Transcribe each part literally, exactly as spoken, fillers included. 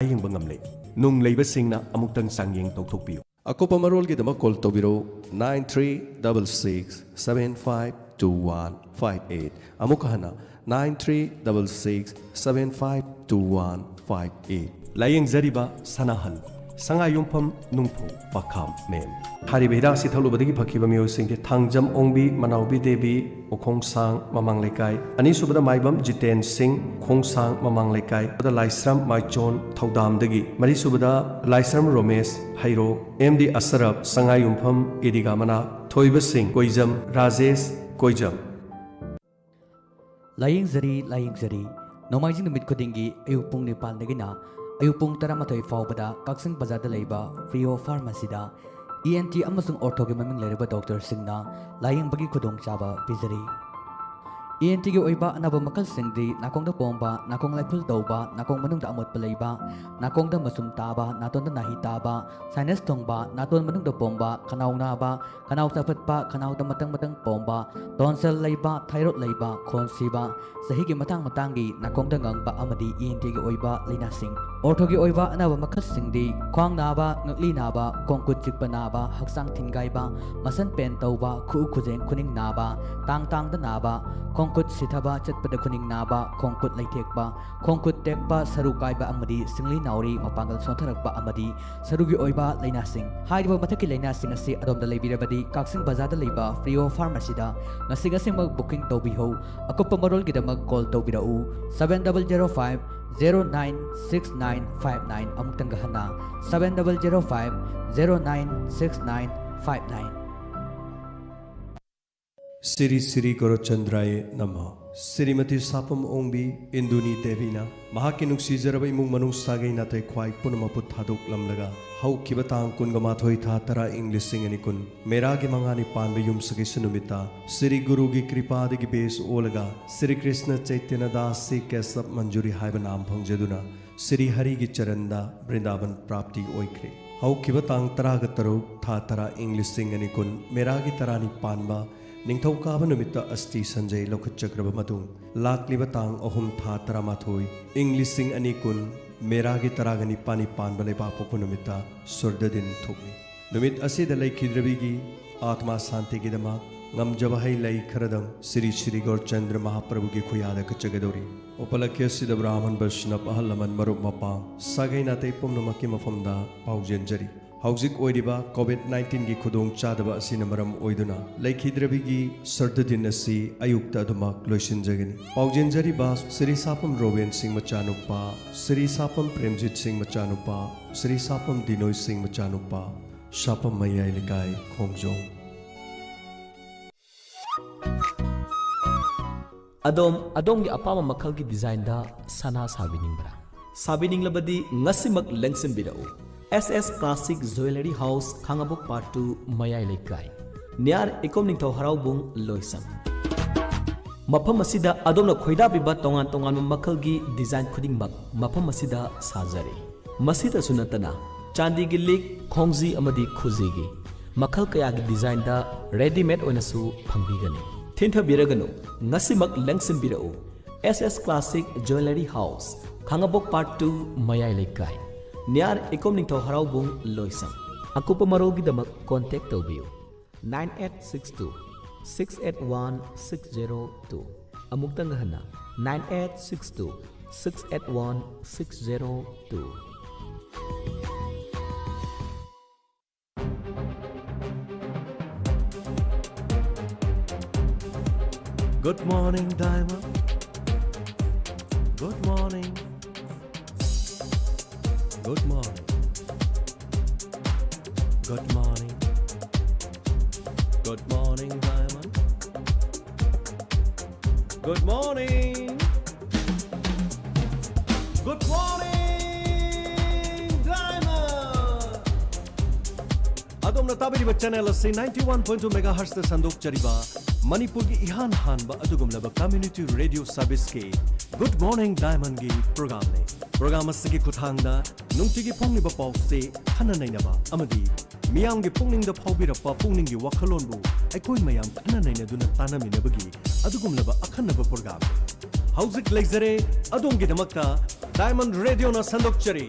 ꯂꯥꯌꯦꯡꯕ ꯉꯝꯂꯦ꯫ ꯅꯨꯡ ꯂꯩꯕꯁꯤꯡꯅ ꯑꯃꯨꯛꯇꯪ ꯆꯥꯡꯌꯦꯡ ꯇꯧꯊꯣꯛꯄꯤꯌꯨ꯫ ꯑꯀꯨꯞꯄ ꯃꯔꯣꯜꯒꯤꯗꯃꯛ call ꯇꯧꯕꯤꯔꯧ, nine three double six seven five two one five eight꯫ ꯑꯃꯨꯛꯀ ꯍꯟꯅ, nine three double six seven five two one five eight꯫ ꯂꯥꯌꯦꯡꯖꯔꯤꯕ ꯁꯅꯥꯍꯜ, ꯁꯉꯥꯏꯌꯨꯝꯐꯝ, ꯅꯨꯡꯐꯧ, ꯄꯥꯈꯥꯝ, ꯃꯦꯝ꯫ ꯍꯥꯏꯔꯤꯕ ꯍꯤꯗꯥꯛ ꯑꯁꯤ ꯊꯛꯂꯨꯕꯗꯒꯤ ꯐꯈꯤꯕ ꯃꯤꯑꯣꯏꯁꯤꯡꯗꯤ ꯊꯥꯡꯖꯝ ꯑꯣꯡꯕꯤ, ꯃꯅꯥꯎꯕꯤ ꯗꯦꯕꯤ, ꯎꯈꯣꯡꯁꯥꯡ, ꯃꯃꯥꯡ ꯂꯩꯀꯥꯏ꯫ ꯑꯅꯤꯁꯨꯕꯗ ꯃꯥꯏꯕꯝ ꯖꯤꯇꯦꯟ ꯁꯤꯡ, ꯎꯈꯣꯡꯁꯥꯡ, ꯃꯃꯥꯡ ꯂꯩꯀꯥꯏ꯫ ꯂꯥꯏꯁ꯭ꯔꯝ ꯃꯥꯏꯆꯣꯟ, ꯊꯧꯗꯥꯝꯗꯒꯤ꯫ ꯃꯔꯤꯁꯨꯕꯗ ꯂꯥꯏꯁ꯭ꯔꯝ ꯔꯣꯃꯦꯁ, ꯍꯩꯔꯣꯛ꯫ ꯑꯦꯝ ꯗꯤ ꯑꯁꯔꯞ, ꯁꯉꯥꯏꯌꯨꯝꯐꯝ, ꯏꯗꯤꯒꯥ ꯃꯅꯥꯛ꯫ ꯊꯣꯏꯕ ꯁꯤꯡ, ꯀꯣꯏꯖꯝ꯫ ꯔꯥꯖꯦꯁ, ꯀꯣꯏꯖꯝ꯫ ꯂꯥꯌꯦꯡꯖꯔꯤ, ꯂꯥꯌꯦꯡꯖꯔꯤ꯫ ꯅꯣꯡꯃꯥꯏꯖꯤꯡ ꯅꯨꯃꯤꯠ ꯈꯨꯗꯤꯡꯒꯤ ꯑꯌꯨꯛ ꯄꯨꯡ ꯅꯤꯄꯥꯟꯗꯒꯤꯅ ꯑꯌꯨꯛ ꯄꯨꯡ ꯇꯔꯥꯃꯥꯊꯣꯏ ꯐꯥꯎꯕꯗ ꯀꯛꯆꯤꯡ ꯕꯖꯥꯔꯗ ꯂꯩꯕ ꯐ꯭ꯔꯤꯑꯣ ꯐꯥꯔꯃꯥꯁꯤꯗ ꯏ ꯑꯦꯟ ꯇꯤ ꯑꯃꯁꯨꯡ ꯑꯣꯔꯊꯣꯒꯤ ꯃꯃꯤꯡ ꯂꯩꯔꯕ ꯗꯣꯛꯇꯔꯁꯤꯡꯅ ꯂꯥꯌꯦꯡꯕꯒꯤ ꯈꯨꯗꯣꯡꯆꯥꯕ ꯄꯤꯖꯔꯤ꯫ ꯏ ꯑꯦꯟ ꯇꯤꯒꯤ ꯑꯣꯏꯕ ꯑꯅꯥꯕ ꯃꯈꯜꯁꯤꯡꯗꯤ ꯅꯥꯀꯣꯡꯗ ꯄꯣꯝꯕ, ꯅꯥꯀꯣꯡ ꯂꯥꯏꯐꯨꯜ ꯇꯧꯕ, ꯅꯥꯀꯣꯡ ꯃꯅꯨꯡꯗ ꯑꯃꯣꯠꯄ ꯂꯩꯕ, ꯅꯥꯀꯣꯡꯗ ꯃꯆꯨꯝ ꯇꯥꯕ, ꯅꯥꯇꯣꯟꯗ ꯅꯥꯍꯤ ꯇꯥꯕ, ꯁꯥꯏꯅꯁ ꯊꯨꯡꯕ, ꯅꯥꯇꯣꯟ ꯃꯅꯨꯡꯗ ꯄꯣꯝꯕ, ꯈꯅꯥꯎ ꯅꯥꯕ, ꯈꯅꯥꯎ ꯆꯥꯎꯈꯠꯄ, ꯈꯅꯥꯎꯗ ꯃꯇꯪ ꯃꯇꯪ ꯄꯣꯝꯕ, ꯇꯣꯟꯁꯤꯜ ꯂꯩꯕ, ꯊꯥꯏꯔꯣꯏꯗ ꯂꯩꯕ, ꯈꯣꯟ ꯁꯤꯕ, ꯆꯍꯤꯒꯤ ꯃꯇꯥꯡ ꯃꯇꯥꯡꯒꯤ ꯅꯥꯀꯣꯡꯗ ꯉꯪꯕ ꯑꯃꯗꯤ ꯏ ꯑꯦꯟ ꯇꯤꯒꯤ ꯑꯣꯏꯕ ꯂꯥꯏꯅꯥꯁꯤꯡ꯫ ꯑꯣꯔꯊꯣꯒꯤ ꯑꯣꯏꯕ ꯑꯅꯥꯕ ꯃꯈꯜꯁꯤꯡꯗꯤ ꯈ꯭ꯋꯥꯡ ꯅꯥꯕ, ꯉꯛꯂꯤ ꯅꯥꯕ, ꯈꯣꯡ ꯈꯨꯠ ꯆꯤꯛꯄ ꯅꯥꯕ, ꯍꯛꯆꯥꯡ ꯊꯤꯟꯒꯥꯏꯕ, ꯃꯁꯟ ꯄꯦꯟ ꯇꯧꯕ, ꯈꯨꯎ ꯈꯨꯖꯦꯡ ꯈꯨꯅꯤꯡ ꯅꯥꯕ, ꯇꯥꯡ ꯇꯥꯡꯗ ꯅꯥꯕ, ꯈꯣꯡ ꯈꯨꯠ ꯁꯤꯊꯕ, ꯆꯠꯄꯗ ꯈꯨꯅꯤꯡ ꯅꯥꯕ, ꯈꯣꯡ ꯈꯨꯠ ꯂꯩꯊꯦꯛꯄ, ꯈꯣꯡ ꯈꯨꯠ ꯇꯦꯛꯄ, ꯁꯔꯨ ꯀꯥꯏꯕ ꯑꯃꯗꯤ ꯁꯤꯡꯂꯤ ꯅꯥꯎꯔꯤ ꯃꯄꯥꯡꯒꯜ ꯁꯣꯟꯊꯔꯛꯄ ꯑꯃꯗꯤ ꯁꯔꯨꯒꯤ ꯑꯣꯏꯕ ꯂꯥꯏꯅꯥꯁꯤꯡ꯫ ꯍꯥꯏꯔꯤꯕ ꯃꯊꯛꯀꯤ ꯂꯥꯏꯅꯥꯁꯤꯡ ꯑꯁꯤ ꯑꯗꯣꯝꯗ ꯂꯩꯕꯤꯔꯕꯗꯤ ꯀꯛꯆꯤꯡ ꯕꯖꯥꯔꯗ ꯂꯩꯕ ꯐ꯭ꯔꯤꯑꯣ ꯐꯥꯔꯃꯥꯁꯤꯗ ꯉꯁꯤ ꯉꯁꯤꯃꯛ ꯕꯨꯀꯤꯡ ꯇꯧꯕꯤꯍꯧ꯫ ꯑꯀꯨꯞꯄ ꯃꯔꯣꯜꯒꯤꯗꯃꯛ ꯀꯣꯜ ꯇꯧꯕꯤꯔꯛꯎ, seven double zero five zero nine six nine five nine꯫ ꯑꯃꯨꯛꯇꯪꯒ ꯍꯟꯅ, seven double zero five zero nine six nine five nine꯫ Shri Shri ꯒꯣꯔꯣꯆꯟꯗ꯭ꯔꯥꯌꯦ ꯅꯃ꯫ ꯁ꯭ꯔꯤꯃꯇꯤ ꯁꯥꯄꯝ ꯑꯣꯡꯕꯤ ꯏꯟꯗꯨꯅꯤ ꯗꯦꯕꯤꯅ ꯃꯍꯥꯛꯀꯤ ꯅꯨꯡꯁꯤꯖꯔꯕ ꯏꯃꯨꯡ ꯃꯅꯨꯡ ꯁꯥꯒꯩ ꯅꯥꯇꯩ ꯈ꯭ꯋꯥꯏ ꯄꯨꯝꯅꯃꯛꯄꯨ ꯊꯥꯗꯣꯛꯂꯝꯂꯒ ꯍꯧꯈꯤꯕ ꯇꯥꯡ ꯀꯨꯟꯒ ꯃꯥꯊꯣꯏ ꯊꯥ ꯇꯔꯥ ꯏꯪ ꯂꯤꯁꯤꯡ ꯑꯅꯤ ꯀꯨꯟ ꯃꯦꯔꯥꯒꯤ ꯃꯉꯥꯅꯤ ꯄꯥꯟꯕ ꯌꯨꯝꯁꯀꯩꯁ ꯅꯨꯃꯤꯠꯇ ꯁ꯭ꯔꯤ ꯒꯨꯔꯨꯒꯤ ꯀ꯭ꯔꯤꯄꯥꯗꯒꯤ ꯕꯦꯁ ꯑꯣꯜꯂꯒ ꯁ꯭ꯔꯤ ꯀ꯭ꯔꯤꯁꯅ ꯆꯩꯇꯟꯌ ꯗꯥꯁ ꯁ꯭ꯔꯤ ꯀꯦꯁꯕ ꯃꯟꯖꯨꯔꯤ ꯍꯥꯏꯕ ꯅꯥꯝ ꯐꯪꯖꯗꯨꯅ ꯁ꯭ꯔꯤ ꯍꯔꯤꯒꯤ ꯆꯔꯟꯗ ꯕ꯭ꯔꯤꯟꯗꯥꯕꯟ ꯄ꯭ꯔꯥꯞꯇꯤ ꯑꯣꯏꯈ꯭ꯔꯦ꯫ ꯍꯧꯈꯤꯕ ꯇꯥꯡ ꯇꯔꯥꯒ ꯇꯔꯨꯛ ꯊꯥ ꯇꯔꯥ ꯏꯪ ꯂꯤꯁꯤꯡ ꯑꯅꯤ ꯀꯨꯟ ꯃꯦꯔꯥꯒꯤ ꯇꯔꯥꯅꯤ ꯄꯥꯟꯕ ꯅꯤꯡꯊꯧꯀꯥꯕ ꯅꯨꯃꯤꯠꯇ ꯑꯁꯇꯤ ꯁꯟꯖꯩ ꯂꯧꯈꯠꯆꯈ꯭ꯔꯕ ꯃꯇꯨꯡ, ꯂꯥꯛꯂꯤꯕ ꯇꯥꯡ ꯑꯍꯨꯝ ꯊꯥ ꯇꯔꯥꯃꯥꯊꯣꯏ ꯏꯪ ꯂꯤꯁꯤꯡ ꯑꯅꯤ ꯀꯨꯟ ꯃꯦꯔꯥꯒꯤ ꯇꯔꯥꯒ ꯅꯤꯄꯥꯟꯅꯤ ꯄꯥꯟꯕ ꯂꯩꯕꯥꯛꯄꯣꯛꯄ ꯅꯨꯃꯤꯠꯇ ꯁꯨꯔꯗ ꯗꯤꯟ ꯊꯣꯛꯂꯤ꯫ ꯅꯨꯃꯤꯠ ꯑꯁꯤꯗ ꯂꯩꯈꯤꯗ꯭ꯔꯕꯤꯒꯤ ꯑꯥꯠꯃꯥ ꯁꯥꯟꯇꯤꯒꯤꯗꯃꯛ ꯉꯝꯖꯕ ꯍꯩ ꯂꯩ ꯈꯔꯗꯪ ꯁ꯭ꯔꯤ ꯁ꯭ꯔꯤ ꯒꯧꯔꯆꯟꯗ꯭ꯔ ꯃꯍꯥꯄ꯭ꯔꯚꯨꯒꯤ ꯈꯨꯌꯥꯗ ꯀꯠꯆꯒꯗꯧꯔꯤ꯫ ꯎꯄꯂꯛꯈ꯭ꯌ ꯑꯁꯤꯗ ꯕ꯭ꯔꯥꯍꯃꯟ ꯕꯩꯁꯅꯕ ꯑꯍꯜ ꯂꯃꯟ ꯃꯔꯨꯞ ꯃꯄꯥꯡ ꯁꯥꯒꯩ ꯅꯥꯇꯩ ꯄꯨꯝꯅꯃꯛꯀꯤ ꯃꯐꯝꯗ ꯄꯥꯎꯖꯦꯟꯖꯔꯤ꯫ ꯍꯧꯖꯤꯛ ꯑꯣꯏꯔꯤꯕ ꯀꯣꯚꯤꯗ ꯅꯥꯏꯟꯇꯤꯟꯒꯤ ꯈꯨꯗꯣꯡꯆꯥꯗꯕ ꯑꯁꯤꯅ ꯃꯔꯝ ꯑꯣꯏꯗꯨꯅ ꯂꯩꯈꯤꯗ꯭ꯔꯕꯤꯒꯤ ꯁꯔꯗꯨꯗꯤꯟ ꯑꯁꯤ ꯑꯌꯨꯛꯇ ꯑꯗꯨꯃꯛ ꯂꯣꯏꯁꯤꯟꯖꯒꯅꯤ꯫ ꯄꯥꯎꯖꯦꯟꯖꯔꯤꯕ ꯁ꯭ꯔꯤ ꯁꯥꯄꯝ ꯔꯣꯕꯦꯟ ꯁꯤꯡ ꯃꯆꯥꯅꯨꯄꯥ, ꯁ꯭ꯔꯤ ꯁꯥꯄꯝ ꯄ꯭ꯔꯦꯝꯖꯤꯠ ꯁꯤꯡ ꯃꯆꯥꯅꯨꯄꯥ, ꯁ꯭ꯔꯤ ꯁꯥꯄꯝ ꯗꯤꯅꯣꯏ ꯁꯤꯡ ꯃꯆꯥꯅꯨꯄꯥ, ꯁꯥꯄꯝ ꯃꯌꯥꯏ ꯂꯩꯀꯥꯏ, ꯈꯣꯡꯖꯣꯝ꯫ ꯑꯗꯣꯝ ꯑꯗꯣꯝꯒꯤ ꯑꯄꯥꯝꯕ ꯃꯈꯜꯒꯤ ꯗꯤꯖꯥꯏꯟꯗ ꯁꯅꯥ ꯁꯥꯕꯤꯅꯤꯡꯕ꯭ꯔꯥ? ꯁꯥꯕꯤꯅꯤꯡꯂꯕꯗꯤ ꯉꯁꯤꯃꯛ ꯂꯦꯡꯁꯤꯟꯕꯤꯔꯛꯎ꯫ S S classic jewellery house, Khangabok part two, ꯃꯌꯥꯏ ꯂꯩꯀꯥꯏ, ꯅꯤꯌꯥꯔ ꯏꯀꯣꯝ ꯅꯤꯡꯊꯧ ꯍꯔꯥꯎꯕꯨꯡ, ꯂꯣꯏꯁꯪ꯫ ꯃꯐꯝ ꯑꯁꯤꯗ ꯑꯗꯣꯝꯅ ꯈꯣꯏꯗꯥꯕꯤꯕ ꯇꯣꯉꯥꯟ ꯇꯣꯉꯥꯟꯕ ꯃꯈꯜꯒꯤ ꯗꯤꯖꯥꯏꯟ ꯈꯨꯗꯤꯡꯃꯛ ꯃꯐꯝ ꯑꯁꯤꯗ ꯁꯥꯖꯔꯤ꯫ ꯃꯁꯤꯗꯁꯨ ꯅꯠꯇꯅ ꯆꯥꯟꯗꯤꯒꯤ ꯂꯤꯛ, ꯈꯣꯡꯖꯤ ꯑꯃꯗꯤ ꯈꯨꯖꯤꯒꯤ ꯃꯈꯜ ꯀꯌꯥꯒꯤ ꯗꯤꯖꯥꯏꯟꯗ ꯔꯦꯗꯤꯃꯦꯗ ꯑꯣꯏꯅꯁꯨ ꯐꯪꯕꯤꯒꯅꯤ꯫ ꯊꯤꯟꯊꯕꯤꯔꯒꯅꯨ, ꯉꯁꯤꯃꯛ ꯂꯦꯡꯁꯤꯟꯕꯤꯔꯛꯎ꯫ S S classic jewellery house, Khangabok part two, ꯃꯌꯥꯏ ꯂꯩꯀꯥꯏ, ꯅꯤꯌꯥꯔ ꯏꯀꯣꯝ ꯅꯤꯡꯊꯧ ꯍꯔꯥꯎꯕꯨꯡ, ꯂꯣꯏꯁꯪ꯫ ꯑꯀꯨꯞꯄ ꯃꯔꯣꯜꯒꯤꯗꯃꯛ ꯀꯣꯟꯇꯦꯛ ꯇꯧꯕꯤꯌꯨ, nine eight six two, six eight one, six zero two. ꯑꯃꯨꯛꯇꯪꯒ ꯍꯟꯅ, nine eight six two, six eight one, six zero two. Good morning, Diamond. Good morning. Good morning. Good morning. Good morning, Diamond. Good morning. Good morning, Diamond. ꯑꯗꯣꯝꯅ ꯇꯥꯕꯤꯔꯤꯕ channel ꯑꯁꯤ ninety one point two megahertz ꯇ ꯁꯟꯗꯣꯛꯆꯔꯤꯕ ꯃꯅꯤꯄꯨꯔꯒꯤ ꯏꯍꯥꯟ ꯍꯥꯟꯕ ꯑꯗꯨꯒꯨꯝꯂꯕ community radio service ꯀꯤ Good Morning Diamond ꯒꯤ program ꯅꯤ꯫ Program ꯑꯁꯤꯒꯤ ꯈꯨꯠꯊꯥꯡꯗ ꯅꯨꯡꯇꯤꯒꯤ ꯐꯣꯡꯂꯤꯕ ꯄꯥꯎꯆꯦ, ꯈꯟꯅ ꯅꯩꯅꯕ ꯑꯃꯗꯤ ꯃꯤꯌꯥꯝꯒꯤ ꯄꯨꯛꯅꯤꯡꯗ ꯐꯥꯎꯕꯤꯔꯛꯄ ꯄꯨꯛꯅꯤꯡꯒꯤ ꯋꯥꯈꯜꯂꯣꯟꯕꯨ ꯑꯩꯈꯣꯏ ꯃꯌꯥꯝ ꯈꯟꯅ ꯅꯩꯅꯗꯨꯅ ꯇꯥꯟꯅꯃꯤꯟꯅꯕꯒꯤ ꯑꯗꯨꯒꯨꯝꯂꯕ ꯑꯈꯟꯅꯕ program ꯅꯤ꯫ ꯍꯧꯖꯤꯛ ꯂꯩꯖꯔꯦ ꯑꯗꯣꯝꯒꯤꯗꯃꯛꯇ Diamond Radioꯅ ꯁꯟꯗꯣꯛꯆꯔꯤ꯫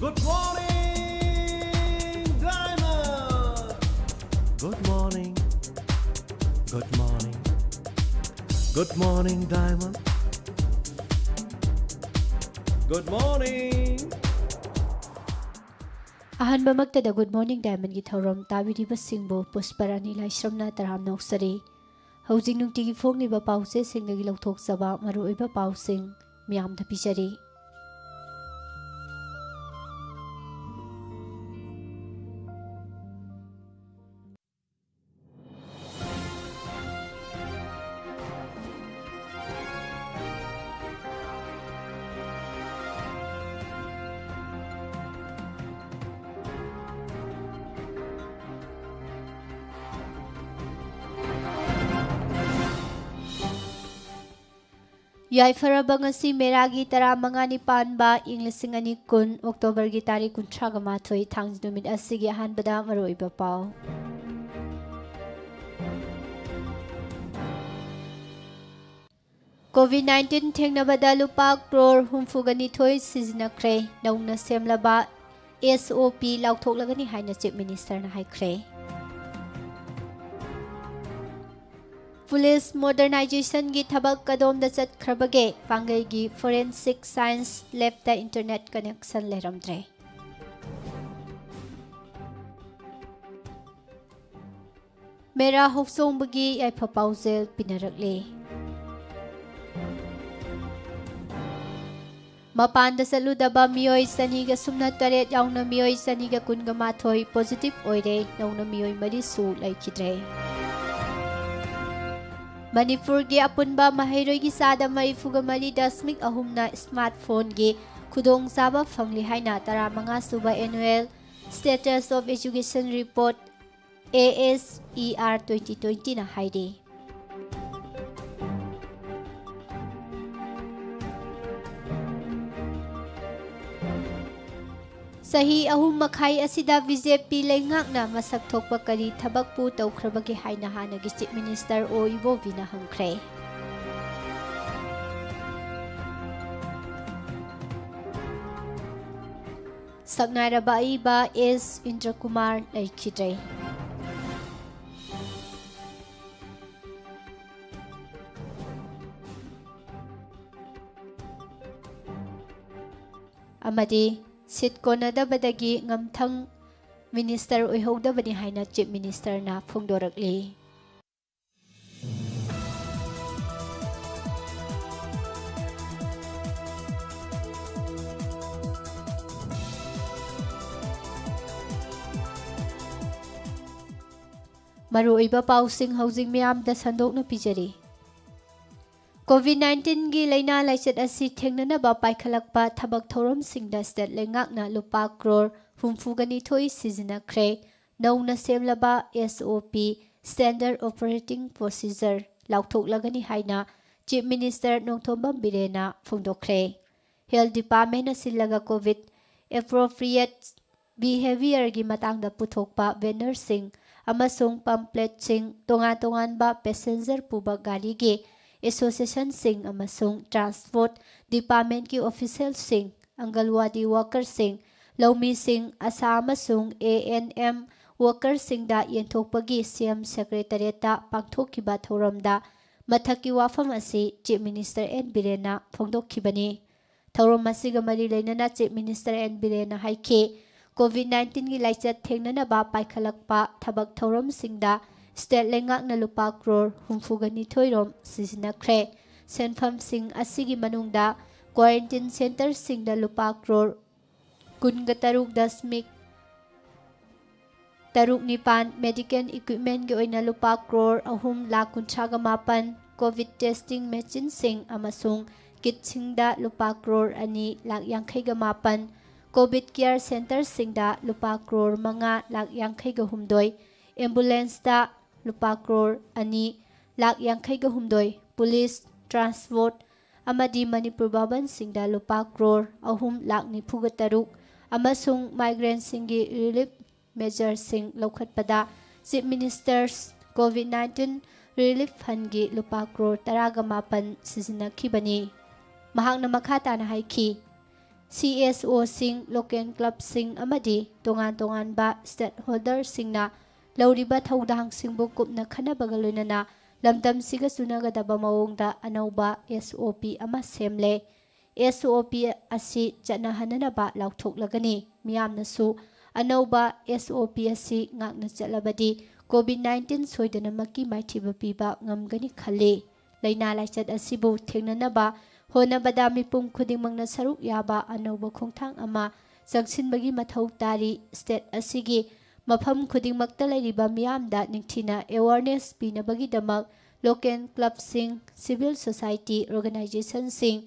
Good morning, Diamond! Good morning. Good morning. Good morning, Diamond. Good morning. ꯑꯍꯥꯟꯕꯃꯛꯇꯗ Good Morning Diamondꯒꯤ ꯊꯧꯔꯝ ꯇꯥꯕꯤꯔꯤꯕꯁꯤꯡꯕꯨ ꯄꯨꯁꯄꯔꯥꯅꯤ ꯂꯥꯏꯁ꯭ꯔꯝꯅ ꯇꯔꯥꯝꯅ ꯑꯣꯛꯆꯔꯤ꯫ ꯍꯧꯖꯤꯛ ꯅꯨꯡꯇꯤꯒꯤ ꯐꯣꯡꯂꯤꯕ ꯄꯥꯎꯆꯦꯁꯤꯡꯗꯒꯤ ꯂꯧꯊꯣꯛꯆꯕ ꯃꯔꯨꯑꯣꯏꯕ ꯄꯥꯎꯁꯤꯡ ꯃꯤꯌꯥꯝꯗ ꯄꯤꯖꯔꯤ꯫ ꯌꯥꯏꯐꯔꯕ ꯉꯁꯤ ꯃꯦꯔꯥꯒꯤ ꯇꯔꯥꯃꯉꯥꯅꯤ ꯄꯥꯟꯕ ꯏꯪ ꯂꯤꯁꯤꯡ ꯑꯅꯤ ꯀꯨꯟ, ꯑꯣꯛꯇꯣꯕꯔꯒꯤ ꯇꯥꯔꯤꯛ ꯀꯨꯟꯊ꯭ꯔꯥꯒ ꯃꯥꯊꯣꯏ, ꯊꯥꯡꯖ ꯅꯨꯃꯤꯠ ꯑꯁꯤꯒꯤ ꯑꯍꯥꯟꯕꯗ ꯃꯔꯨꯑꯣꯏꯕ ꯄꯥꯎ꯫ COVID nineteen ꯊꯦꯡꯅꯕꯗ ꯂꯨꯄꯥ ꯀ꯭ꯔꯣꯔ ꯍꯨꯝꯐꯨꯒ ꯅꯤꯊꯣꯏ ꯁꯤꯖꯤꯟꯅꯈ꯭ꯔꯦ꯫ ꯅꯧꯅ ꯁꯦꯝꯂꯕ SOP ꯂꯥꯎꯊꯣꯛꯂꯒꯅꯤ ꯍꯥꯏꯅ Chief Ministerꯅ ꯍꯥꯏꯈ꯭ꯔꯦ꯫ Police modernizationꯒꯤ ꯊꯕꯛ ꯀꯗꯣꯝꯗ ꯆꯠꯈ꯭ꯔꯕꯒꯦ? ꯄꯥꯡꯒꯩꯒꯤ Forensic Science Labꯇ internet connection ꯂꯩꯔꯝꯗ꯭ꯔꯦ꯫ ꯃꯦꯔꯥ ꯍꯧꯆꯣꯡꯕꯒꯤ ꯌꯥꯏꯐ ꯄꯥꯎꯖꯦꯜ ꯄꯤꯅꯔꯛꯂꯦ꯫ ꯃꯄꯥꯟꯗ ꯆꯠꯂꯨꯗꯕ ꯃꯤꯑꯣꯏ ꯆꯅꯤꯒ ꯁꯨꯞꯅ ꯇꯔꯦꯠ ꯌꯥꯎꯅ ꯃꯤꯑꯣꯏ ꯆꯅꯤꯒ ꯀꯨꯟꯒ ꯃꯥꯊꯣꯏ positive ꯑꯣꯏꯔꯦ, ꯅꯧꯅ ꯃꯤꯑꯣꯏ ꯃꯔꯤꯁꯨ ꯂꯩꯈꯤꯗ꯭ꯔꯦ꯫ ꯃꯅꯤꯄꯨꯔꯒꯤ ꯑꯄꯨꯟꯕ ꯃꯍꯩꯔꯣꯏꯒꯤ ꯆꯥꯗ ꯃꯔꯤꯐꯨꯒ ꯃꯔꯤ ꯗꯁꯃꯤꯛ ꯑꯍꯨꯝꯅ smartphoneꯒꯤ ꯈꯨꯗꯣꯡꯆꯥꯕ ꯐꯪꯂꯤ ꯍꯥꯏꯅ ꯇꯔꯥꯃꯉꯥ ꯁꯨꯕ Annual Status of Education Report, ASER twenty twentyꯅ ꯍꯥꯏꯔꯤ꯫ ꯆꯍꯤ ꯑꯍꯨꯝ ꯃꯈꯥꯏ ꯑꯁꯤꯗ BJP ꯂꯩꯉꯥꯛꯅ ꯃꯁꯛ ꯊꯣꯛꯄ ꯀꯔꯤ ꯊꯕꯛꯄꯨ ꯇꯧꯈ꯭ꯔꯕꯒꯦ ꯍꯥꯏꯅ ꯍꯥꯟꯅꯒꯤ Chief Minister ꯑꯣ ꯏꯕꯣꯕꯤꯅ ꯍꯪꯈ꯭ꯔꯦ꯫ ꯁꯛꯅꯥꯏꯔꯕ ꯑꯏꯕ ꯑꯦꯁ ꯏꯟꯗ꯭ꯔꯀꯨꯃꯥꯔ ꯂꯩꯈꯤꯗ꯭ꯔꯦ꯫ ꯑꯃꯗꯤ ꯁꯤꯠ ꯀꯣꯟꯅꯗꯕꯗꯒꯤ ꯉꯝꯊꯪ ꯃꯤꯅꯤꯁꯇꯔ ꯑꯣꯏꯍꯧꯗꯕꯅꯤ ꯍꯥꯏꯅ ꯆꯤꯐ ꯃꯤꯅꯤꯁꯇꯔꯅ ꯐꯣꯡꯗꯣꯔꯛꯂꯤ꯫ ꯃꯔꯨꯑꯣꯏꯕ ꯄꯥꯎꯁꯤꯡ ꯍꯧꯖꯤꯛ ꯃꯤꯌꯥꯝꯗ ꯁꯟꯗꯣꯛꯅ ꯄꯤꯖꯔꯤ꯫ ꯀꯣꯚꯤꯗ ꯅꯥꯏꯟꯇꯤꯟꯒꯤ ꯂꯥꯏꯅꯥ ꯂꯥꯏꯆꯠ ꯑꯁꯤ ꯊꯦꯡꯅꯅꯕ ꯄꯥꯏꯈꯠꯂꯛꯄ ꯊꯕꯛ ꯊꯧꯔꯝꯁꯤꯡꯗ ꯁ꯭ꯇꯦꯠ ꯂꯩꯉꯥꯛꯅ ꯂꯨꯄꯥ ꯀ꯭ꯔꯣꯔ ꯍꯨꯝꯐꯨꯒ ꯅꯤꯊꯣꯏ ꯁꯤꯖꯤꯟꯅꯈ꯭ꯔꯦ꯫ ꯅꯧꯅ ꯁꯦꯝꯂꯕ ꯑꯦꯁ ꯑꯣ ꯄꯤ, ꯁ꯭ꯇꯦꯟꯗꯔꯗ ꯑꯣꯄꯔꯦꯇꯤꯡ ꯄ꯭ꯔꯣꯁꯤꯖꯔ, ꯂꯥꯎꯊꯣꯛꯂꯒꯅꯤ ꯍꯥꯏꯅ ꯆꯤꯐ ꯃꯤꯅꯤꯁꯇꯔ ꯅꯣꯡꯊꯣꯝꯕꯝ ꯕꯤꯔꯦꯟꯅ ꯐꯣꯡꯗꯣꯛꯈ꯭ꯔꯦ꯫ ꯍꯦꯜꯊ ꯗꯤꯄꯥꯔꯠꯃꯦꯟꯅ ꯁꯤꯜꯂꯒ ꯀꯣꯚꯤꯗ ꯑꯦꯄ꯭ꯔꯣꯄ꯭ꯔꯤꯌꯦꯠ ꯕꯤꯍꯦꯕꯤꯌꯔꯒꯤ ꯃꯇꯥꯡꯗ ꯄꯨꯊꯣꯛꯄ ꯕꯦꯅꯔꯁꯤꯡ ꯑꯃꯁꯨꯡ ꯄꯝꯄ꯭ꯂꯦꯠꯁꯤꯡ, ꯇꯣꯉꯥꯟ ꯇꯣꯉꯥꯟꯕ ꯄꯦꯁꯦꯟꯖꯔ ꯄꯨꯕ ꯒꯥꯔꯤꯒꯤ ꯑꯦꯁꯣꯁꯤꯌꯦꯁꯟꯁꯤꯡ ꯑꯃꯁꯨꯡ ꯇ꯭ꯔꯥꯟꯁꯄꯣꯔꯠ ꯗꯤꯄꯥꯔꯠꯃꯦꯟꯒꯤ ꯑꯣꯐꯤꯁꯤꯌꯦꯜꯁꯤꯡ, ꯑꯪꯒꯜꯋꯥꯗꯤ ꯋꯥꯀꯔꯁꯤꯡ, ꯂꯧꯃꯤꯁꯤꯡ, ꯑꯁꯥ ꯑꯃꯁꯨꯡ ꯑꯦ ꯑꯦꯟ ꯑꯦꯝ ꯋꯥꯀꯔꯁꯤꯡꯗ ꯌꯦꯟꯊꯣꯛꯄꯒꯤ ꯁꯤ ꯑꯦꯝ ꯁꯦꯀ꯭ꯔꯦꯇꯔꯤꯌꯦꯠꯇ ꯄꯥꯡꯊꯣꯛꯈꯤꯕ ꯊꯧꯔꯝꯗ ꯃꯊꯛꯀꯤ ꯋꯥꯐꯝ ꯑꯁꯤ ꯆꯤꯐ ꯃꯤꯅꯤꯁꯇꯔ ꯑꯦꯟ ꯕꯤꯔꯦꯟꯅ ꯐꯣꯡꯗꯣꯛꯈꯤꯕꯅꯤ꯫ ꯊꯧꯔꯝ ꯑꯁꯤꯒ ꯃꯔꯤ ꯂꯩꯅꯅ ꯆꯤꯐ ꯃꯤꯅꯤꯁꯇꯔ ꯑꯦꯟ ꯕꯤꯔꯦꯟꯅ ꯍꯥꯏꯈꯤ, ꯀꯣꯚꯤꯗ ꯅꯥꯏꯟꯇꯤꯟꯒꯤ ꯂꯥꯏꯆꯠ ꯊꯦꯡꯅꯅꯕ ꯄꯥꯏꯈꯠꯂꯛꯄ ꯊꯕꯛ ꯊꯧꯔꯝꯁꯤꯡꯗ ꯁ꯭ꯇꯦꯠ ꯂꯩꯉꯥꯛꯅ ꯂꯨꯄꯥ ꯀ꯭ꯔꯣꯔ ꯍꯨꯝꯐꯨꯒ ꯅꯤꯊꯣꯏ ꯔꯣꯝ ꯁꯤꯖꯤꯟꯅꯈ꯭ꯔꯦ꯫ ꯁꯦꯟꯐꯝꯁꯤꯡ ꯑꯁꯤꯒꯤ ꯃꯅꯨꯡꯗ ꯀ꯭ꯋꯥꯔꯦꯟꯇꯤꯟ ꯁꯦꯟꯇꯔꯁꯤꯡꯗ ꯂꯨꯄꯥ ꯀ꯭ꯔꯣꯔ ꯀꯨꯟꯒ ꯇꯔꯨꯛ ꯗꯁꯃꯤꯛ ꯇꯔꯨꯛ ꯅꯤꯄꯥꯟ, ꯃꯦꯗꯤꯀꯦꯜ ꯏꯀ꯭ꯋꯤꯞꯃꯦꯟꯒꯤ ꯑꯣꯏꯅ ꯂꯨꯄꯥ ꯀ꯭ꯔꯣꯔ ꯑꯍꯨꯝ ꯂꯥꯈ ꯀꯨꯟꯊ꯭ꯔꯥꯒ ꯃꯥꯄꯟ, ꯀꯣꯚꯤꯗ ꯇꯦꯁꯇꯤꯡ ꯃꯦꯆꯤꯟꯁꯤꯡ ꯑꯃꯁꯨꯡ ꯀꯤꯠꯁꯤꯡꯗ ꯂꯨꯄꯥ ꯀ꯭ꯔꯣꯔ ꯑꯅꯤ ꯂꯥꯈ ꯌꯥꯡꯈꯩꯒ ꯃꯥꯄꯟ, ꯀꯣꯚꯤꯗ ꯀꯤꯌꯔ ꯁꯦꯟꯇꯔꯁꯤꯡꯗ ꯂꯨꯄꯥ ꯀ꯭ꯔꯣꯔ ꯃꯉꯥ ꯂꯥꯈ ꯌꯥꯡꯈꯩꯒ ꯍꯨꯝꯗꯣꯏ, ꯑꯦꯝꯕꯨꯂꯦꯟꯁꯇ ꯂꯨꯄꯥ ꯀ꯭ꯔꯣꯔ ꯑꯅꯤ ꯂꯥꯈ ꯌꯥꯡꯈꯩꯒ ꯍꯨꯝꯗꯣꯏ, ꯄꯨꯂꯤꯁ, ꯇ꯭ꯔꯥꯟꯁꯄꯣꯔꯠ ꯑꯃꯗꯤ ꯃꯅꯤꯄꯨꯔ ꯚꯕꯟꯁꯤꯡꯗ ꯂꯨꯄꯥ ꯀ꯭ꯔꯣꯔ ꯑꯍꯨꯝ ꯂꯥꯈ ꯅꯤꯐꯨꯒ ꯇꯔꯨꯛ ꯑꯃꯁꯨꯡ ꯃꯥꯏꯒ꯭ꯔꯦꯟꯁꯤꯡꯒꯤ ꯔꯤꯂꯤꯐ ꯃꯦꯖꯔꯁꯤꯡ ꯂꯧꯈꯠꯄꯗ chief ministers covid nineteen relief ꯐꯟꯒꯤ ꯂꯨꯄꯥ ꯀ꯭ꯔꯣꯔ ꯇꯔꯥꯒ ꯃꯥꯄꯟ ꯁꯤꯖꯤꯟꯅꯈꯤꯕꯅꯤ꯫ ꯃꯍꯥꯛꯅ ꯃꯈꯥ ꯇꯥꯅ ꯍꯥꯏꯈꯤ, ꯁꯤ ꯑꯦꯁ ꯑꯣꯁꯤꯡ, ꯂꯣꯀꯦꯜ ꯀ꯭ꯂꯕꯁꯤꯡ ꯑꯃꯗꯤ ꯇꯣꯉꯥꯟ ꯇꯣꯉꯥꯟꯕ ꯁ꯭ꯇꯦꯛꯍꯣꯜꯗꯔꯁꯤꯡꯅ ꯂꯧꯔꯤꯕ ꯊꯧꯗꯥꯡꯁꯤꯡꯕꯨ ꯀꯨꯞꯅ ꯈꯟꯅꯕꯒ ꯂꯣꯏꯅꯅ ꯂꯝꯗꯝꯁꯤꯒ ꯆꯨꯅꯒꯗꯕ ꯃꯑꯣꯡꯗ ꯑꯅꯧꯕ ꯑꯦꯁ ꯑꯣ ꯄꯤ ꯑꯃ ꯁꯦꯝꯂꯦ꯫ ꯑꯦꯁ ꯑꯣ ꯄꯤ ꯑꯁꯤ ꯆꯠꯅꯍꯟꯅꯅꯕ ꯂꯥꯎꯊꯣꯛꯂꯒꯅꯤ꯫ ꯃꯤꯌꯥꯝꯅꯁꯨ ꯑꯅꯧꯕ ꯑꯦꯁ ꯑꯣ ꯄꯤ ꯑꯁꯤ ꯉꯥꯛꯅ ꯆꯠꯂꯕꯗꯤ COVID nineteen ꯁꯣꯏꯗꯅꯃꯛꯀꯤ ꯃꯥꯏꯊꯤꯕ ꯄꯤꯕ ꯉꯝꯒꯅꯤ ꯈꯜꯂꯤ꯫ ꯂꯥꯏꯅꯥ ꯂꯥꯏꯆꯠ ꯑꯁꯤꯕꯨ ꯊꯦꯡꯅꯅꯕ ꯍꯣꯠꯅꯕꯗ ꯃꯤꯄꯨꯝ ꯈꯨꯗꯤꯡꯃꯛꯅ ꯁꯔꯨꯛ ꯌꯥꯕ ꯑꯅꯧꯕ ꯈꯣꯡꯊꯥꯡ ꯑꯃ ꯆꯪꯁꯤꯟꯕꯒꯤ ꯃꯊꯧ ꯇꯥꯔꯤ꯫ ꯁ꯭ꯇꯦꯠ ꯑꯁꯤꯒꯤ ꯃꯐꯝ ꯈꯨꯗꯤꯡꯃꯛꯇ ꯂꯩꯔꯤꯕ ꯃꯤꯌꯥꯝꯗ ꯅꯤꯡꯊꯤꯅ ꯑꯦꯋꯥꯔꯅꯦꯁ ꯄꯤꯅꯕꯒꯤꯗꯃꯛ ꯂꯣꯀꯦꯜ ꯀ꯭ꯂꯕꯁꯤꯡ, ꯁꯤꯚꯤꯜ ꯁꯣꯁꯥꯏꯇꯤ ꯑꯣꯔꯒꯅꯥꯏꯖꯦꯁꯟꯁꯤꯡ,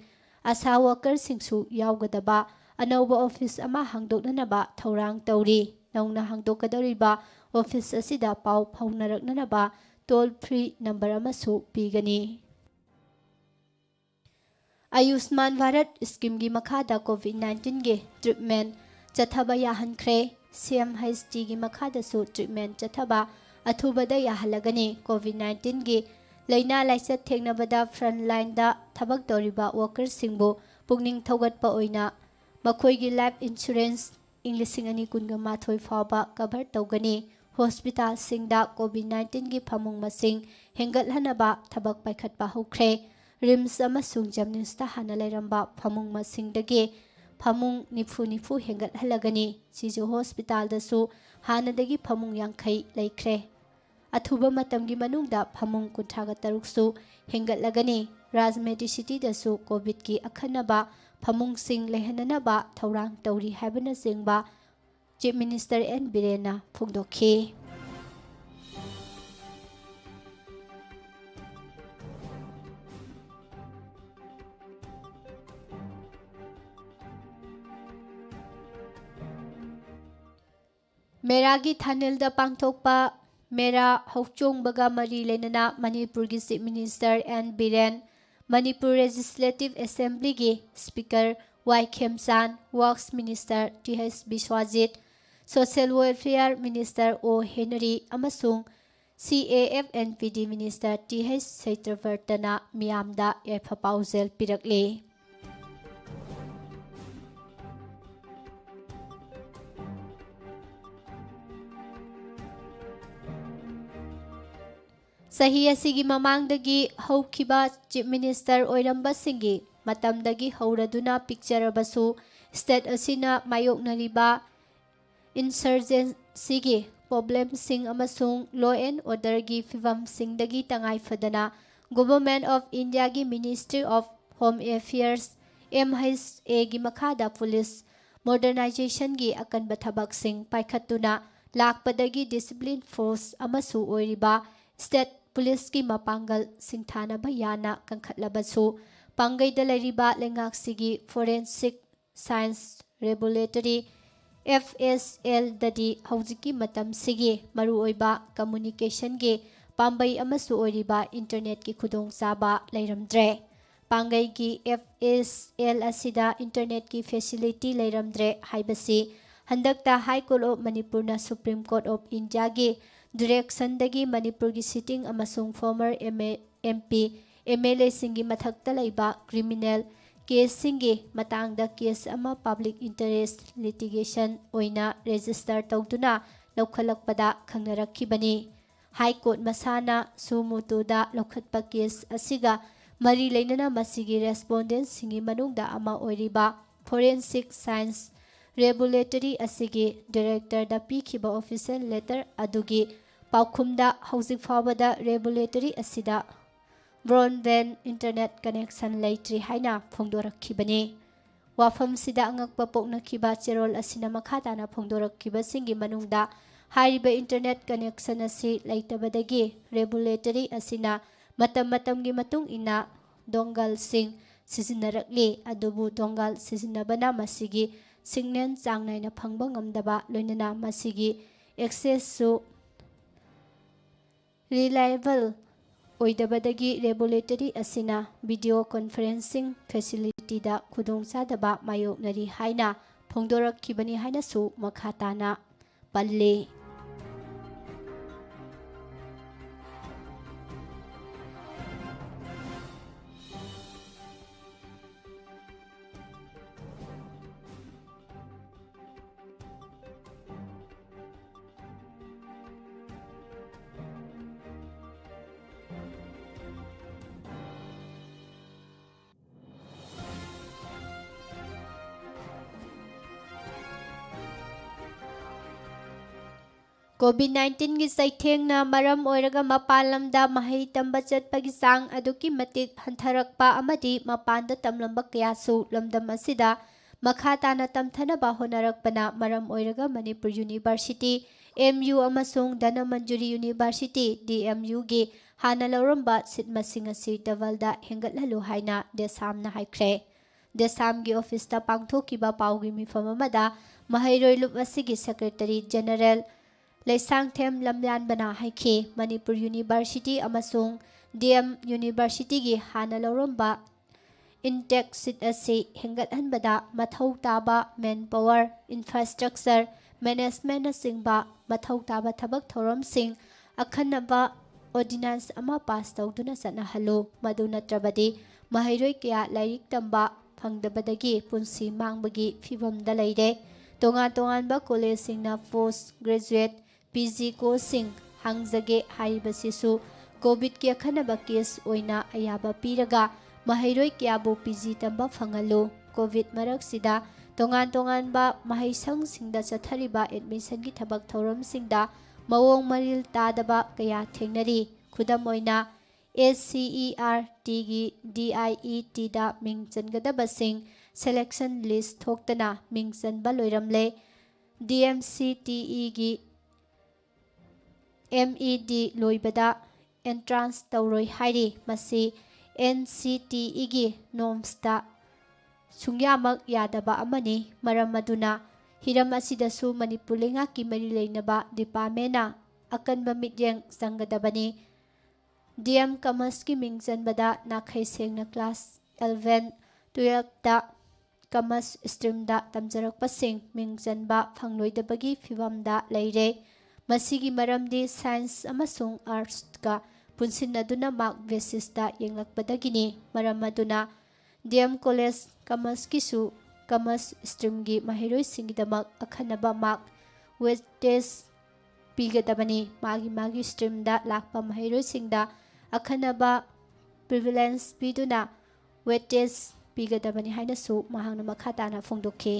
ꯑꯁꯥ ꯋꯥꯀꯔꯁꯤꯡꯁꯨ ꯌꯥꯎꯒꯗꯕ ꯑꯅꯧꯕ ꯑꯣꯐꯤꯁ ꯑꯃ ꯍꯥꯡꯗꯣꯛꯅꯅꯕ ꯊꯧꯔꯥꯡ ꯇꯧꯔꯤ꯫ ꯅꯧꯅ ꯍꯥꯡꯗꯣꯛꯀꯗꯧꯔꯤꯕ ꯑꯣꯐꯤꯁ ꯑꯁꯤꯗ ꯄꯥꯎ ꯐꯥꯎꯅꯔꯛꯅꯅꯕ ꯇꯣꯜ ꯐ꯭ꯔꯤ ꯅꯝꯕꯔ ꯑꯃꯁꯨ ꯄꯤꯒꯅꯤ꯫ ꯑꯌꯨꯁꯃꯥꯟ ꯚꯥꯔꯠ ꯁ꯭ꯀꯤꯝꯒꯤ ꯃꯈꯥꯗ COVID nineteenꯒꯤ ꯇ꯭ꯔꯤꯠꯃꯦꯟ ꯆꯠꯊꯕ ꯌꯥꯍꯟꯈ꯭ꯔꯦ꯫ ꯁꯤ ꯑꯦꯝ ꯍꯩꯆ ꯗꯤꯒꯤ ꯃꯈꯥꯗꯁꯨ ꯇ꯭ꯔꯤꯠꯃꯦꯟ ꯆꯠꯊꯕ ꯑꯊꯨꯕꯗ ꯌꯥꯍꯜꯂꯒꯅꯤ꯫ COVID nineteenꯒꯤ ꯂꯥꯏꯅꯥ ꯂꯥꯏꯆꯠ ꯊꯦꯡꯅꯕꯗ ꯐ꯭ꯔꯟꯠ ꯂꯥꯏꯟꯗ ꯊꯕꯛ ꯇꯧꯔꯤꯕ ꯋꯥꯀꯔꯁꯤꯡꯕꯨ ꯄꯨꯛꯅꯤꯡ ꯊꯧꯒꯠꯄ ꯑꯣꯏꯅ ꯃꯈꯣꯏꯒꯤ ꯂꯥꯏꯐ ꯏꯟꯁꯨꯔꯦꯟꯁ ꯏꯪ ꯂꯤꯁꯤꯡ ꯑꯅꯤ ꯀꯨꯟꯒ ꯃꯥꯊꯣꯏ ꯐꯥꯎꯕ ꯀꯚꯔ ꯇꯧꯒꯅꯤ꯫ ꯍꯣꯁꯄꯤꯇꯥꯜꯁꯤꯡꯗ COVID nineteenꯒꯤ ꯐꯃꯨꯡ ꯃꯁꯤꯡ ꯍꯦꯟꯒꯠꯍꯟꯅꯕ ꯊꯕꯛ ꯄꯥꯏꯈꯠꯄ ꯍꯧꯈ꯭ꯔꯦ꯫ ꯔꯤꯝꯁ ꯑꯃꯁꯨꯡ ꯖꯦꯝꯅꯤꯝꯁꯇ ꯍꯥꯟꯅ ꯂꯩꯔꯝꯕ ꯐꯃꯨꯡ ꯃꯁꯤꯡꯗꯒꯤ ꯐꯃꯨꯡ ꯅꯤꯐꯨ ꯅꯤꯐꯨ ꯍꯦꯟꯒꯠꯍꯜꯂꯒꯅꯤ꯫ ꯁꯤꯖꯨ ꯍꯣꯁꯄꯤꯇꯥꯜꯗꯁꯨ ꯍꯥꯟꯅꯗꯒꯤ ꯐꯃꯨꯡ ꯌꯥꯡꯈꯩ ꯂꯩꯈ꯭ꯔꯦ꯫ ꯑꯊꯨꯕ ꯃꯇꯝꯒꯤ ꯃꯅꯨꯡꯗ ꯐꯃꯨꯡ ꯀꯨꯟꯊ꯭ꯔꯥꯒ ꯇꯔꯨꯛꯁꯨ ꯍꯦꯟꯒꯠꯂꯒꯅꯤ꯫ ꯔꯥꯖꯃꯦꯗꯤꯁꯤꯇꯤꯗꯁꯨ COVIDꯀꯤ ꯑꯈꯟꯅꯕ ꯐꯃꯨꯡꯁꯤꯡ ꯂꯩꯍꯟꯅꯅꯕ ꯊꯧꯔꯥꯡ ꯇꯧꯔꯤ ꯍꯥꯏꯕꯅꯆꯤꯡꯕ ꯆꯤꯐ ꯃꯤꯅꯤꯁꯇꯔ ꯑꯦꯟ ꯕꯤꯔꯦꯟꯅ ꯐꯣꯡꯗꯣꯛꯈꯤ꯫ ꯃꯦꯔꯥꯒꯤ ꯊꯥꯅꯤꯜꯗ ꯄꯥꯡꯊꯣꯛꯄ ꯃꯦꯔꯥ ꯍꯧꯆꯣꯡꯕꯒ ꯃꯔꯤ ꯂꯩꯅꯅ ꯃꯅꯤꯄꯨꯔꯒꯤ chief minister N Biren, Manipur legislative ꯑꯦꯁꯦꯝꯕ꯭ꯂꯤꯒꯤ speaker Y Khemchand, works minister T H Biswajit, social welfare minister O Henry ꯑꯃꯁꯨꯡ C A F N P D minister T H ꯁꯩꯇ꯭ꯔꯚꯔꯇꯅ ꯃꯤꯌꯥꯝꯗ ꯌꯥꯏꯐ ꯄꯥꯎꯖꯦꯜ ꯄꯤꯔꯛꯂꯤ꯫ ꯆꯍꯤ ꯑꯁꯤꯒꯤ ꯃꯃꯥꯡꯗꯒꯤ ꯍꯧꯈꯤꯕ Chief Minister ꯑꯣꯏꯔꯝꯕꯁꯤꯡꯒꯤ ꯃꯇꯝꯗꯒꯤ ꯍꯧꯔꯗꯨꯅ ꯄꯤꯛꯆꯔꯕꯁꯨ, state ꯑꯁꯤꯅ ꯃꯥꯌꯣꯛꯅꯔꯤꯕ insurgencyꯒꯤ problemꯁꯤꯡ ꯑꯃꯁꯨꯡ law and orderꯒꯤ ꯐꯤꯚꯝꯁꯤꯡꯗꯒꯤ ꯇꯉꯥꯏ ꯐꯗꯅ Government of Indiaꯒꯤ Ministry of Home Affairs, MHAꯒꯤ ꯃꯈꯥꯗ police modernizationꯒꯤ ꯑꯀꯟꯕ ꯊꯕꯛꯁꯤꯡ ꯄꯥꯏꯈꯠꯇꯨꯅ ꯂꯥꯛꯄꯗꯒꯤ discipline force ꯑꯃꯁꯨ ꯑꯣꯏꯔꯤꯕ state policeꯀꯤ ꯃꯄꯥꯡꯒꯜ ꯁꯤꯡꯊꯥꯅꯕ ꯌꯥꯅ ꯀꯟꯈꯠꯂꯕꯁꯨ, ꯄꯥꯡꯒꯩꯗ ꯂꯩꯔꯤꯕ ꯂꯩꯉꯥꯛꯁꯤꯒꯤ Forensic Science Laboratory, FSLꯗꯗꯤ ꯍꯧꯖꯤꯛꯀꯤ ꯃꯇꯝꯁꯤꯒꯤ ꯃꯔꯨꯑꯣꯏꯕ communicationꯒꯤ ꯄꯥꯝꯕꯩ ꯑꯃꯁꯨ ꯑꯣꯏꯔꯤꯕ internetꯀꯤ ꯈꯨꯗꯣꯡꯆꯥꯕ ꯂꯩꯔꯝꯗ꯭ꯔꯦ꯫ ꯄꯥꯡꯒꯩꯒꯤ FSL ꯑꯁꯤꯗ internetꯀꯤ facility ꯂꯩꯔꯝꯗ꯭ꯔꯦ ꯍꯥꯏꯕꯁꯤ ꯍꯟꯗꯛꯇ High Court of Manipurꯅ Supreme Court of Indiaꯒꯤ directionꯗꯒꯤ ꯃꯅꯤꯄꯨꯔꯒꯤ sitting ꯑꯃꯁꯨꯡ former MA, MP, MLAꯁꯤꯡꯒꯤ ꯃꯊꯛꯇ ꯂꯩꯕ criminal caseꯁꯤꯡꯒꯤ ꯃꯇꯥꯡꯗ case ꯑꯃ public interest litigation ꯑꯣꯏꯅ register ꯇꯧꯗꯨꯅ ꯂꯧꯈꯠꯂꯛꯄꯗ ꯈꯪꯅꯔꯛꯈꯤꯕꯅꯤ꯫ High Court ꯃꯁꯥꯅ suo motoꯗ ꯂꯧꯈꯠꯄ case ꯑꯁꯤꯒ ꯃꯔꯤ ꯂꯩꯅꯅ ꯃꯁꯤꯒꯤ respondentꯁꯤꯡꯒꯤ ꯃꯅꯨꯡꯗ ꯑꯃ ꯑꯣꯏꯔꯤꯕ Forensic Science Laboratory ꯑꯁꯤꯒꯤ directorꯗ ꯄꯤꯈꯤꯕ official letter ꯑꯗꯨꯒꯤ ꯄꯥꯎꯈꯨꯝꯗ ꯍꯧꯖꯤꯛ ꯐꯥꯎꯕꯗ laboratory ꯑꯁꯤꯗ broadband internet connection ꯂꯩꯇ꯭ꯔꯤ ꯍꯥꯏꯅ ꯐꯣꯡꯗꯣꯔꯛꯈꯤꯕꯅꯤ꯫ ꯋꯥꯐꯝꯁꯤꯗ ꯑꯉꯛꯄ ꯄꯣꯛꯅꯈꯤꯕ ꯆꯦꯔꯣꯜ ꯑꯁꯤꯅ ꯃꯈꯥ ꯇꯥꯅ ꯐꯣꯡꯗꯣꯔꯛꯈꯤꯕꯁꯤꯡꯒꯤ ꯃꯅꯨꯡꯗ ꯍꯥꯏꯔꯤꯕ internet connection ꯑꯁꯤ ꯂꯩꯇꯕꯗꯒꯤ laboratory ꯑꯁꯤꯅ ꯃꯇꯝ ꯃꯇꯝꯒꯤ ꯃꯇꯨꯡ ꯏꯟꯅ dongleꯁꯤꯡ ꯁꯤꯖꯤꯟꯅꯔꯛꯂꯤ, ꯑꯗꯨꯕꯨ dongle ꯁꯤꯖꯤꯟꯅꯕꯅ ꯃꯁꯤꯒꯤ signal ꯆꯥꯡ ꯅꯥꯏꯅ ꯐꯪꯕ ꯉꯝꯗꯕ, ꯂꯣꯏꯅꯅ ꯃꯁꯤꯒꯤ accessꯁꯨ reliable ꯑꯣꯏꯗꯕꯗꯒꯤ laboratory ꯑꯁꯤꯅ video conferencing facilityꯗ ꯈꯨꯗꯣꯡꯆꯥꯗꯕ ꯃꯥꯌꯣꯛꯅꯔꯤ ꯍꯥꯏꯅ ꯐꯣꯡꯗꯣꯔꯛꯈꯤꯕꯅꯤ ꯍꯥꯏꯅꯁꯨ ꯃꯈꯥ ꯇꯥꯅ ꯄꯜꯂꯤ꯫ COVID nineteenꯒꯤ ꯆꯩꯊꯦꯡꯅ ꯃꯔꯝ ꯑꯣꯏꯔꯒ ꯃꯄꯥꯟ ꯂꯝꯗ ꯃꯍꯩ ꯇꯝꯕ ꯆꯠꯄꯒꯤ ꯆꯥꯡ ꯑꯗꯨꯛꯀꯤ ꯃꯇꯤꯛ ꯍꯟꯊꯔꯛꯄ ꯑꯃꯗꯤ ꯃꯄꯥꯟꯗ ꯇꯝꯂꯝꯕ ꯀꯌꯥꯁꯨ ꯂꯝꯗꯝ ꯑꯁꯤꯗ ꯃꯈꯥ ꯇꯥꯅ ꯇꯝꯊꯅꯕ ꯍꯣꯠꯅꯔꯛꯄꯅ ꯃꯔꯝ ꯑꯣꯏꯔꯒ ꯃꯅꯤꯄꯨꯔ ꯌꯨꯅꯤꯚꯔꯁꯤꯇꯤ, ꯑꯦꯝ ꯌꯨ, ꯑꯃꯁꯨꯡ ꯙꯅꯃꯟꯖꯨꯔꯤ ꯌꯨꯅꯤꯚꯔꯁꯤꯇꯤ, ꯗꯤ ꯑꯦꯝ ꯌꯨꯒꯤ ꯍꯥꯟꯅ ꯂꯧꯔꯝꯕ ꯁꯤꯠ ꯃꯁꯤꯡ ꯑꯁꯤ ꯗꯕꯜꯗ ꯍꯦꯟꯒꯠꯍꯜꯂꯨ ꯍꯥꯏꯅ ꯗꯦꯁꯥꯝꯅ ꯍꯥꯏꯈ꯭ꯔꯦ꯫ ꯗꯦꯁꯥꯝꯒꯤ ꯑꯣꯐꯤꯁꯇ ꯄꯥꯡꯊꯣꯛꯈꯤꯕ ꯄꯥꯎꯒꯤ ꯃꯤꯐꯝ ꯑꯃꯗ ꯃꯍꯩꯔꯣꯏ ꯂꯨꯞ ꯑꯁꯤꯒꯤ ꯁꯦꯀ꯭ꯔꯦꯇꯔꯤ ꯖꯦꯅꯔꯦꯜ ꯂꯩꯁꯥꯡꯊꯦꯝ ꯂꯝꯌꯥꯟꯕꯅ ꯍꯥꯏꯈꯤ, ꯃꯅꯤꯄꯨꯔ ꯌꯨꯅꯤꯚꯔꯁꯤꯇꯤ ꯑꯃꯁꯨꯡ ꯗꯤ ꯑꯦꯝ ꯌꯨꯅꯤꯚꯔꯁꯤꯇꯤꯒꯤ ꯍꯥꯟꯅ ꯂꯧꯔꯝꯕ ꯏꯟꯇꯦꯛ ꯁꯤꯠ ꯑꯁꯤ ꯍꯦꯟꯒꯠꯍꯟꯕꯗ ꯃꯊꯧ ꯇꯥꯕ ꯃꯦꯟ ꯄꯥꯋꯔ, ꯏꯟꯐ꯭ꯔꯥꯁ꯭ꯇ꯭ꯔꯛꯆꯔ, ꯃꯦꯅꯦꯖꯃꯦꯟꯅꯆꯤꯡꯕ ꯃꯊꯧ ꯇꯥꯕ ꯊꯕꯛ ꯊꯧꯔꯝꯁꯤꯡ ꯑꯈꯟꯅꯕ ꯑꯣꯔꯗꯤꯅꯥꯟꯁ ꯑꯃ ꯄꯥꯁ ꯇꯧꯗꯨꯅ ꯆꯠꯅꯍꯜꯂꯨ, ꯃꯗꯨ ꯅꯠꯇ꯭ꯔꯕꯗꯤ ꯃꯍꯩꯔꯣꯏ ꯀꯌꯥ ꯂꯥꯏꯔꯤꯛ ꯇꯝꯕ ꯐꯪꯗꯕꯗꯒꯤ ꯄꯨꯟꯁꯤ ꯃꯥꯡꯕꯒꯤ ꯐꯤꯚꯝꯗ ꯂꯩꯔꯦ꯫ ꯇꯣꯉꯥꯟ ꯇꯣꯉꯥꯟꯕ ꯀꯣꯂꯦꯖꯁꯤꯡꯅ ꯄꯣꯁ ꯒ꯭ꯔꯦꯖꯨꯑꯦꯠ, ꯄꯤ ꯖꯤ ꯀꯣꯔꯁꯁꯤꯡ ꯍꯥꯡꯖꯒꯦ ꯍꯥꯏꯔꯤꯕꯁꯤꯁꯨ ꯀꯣꯚꯤꯗꯀꯤ ꯑꯈꯟꯅꯕ ꯀꯦꯁ ꯑꯣꯏꯅ ꯑꯌꯥꯕ ꯄꯤꯔꯒ ꯃꯍꯩꯔꯣꯏ ꯀꯌꯥꯕꯨ ꯄꯤ ꯖꯤ ꯇꯝꯕ ꯐꯪꯍꯜꯂꯨ꯫ ꯀꯣꯚꯤꯗ ꯃꯔꯛꯁꯤꯗ ꯇꯣꯉꯥꯟ ꯇꯣꯉꯥꯟꯕ ꯃꯍꯩꯁꯪꯁꯤꯡꯗ ꯆꯠꯊꯔꯤꯕ ꯑꯦꯗꯃꯤꯁꯟꯒꯤ ꯊꯕꯛ ꯊꯧꯔꯝꯁꯤꯡꯗ ꯃꯑꯣꯡ ꯃꯔꯤꯜ ꯇꯥꯗꯕ ꯀꯌꯥ ꯊꯦꯡꯅꯔꯤ꯫ ꯈꯨꯗꯝ ꯑꯣꯏꯅ, ꯑꯦꯁ ꯁꯤ ꯏ ꯑꯥꯔ ꯇꯤꯒꯤ ꯗꯤ ꯑꯥꯏ ꯏ ꯇꯤꯗ ꯃꯤꯡ ꯆꯟꯒꯗꯕꯁꯤꯡ ꯁꯦꯂꯦꯛꯁꯟ ꯂꯤꯁ ꯊꯣꯛꯇꯅ ꯃꯤꯡ ꯆꯟꯕ ꯂꯣꯏꯔꯝꯂꯦ꯫ ꯗꯤ ꯑꯦꯝ ꯁꯤ ꯇꯤ ꯏꯒꯤ ꯑꯦꯝ ꯏ ꯗꯤ ꯂꯣꯏꯕꯗ ꯑꯦꯟꯇ꯭ꯔꯥꯟꯁ ꯇꯧꯔꯣꯏ ꯍꯥꯏꯔꯤ꯫ ꯃꯁꯤ ꯑꯦꯟ ꯁꯤ ꯇꯤ ꯏꯒꯤ ꯅꯣꯔꯝꯁꯇ ꯁꯨꯡꯌꯥꯃꯛ ꯌꯥꯗꯕ ꯑꯃꯅꯤ꯫ ꯃꯔꯝ ꯑꯗꯨꯅ ꯍꯤꯔꯝ ꯑꯁꯤꯗꯁꯨ ꯃꯅꯤꯄꯨꯔ ꯂꯩꯉꯥꯛꯀꯤ ꯃꯔꯤ ꯂꯩꯅꯕ ꯗꯤꯄꯥꯔꯠꯃꯦꯟꯅ ꯑꯀꯟꯕ ꯃꯤꯠꯌꯦꯡ ꯆꯪꯒꯗꯕꯅꯤ꯫ ꯗꯤ ꯑꯦꯝ ꯀꯃꯔꯁꯀꯤ ꯃꯤꯡ ꯆꯟꯕꯗ ꯅꯥꯈꯩ ꯁꯦꯡꯅ ꯀ꯭ꯂꯥꯁ ꯑꯦꯂꯚꯦꯟ, ꯇꯨꯌꯦꯜꯐꯇ ꯀꯃꯔꯁ ꯁ꯭ꯇ꯭ꯔꯤꯝꯗ ꯇꯝꯖꯔꯛꯄꯁꯤꯡ ꯃꯤꯡ ꯆꯟꯕ ꯐꯪꯂꯣꯏꯗꯕꯒꯤ ꯐꯤꯚꯝꯗ ꯂꯩꯔꯦ꯫ ꯃꯁꯤꯒꯤ ꯃꯔꯝꯗꯤ ꯁꯥꯏꯟꯁ ꯑꯃꯁꯨꯡ ꯑꯥꯔꯠꯁꯀ ꯄꯨꯟꯁꯤꯟꯅꯗꯨꯅ ꯃꯥꯔꯛ ꯕꯦꯁꯤꯁꯇ ꯌꯦꯡꯂꯛꯄꯗꯒꯤꯅꯤ꯫ ꯃꯔꯝ ꯑꯗꯨꯅ ꯗꯤ ꯑꯦꯝ ꯀꯣꯂꯦꯖ ꯀꯃꯔꯁꯀꯤꯁꯨ ꯀꯃꯔꯁ ꯁ꯭ꯇ꯭ꯔꯤꯝꯒꯤ ꯃꯍꯩꯔꯣꯏꯁꯤꯡꯒꯤꯗꯃꯛ ꯑꯈꯟꯅꯕ ꯃꯥꯔꯛ ꯋꯦꯇꯦꯖ ꯄꯤꯒꯗꯕꯅꯤ꯫ ꯃꯥꯒꯤ ꯃꯥꯒꯤ ꯁ꯭ꯇ꯭ꯔꯤꯝꯗ ꯂꯥꯛꯄ ꯃꯍꯩꯔꯣꯏꯁꯤꯡꯗ ꯑꯈꯟꯅꯕ ꯄ꯭ꯔꯤꯚꯤꯂꯦꯟꯁ ꯄꯤꯗꯨꯅ ꯋꯦꯇꯦꯖ ꯄꯤꯒꯗꯕꯅꯤ ꯍꯥꯏꯅꯁꯨ ꯃꯍꯥꯛꯅ ꯃꯈꯥ ꯇꯥꯅ ꯐꯣꯡꯗꯣꯛꯈꯤ꯫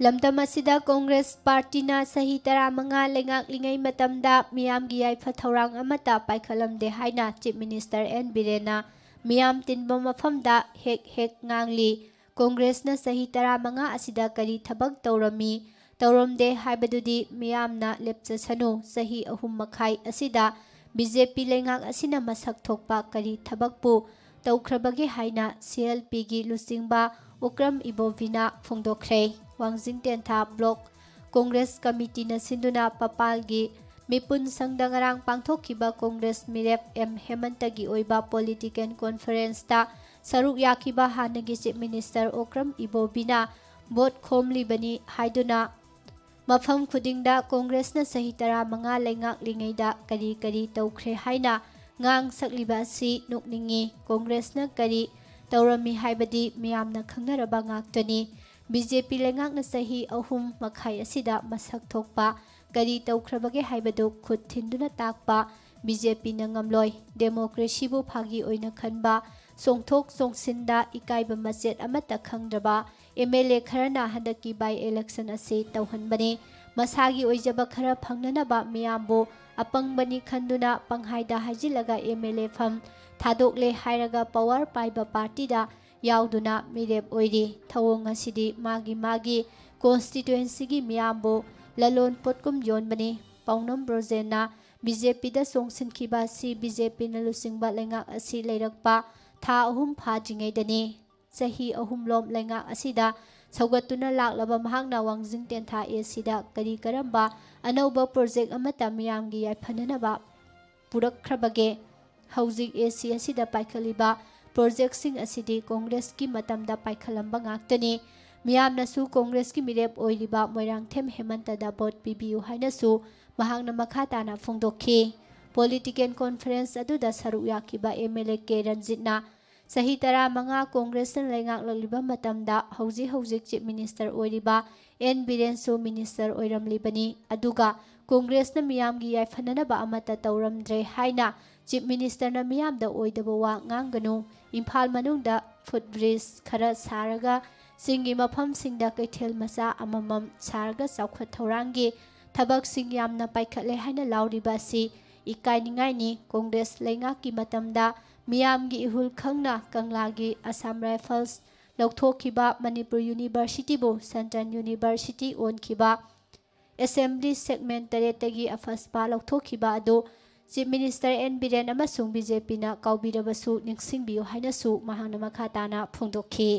ꯂꯝꯗꯝ ꯑꯁꯤꯗ ꯀꯣꯡꯒ꯭ꯔꯦꯁ ꯄꯥꯔꯇꯤꯅ ꯆꯍꯤ ꯇꯔꯥꯃꯉꯥ ꯂꯩꯉꯥꯛꯂꯤꯉꯩ ꯃꯇꯝꯗ ꯃꯤꯌꯥꯝꯒꯤ ꯌꯥꯏꯐ ꯊꯧꯔꯥꯡ ꯑꯃꯠꯇ ꯄꯥꯏꯈꯠꯂꯝꯗꯦ ꯍꯥꯏꯅ ꯆꯤꯐ ꯃꯤꯅꯤꯁꯇꯔ ꯑꯦꯟ ꯕꯤꯔꯦꯟꯅ ꯃꯤꯌꯥꯝ ꯇꯤꯟꯕ ꯃꯐꯝꯗ ꯍꯦꯛ ꯍꯦꯛ ꯉꯥꯡꯂꯤ꯫ ꯀꯣꯡꯒ꯭ꯔꯦꯁꯅ ꯆꯍꯤ ꯇꯔꯥꯃꯉꯥ ꯑꯁꯤꯗ ꯀꯔꯤ ꯊꯕꯛ ꯇꯧꯔꯝꯃꯤ, ꯇꯧꯔꯝꯗꯦ ꯍꯥꯏꯕꯗꯨꯗꯤ ꯃꯤꯌꯥꯝꯅ ꯂꯦꯞꯆꯁꯅꯨ꯫ ꯆꯍꯤ ꯑꯍꯨꯝ ꯃꯈꯥꯏ ꯑꯁꯤꯗ ꯕꯤ ꯖꯦ ꯄꯤ ꯂꯩꯉꯥꯛ ꯑꯁꯤꯅ ꯃꯁꯛ ꯊꯣꯛꯄ ꯀꯔꯤ ꯊꯕꯛꯄꯨ ꯇꯧꯈ꯭ꯔꯕꯒꯦ ꯍꯥꯏꯅ ꯁꯤ ꯑꯦꯜ ꯄꯤꯒꯤ ꯂꯨꯆꯤꯡꯕ ꯎꯀ꯭ꯔꯝ ꯏꯕꯣꯕꯤꯅ ꯐꯣꯡꯗꯣꯛꯈ꯭ꯔꯦ꯫ ꯋꯥꯡꯖꯤꯡ ꯇꯦꯟꯊꯥ ꯕ꯭ꯂꯣꯛ ꯀꯣꯡꯒ꯭ꯔꯦꯁ ꯀꯃꯤꯇꯤꯅ ꯁꯤꯟꯗꯨꯅ ꯄꯄꯥꯜꯒꯤ ꯃꯤꯄꯨꯟ ꯁꯪꯗ ꯉꯔꯥꯡ ꯄꯥꯡꯊꯣꯛꯈꯤꯕ ꯀꯣꯡꯒ꯭ꯔꯦꯁ ꯃꯤꯔꯦꯞ ꯑꯦꯝ ꯍꯦꯃꯟꯇꯒꯤ ꯑꯣꯏꯕ ꯄꯣꯂꯤꯇꯤꯀꯦꯜ ꯀꯣꯟꯐꯔꯦꯟꯁꯇ ꯁꯔꯨꯛ ꯌꯥꯈꯤꯕ ꯍꯥꯟꯅꯒꯤ ꯆꯤꯐ ꯃꯤꯅꯤꯁꯇꯔ ꯎꯀ꯭ꯔꯝ ꯏꯕꯣꯕꯤꯅ ꯚꯣꯠ ꯈꯣꯝꯂꯤꯕꯅꯤ ꯍꯥꯏꯗꯨꯅ ꯃꯐꯝ ꯈꯨꯗꯤꯡꯗ ꯀꯣꯡꯒ꯭ꯔꯦꯁꯅ ꯆꯍꯤ ꯇꯔꯥꯃꯉꯥ ꯂꯩꯉꯥꯛꯂꯤꯉꯩꯗ ꯀꯔꯤ ꯀꯔꯤ ꯇꯧꯈ꯭ꯔꯦ ꯍꯥꯏꯅ ꯉꯥꯡ ꯁꯛꯂꯤꯕ ꯑꯁꯤ ꯅꯣꯛꯅꯤꯡꯉꯤ꯫ ꯀꯣꯡꯒ꯭ꯔꯦꯁꯅ ꯀꯔꯤ ꯇꯧꯔꯝꯃꯤ ꯍꯥꯏꯕꯗꯤ ꯃꯤꯌꯥꯝꯅ ꯈꯪꯅꯔꯕ ꯉꯥꯛꯇꯅꯤ꯫ ꯕꯤ ꯖꯦ ꯄꯤ ꯂꯩꯉꯥꯛꯅ ꯆꯍꯤ ꯑꯍꯨꯝ ꯃꯈꯥꯏ ꯑꯁꯤꯗ ꯃꯁꯛ ꯊꯣꯛꯄ ꯀꯔꯤ ꯇꯧꯈ꯭ꯔꯕꯒꯦ ꯍꯥꯏꯕꯗꯨ ꯈꯨꯠ ꯊꯤꯟꯗꯨꯅ ꯇꯥꯛꯄ ꯕꯤ ꯖꯦ ꯄꯤꯅ ꯉꯝꯂꯣꯏ꯫ ꯗꯦꯃꯣꯀ꯭ꯔꯦꯁꯤꯕꯨ ꯐꯥꯒꯤ ꯑꯣꯏꯅ ꯈꯟꯕ, ꯆꯣꯡꯊꯣꯛ ꯆꯣꯡꯁꯤꯟꯗ ꯏꯀꯥꯏꯕ ꯃꯆꯦꯠ ꯑꯃꯠꯇ ꯈꯪꯗ꯭ꯔꯕ ꯑꯦꯝ ꯑꯦꯜ ꯑꯦ ꯈꯔꯅ ꯍꯟꯗꯛꯀꯤ ꯕꯥꯏ ꯏꯂꯦꯛꯁꯟ ꯑꯁꯤ ꯇꯧꯍꯟꯕꯅꯤ꯫ ꯃꯁꯥꯒꯤ ꯑꯣꯏꯖꯕ ꯈꯔ ꯐꯪꯅꯅꯕ ꯃꯤꯌꯥꯝꯕꯨ ꯑꯄꯪꯕꯅꯤ ꯈꯟꯗꯨꯅ ꯄꯪꯍꯥꯏꯗ ꯍꯥꯏꯖꯤꯜꯂꯒ ꯑꯦꯝ ꯑꯦꯜ ꯑꯦ ꯐꯝ ꯊꯥꯗꯣꯛꯂꯦ ꯍꯥꯏꯔꯒ ꯄꯋꯥꯔ ꯄꯥꯏꯕ ꯄꯥꯔꯇꯤꯗ ꯌꯥꯎꯗꯨꯅ ꯃꯤꯔꯦꯞ ꯑꯣꯏꯔꯤ꯫ ꯊꯧꯑꯣꯡ ꯑꯁꯤꯗꯤ ꯃꯥꯒꯤ ꯃꯥꯒꯤ ꯀꯣꯟꯁꯇꯤꯇ꯭ꯋꯦꯟꯁꯤꯒꯤ ꯃꯤꯌꯥꯝꯕꯨ ꯂꯂꯣꯟ ꯄꯣꯠꯀꯨꯝ ꯌꯣꯟꯕꯅꯤ꯫ ꯄꯥꯎꯅꯝ ꯕ꯭ꯔꯣꯖꯦꯟꯅ ꯕꯤ ꯖꯦ ꯄꯤꯗ ꯆꯣꯡꯁꯤꯟꯈꯤꯕ ꯑꯁꯤ ꯕꯤ ꯖꯦ ꯄꯤꯅ ꯂꯨꯆꯤꯡꯕ ꯂꯩꯉꯥꯛ ꯑꯁꯤ ꯂꯩꯔꯛꯄ ꯊꯥ ꯑꯍꯨꯝ ꯐꯥꯗ꯭ꯔꯤꯉꯩꯗꯅꯤ꯫ ꯆꯍꯤ ꯑꯍꯨꯝꯂꯣꯝ ꯂꯩꯉꯥꯛ ꯑꯁꯤꯗ ꯁꯧꯒꯠꯇꯨꯅ ꯂꯥꯛꯂꯕ ꯃꯍꯥꯛꯅ ꯋꯥꯡꯖꯤꯡ ꯇꯦꯟꯊꯥ ꯑꯦ ꯁꯤꯗ ꯀꯔꯤ ꯀꯔꯝꯕ ꯑꯅꯧꯕ ꯄ꯭ꯔꯣꯖꯦꯛ ꯑꯃꯠꯇ ꯃꯤꯌꯥꯝꯒꯤ ꯌꯥꯏꯐꯅꯅꯕ ꯄꯨꯔꯛꯈ꯭ꯔꯕꯒꯦ? ꯍꯧꯖꯤꯛ ꯑꯦ ꯁꯤ ꯑꯁꯤꯗ ꯄꯥꯏꯈꯠꯂꯤꯕ ꯄ꯭ꯔꯣꯖꯦꯛꯁꯤꯡ ꯑꯁꯤꯗꯤ ꯀꯣꯡꯒ꯭ꯔꯦꯁꯀꯤ ꯃꯇꯝꯗ ꯄꯥꯏꯈꯠꯂꯝꯕ ꯉꯥꯛꯇꯅꯤ꯫ ꯃꯤꯌꯥꯝꯅꯁꯨ ꯀꯣꯡꯒ꯭ꯔꯦꯁꯀꯤ ꯃꯤꯔꯦꯞ ꯑꯣꯏꯔꯤꯕ ꯃꯣꯏꯔꯥꯡꯊꯦꯝ ꯍꯦꯃꯟꯇꯗ ꯚꯣꯠ ꯄꯤꯕꯤꯌꯨ ꯍꯥꯏꯅꯁꯨ ꯃꯍꯥꯛꯅ ꯃꯈꯥ ꯇꯥꯅ ꯐꯣꯡꯗꯣꯛꯈꯤ꯫ ꯄꯣꯂꯤꯇꯤꯀꯦꯜ ꯀꯣꯟꯐꯔꯦꯟꯁ ꯑꯗꯨꯗ ꯁꯔꯨꯛ ꯌꯥꯈꯤꯕ ꯑꯦꯝ ꯑꯦꯜ ꯑꯦ ꯀꯦ ꯔꯟꯖꯤꯠꯅ ꯆꯍꯤ ꯇꯔꯥꯃꯉꯥ ꯀꯣꯡꯒ꯭ꯔꯦꯁꯅ ꯂꯩꯉꯥꯛꯂꯛꯂꯤꯕ ꯃꯇꯝꯗ ꯍꯧꯖꯤꯛ ꯍꯧꯖꯤꯛ ꯆꯤꯐ ꯃꯤꯅꯤꯁꯇꯔ ꯑꯣꯏꯔꯤꯕ ꯑꯦꯟ ꯕꯤꯔꯦꯟꯁꯨ ꯃꯤꯅꯤꯁꯇꯔ ꯑꯣꯏꯔꯝꯂꯤꯕꯅꯤ꯫ ꯑꯗꯨꯒ ꯀꯣꯡꯒ꯭ꯔꯦꯁꯅ ꯃꯤꯌꯥꯝꯒꯤ ꯌꯥꯏꯐꯅꯅꯕ ꯑꯃꯠꯇ ꯇꯧꯔꯝꯗ꯭ꯔꯦ ꯍꯥꯏꯅ ꯆꯤꯐ ꯃꯤꯅꯤꯁꯇꯔꯅ ꯃꯤꯌꯥꯝꯗ ꯑꯣꯏꯗꯕ ꯋꯥ ꯉꯥꯡꯒꯅꯨ꯫ ꯏꯝꯐꯥꯜ ꯃꯅꯨꯡꯗ ꯐꯨꯠ ꯕ꯭ꯔꯤꯖ ꯈꯔ ꯁꯥꯔꯒ ꯆꯤꯡꯒꯤ ꯃꯐꯝꯁꯤꯡꯗ ꯀꯩꯊꯦꯜ ꯃꯆꯥ ꯑꯃꯃꯝ ꯁꯥꯔꯒ ꯆꯥꯎꯈꯠ ꯊꯧꯔꯥꯡꯒꯤ ꯊꯕꯛꯁꯤꯡ ꯌꯥꯝꯅ ꯄꯥꯏꯈꯠꯂꯦ ꯍꯥꯏꯅ ꯂꯥꯎꯔꯤꯕ ꯑꯁꯤ ꯏꯀꯥꯏꯅꯤꯡꯉꯥꯏꯅꯤ꯫ ꯀꯣꯡꯒ꯭ꯔꯦꯁ ꯂꯩꯉꯥꯛꯀꯤ ꯃꯇꯝꯗ ꯃꯤꯌꯥꯝꯒꯤ ꯏꯍꯨꯜ ꯈꯪꯅ ꯀꯪꯂꯥꯒꯤ ꯑꯁꯥꯝ ꯔꯥꯏꯐꯜꯁ ꯂꯧꯊꯣꯛꯈꯤꯕ, ꯃꯅꯤꯄꯨꯔ ꯌꯨꯅꯤꯚꯔꯁꯤꯇꯤꯕꯨ ꯁꯦꯟꯇ꯭ꯔꯦꯜ ꯌꯨꯅꯤꯚꯔꯁꯤꯇꯤ ꯑꯣꯟꯈꯤꯕ, ꯑꯦꯁꯦꯝꯕ꯭ꯂꯤ ꯁꯦꯒꯃꯦꯟ ꯇꯔꯦꯠꯇꯒꯤ ꯑꯐꯁꯄꯥ ꯂꯧꯊꯣꯛꯈꯤꯕ ꯑꯗꯨ ꯆꯤꯐ ꯃꯤꯅꯤꯁꯇꯔ ꯑꯦꯟ ꯕꯤꯔꯦꯟ ꯑꯃꯁꯨꯡ ꯕꯤ ꯖꯦ ꯄꯤꯅ ꯀꯥꯎꯕꯤꯔꯕꯁꯨ ꯅꯤꯡꯁꯤꯡꯕꯤꯌꯨ ꯍꯥꯏꯅꯁꯨ ꯃꯍꯥꯛꯅ ꯃꯈꯥ ꯇꯥꯅ ꯐꯣꯡꯗꯣꯛꯈꯤ꯫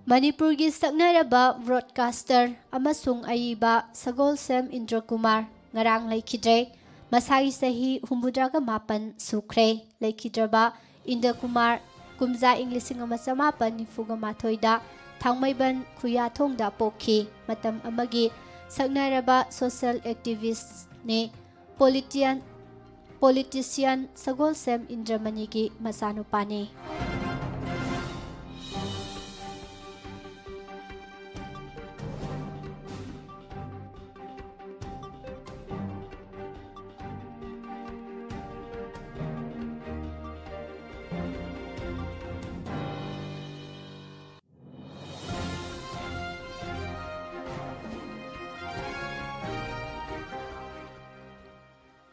ꯃꯅꯤꯄꯨꯔꯒꯤ ꯁꯛꯅꯔꯕ ꯕ꯭ꯔꯣꯗꯀꯥꯁꯇꯔ ꯑꯃꯁꯨꯡ ꯑꯏꯕ ꯁꯒꯣꯜꯁꯦꯝ ꯏꯟꯗ꯭ꯔꯀꯨꯃꯥꯔ ꯉꯔꯥꯡ ꯂꯩꯈꯤꯗ꯭ꯔꯦ꯫ ꯃꯁꯥꯒꯤ ꯆꯍꯤ ꯍꯨꯝꯐꯨꯇꯔꯥꯒ ꯃꯥꯄꯟ ꯁꯨꯈ꯭ꯔꯦ꯫ ꯂꯩꯈꯤꯗ꯭ꯔꯕ ꯏꯟꯗ꯭ꯔꯀꯨꯃꯥꯔ ꯀꯨꯝꯖꯥ ꯏꯪ ꯂꯤꯁꯤꯡ ꯑꯃ ꯆꯃꯥꯄꯟ ꯅꯤꯐꯨꯒ ꯃꯥꯊꯣꯏꯗ ꯊꯥꯡꯃꯩꯕꯟ ꯈꯨꯌꯥꯊꯣꯡꯗ ꯄꯣꯛꯈꯤ꯫ ꯃꯇꯝ ꯑꯃꯒꯤ ꯁꯛꯅꯔꯕ ꯁꯣꯁꯤꯌꯦꯜ ꯑꯦꯛꯇꯤꯚꯤꯁ꯭ꯠꯅꯤ꯫ ꯄꯣꯂꯤꯇꯤꯌꯥꯟ, ꯄꯣꯂꯤꯇꯤꯁꯤꯌꯥꯟ ꯁꯒꯣꯜꯁꯦꯝ ꯏꯟꯗ꯭ꯔꯃꯅꯤꯒꯤ ꯃꯆꯥꯅꯨꯄꯥꯅꯤ꯫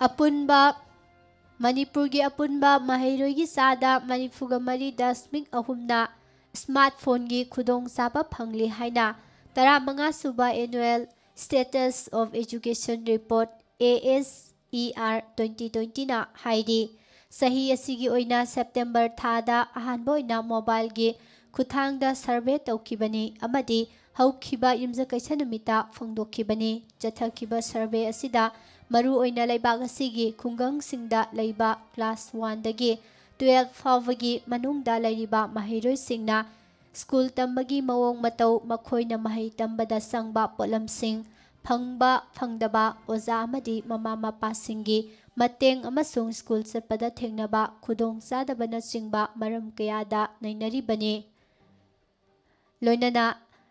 ꯑꯄꯨꯟꯕ, ꯃꯅꯤꯄꯨꯔꯒꯤ ꯑꯄꯨꯟꯕ ꯃꯍꯩꯔꯣꯏꯒꯤ ꯆꯥꯗ ꯃꯔꯤꯐꯨꯒ ꯃꯔꯤ ꯗꯁꯃꯤꯛ ꯑꯍꯨꯝꯅ ꯁ꯭ꯃꯥꯔꯠ ꯐꯣꯟꯒꯤ ꯈꯨꯗꯣꯡꯆꯥꯕ ꯐꯪꯂꯤ ꯍꯥꯏꯅ ꯇꯔꯥꯃꯉꯥ ꯁꯨꯕ Annual Status of Education Report, A S E R twenty twenty ꯅ ꯍꯥꯏꯔꯤ꯫ ꯆꯍꯤ ꯑꯁꯤꯒꯤ ꯑꯣꯏꯅ ꯁꯦꯞꯇꯦꯝꯕꯔ ꯊꯥꯗ ꯑꯍꯥꯟꯕ ꯑꯣꯏꯅ ꯃꯣꯕꯥꯏꯜꯒꯤ ꯈꯨꯠꯊꯥꯡꯗ ꯁꯔꯚꯦ ꯇꯧꯈꯤꯕꯅꯤ ꯑꯃꯗꯤ ꯍꯧꯈꯤꯕ ꯌꯨꯝꯖꯀꯩꯁ ꯅꯨꯃꯤꯠꯇ ꯐꯣꯡꯗꯣꯛꯈꯤꯕꯅꯤ꯫ ꯆꯠꯊꯈꯤꯕ ꯁꯔꯚꯦ ꯑꯁꯤꯗ ꯃꯔꯨꯑꯣꯏꯅ ꯂꯩꯕꯥꯛ ꯑꯁꯤꯒꯤ ꯈꯨꯡꯒꯪꯁꯤꯡꯗ ꯂꯩꯕ ꯀ꯭ꯂꯥꯁ ꯋꯥꯟꯗꯒꯤ ꯇꯨꯌꯦꯜꯐ ꯐꯥꯎꯕꯒꯤ ꯃꯅꯨꯡꯗ ꯂꯩꯔꯤꯕ ꯃꯍꯩꯔꯣꯏꯁꯤꯡꯅ ꯁ꯭ꯀꯨꯜ ꯇꯝꯕꯒꯤ ꯃꯑꯣꯡ ꯃꯇꯧ, ꯃꯈꯣꯏꯅ ꯃꯍꯩ ꯇꯝꯕꯗ ꯆꯪꯕ ꯄꯣꯠꯂꯝꯁꯤꯡ, ꯐꯪꯕ ꯐꯪꯗꯕ, ꯑꯣꯖꯥ ꯑꯃꯗꯤ ꯃꯃꯥ ꯃꯄꯥꯁꯤꯡꯒꯤ ꯃꯇꯦꯡ ꯑꯃꯁꯨꯡ ꯁ꯭ꯀꯨꯜ ꯆꯠꯄꯗ ꯊꯦꯡꯅꯕ ꯈꯨꯗꯣꯡꯆꯥꯗꯕꯅꯆꯤꯡꯕ ꯃꯔꯝ ꯀꯌꯥꯗ ꯅꯩꯅꯔꯤꯕꯅꯤ꯫ ꯂꯣꯏꯅꯅ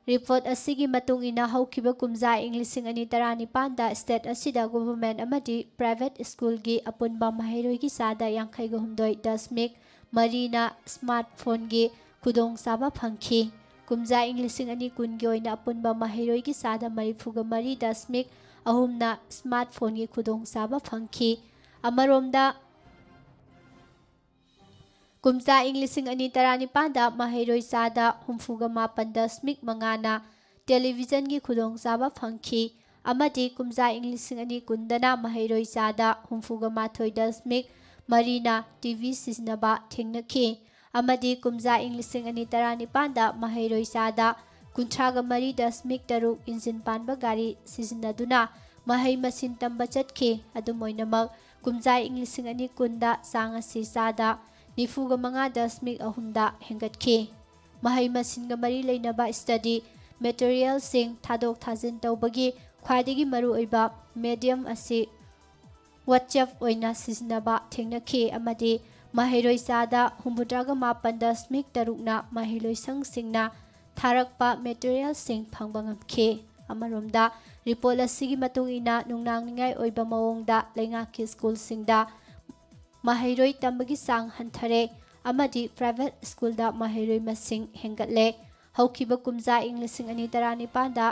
ꯔꯤꯄꯣꯔꯠ ꯑꯁꯤꯒꯤ ꯃꯇꯨꯡ ꯏꯟꯅ ꯍꯧꯈꯤꯕ ꯀꯨꯝꯖꯥ ꯏꯪ ꯂꯤꯁꯤꯡ ꯑꯅꯤ ꯇꯔꯥꯅꯤꯄꯥꯟꯗ ꯁ꯭ꯇꯦꯠ ꯑꯁꯤꯗ ꯒꯣꯚꯔꯟꯃꯦꯟꯠ ꯑꯃꯗꯤ ꯄ꯭ꯔꯥꯏꯚꯦꯠ ꯁ꯭ꯀꯨꯜꯒꯤ ꯑꯄꯨꯟꯕ ꯃꯍꯩꯔꯣꯏꯒꯤ ꯆꯥꯗ ꯌꯥꯡꯈꯩꯒ ꯍꯨꯝꯗꯣꯏ ꯗꯁꯃꯤꯛ ꯃꯔꯤꯅ ꯁ꯭ꯃꯥꯔꯠ ꯐꯣꯟꯒꯤ ꯈꯨꯗꯣꯡꯆꯥꯕ ꯐꯪꯈꯤ꯫ ꯀꯨꯝꯖꯥ ꯏꯪ ꯂꯤꯁꯤꯡ ꯑꯅꯤ ꯀꯨꯟꯒꯤ ꯑꯣꯏꯅ ꯑꯄꯨꯟꯕ ꯃꯍꯩꯔꯣꯏꯒꯤ ꯆꯥꯗ ꯃꯔꯤꯐꯨꯒ ꯃꯔꯤ ꯗꯁꯃꯤꯛ ꯑꯍꯨꯝꯅ ꯁ꯭ꯃꯥꯔꯠ ꯐꯣꯟꯒꯤ ꯈꯨꯗꯣꯡꯆꯥꯕ ꯐꯪꯈꯤ꯫ ꯑꯃꯔꯣꯝꯗ, ꯀꯨꯝꯖꯥ ꯏꯪ ꯂꯤꯁꯤꯡ ꯑꯅꯤ ꯇꯔꯥꯅꯤꯄꯥꯟꯗ ꯃꯍꯩꯔꯣꯏ ꯆꯥꯗ ꯍꯨꯝꯐꯨꯒ ꯃꯥꯄꯟ ꯗꯁꯃꯤꯛ ꯃꯉꯥꯅ ꯇꯦꯂꯤꯚꯤꯖꯟꯒꯤ ꯈꯨꯗꯣꯡꯆꯥꯕ ꯐꯪꯈꯤ, ꯑꯃꯗꯤ ꯀꯨꯝꯖꯥ ꯏꯪ ꯂꯤꯁꯤꯡ ꯑꯅꯤ ꯀꯨꯟꯗꯅ ꯃꯍꯩꯔꯣꯏ ꯆꯥꯗ ꯍꯨꯝꯐꯨꯒ ꯃꯥꯊꯣꯏ ꯗꯁꯃꯤꯛ ꯃꯔꯤꯅ ꯇꯤ ꯚꯤ ꯁꯤꯖꯤꯟꯅꯕ ꯊꯦꯡꯅꯈꯤ, ꯑꯃꯗꯤ ꯀꯨꯝꯖꯥ ꯏꯪ ꯂꯤꯁꯤꯡ ꯑꯅꯤ ꯇꯔꯥꯅꯤꯄꯥꯟꯗ ꯃꯍꯩꯔꯣꯏ ꯆꯥꯗ ꯀꯨꯟꯊ꯭ꯔꯥꯒ ꯃꯔꯤ ꯗꯁꯃꯤꯛ ꯇꯔꯨꯛ ꯏꯟꯖꯤꯟ ꯄꯥꯟꯕ ꯒꯥꯔꯤ ꯁꯤꯖꯤꯟꯅꯗꯨꯅ ꯃꯍꯩ ꯃꯁꯤꯡ ꯇꯝꯕ ꯆꯠꯈꯤ꯫ ꯑꯗꯨꯝ ꯑꯣꯏꯅꯃꯛ, ꯀꯨꯝꯖꯥ ꯏꯪ ꯂꯤꯁꯤꯡ ꯑꯅꯤ ꯀꯨꯟꯗ ꯆꯥꯡ ꯑꯁꯤ ꯆꯥꯗ ꯅꯤꯐꯨꯒ ꯃꯉꯥ ꯗꯁꯃꯤꯛ ꯑꯍꯨꯝꯗ ꯍꯦꯟꯒꯠꯈꯤ꯫ ꯃꯍꯩ ꯃꯁꯤꯡꯒ ꯃꯔꯤ ꯂꯩꯅꯕ ꯁ꯭ꯇꯗꯤ ꯃꯦꯇꯔꯤꯌꯦꯜꯁꯤꯡ ꯊꯥꯗꯣꯛ ꯊꯥꯖꯤꯟ ꯇꯧꯕꯒꯤ ꯈ꯭ꯋꯥꯏꯗꯒꯤ ꯃꯔꯨꯑꯣꯏꯕ ꯃꯦꯗꯤꯌꯝ ꯑꯁꯤ WhatsApp ꯑꯣꯏꯅ ꯁꯤꯖꯤꯟꯅꯕ ꯊꯦꯡꯅꯈꯤ, ꯑꯃꯗꯤ ꯃꯍꯩꯔꯣꯏ ꯆꯥꯗ ꯍꯨꯝꯐꯨꯇꯔꯥꯒ ꯃꯥꯄꯟ ꯗꯁꯃꯤꯛ ꯇꯔꯨꯛꯅ ꯃꯍꯩꯂꯣꯏꯁꯪꯁꯤꯡꯅ ꯊꯥꯔꯛꯄ ꯃꯦꯇꯔꯤꯌꯦꯜꯁꯤꯡ ꯐꯪꯕ ꯉꯝꯈꯤ꯫ ꯑꯃꯔꯣꯝꯗ, ꯔꯤꯄꯣꯔꯠ ꯑꯁꯤꯒꯤ ꯃꯇꯨꯡ ꯏꯟꯅ, ꯅꯨꯡꯅꯥꯡꯅꯤꯡꯉꯥꯏ ꯑꯣꯏꯕ ꯃꯑꯣꯡꯗ ꯂꯩꯉꯥꯛꯀꯤ ꯁ꯭ꯀꯨꯜꯁꯤꯡꯗ ꯃꯍꯩꯔꯣꯏ ꯇꯝꯕꯒꯤ ꯆꯥꯡ ꯍꯟꯊꯔꯦ, ꯑꯃꯗꯤ ꯄ꯭ꯔꯥꯏꯚꯦꯠ ꯁ꯭ꯀꯨꯜꯗ ꯃꯍꯩꯔꯣꯏ ꯃꯁꯤꯡ ꯍꯦꯟꯒꯠꯂꯦ꯫ ꯍꯧꯈꯤꯕ ꯀꯨꯝꯖꯥ ꯏꯪ ꯂꯤꯁꯤꯡ ꯑꯅꯤ ꯇꯔꯥꯅꯤꯄꯥꯟꯗ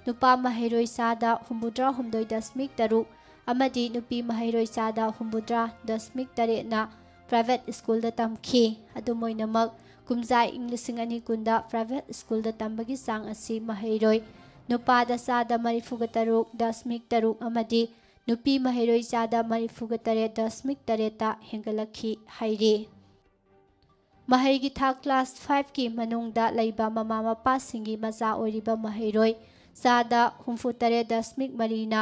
ꯅꯨꯄꯥ ꯃꯍꯩꯔꯣꯏ ꯆꯥꯗ ꯍꯨꯝꯐꯨꯇꯔꯥ ꯍꯨꯝꯗꯣꯏ ꯗꯁꯃꯤꯛ ꯇꯔꯨꯛ ꯑꯃꯗꯤ ꯅꯨꯄꯤ ꯃꯍꯩꯔꯣꯏ ꯆꯥꯗ ꯍꯨꯝꯐꯨꯇꯔꯥ ꯗꯁꯃꯤꯛ ꯇꯔꯦꯠꯅ ꯄ꯭ꯔꯥꯏꯚꯦꯠ ꯁ꯭ꯀꯨꯜꯗ ꯇꯝꯈꯤ꯫ ꯑꯗꯨꯝ ꯑꯣꯏꯅꯃꯛ, ꯀꯨꯝꯖꯥ ꯏꯪ ꯂꯤꯁꯤꯡ ꯑꯅꯤ ꯀꯨꯟꯗ ꯄ꯭ꯔꯥꯏꯚꯦꯠ ꯁ꯭ꯀꯨꯜꯗ ꯇꯝꯕꯒꯤ ꯆꯥꯡ ꯑꯁꯤ ꯃꯍꯩꯔꯣꯏ ꯅꯨꯄꯥꯗ ꯆꯥꯗ ꯃꯔꯤꯐꯨꯒ ꯇꯔꯨꯛ ꯗꯁꯃꯤꯛ ꯇꯔꯨꯛ ꯑꯃꯗꯤ ꯅꯨꯄꯤ ꯃꯍꯩꯔꯣꯏ ꯆꯥꯗ ꯃꯔꯤꯐꯨꯒ ꯇꯔꯦꯠ ꯗꯁꯃꯤꯛ ꯇꯔꯦꯠꯇ ꯍꯦꯟꯒꯠꯂꯛꯈꯤ ꯍꯥꯏꯔꯤ꯫ ꯃꯍꯩꯒꯤ ꯊꯥꯛ ꯀ꯭ꯂꯥꯁ ꯐꯥꯏꯚꯀꯤ ꯃꯅꯨꯡꯗ ꯂꯩꯕ ꯃꯃꯥ ꯃꯄꯥꯁꯤꯡꯒꯤ ꯃꯆꯥ ꯑꯣꯏꯔꯤꯕ ꯃꯍꯩꯔꯣꯏ ꯆꯥꯗ ꯍꯨꯝꯐꯨꯇꯔꯦꯠ ꯗꯁꯃꯤꯛ ꯃꯔꯤꯅ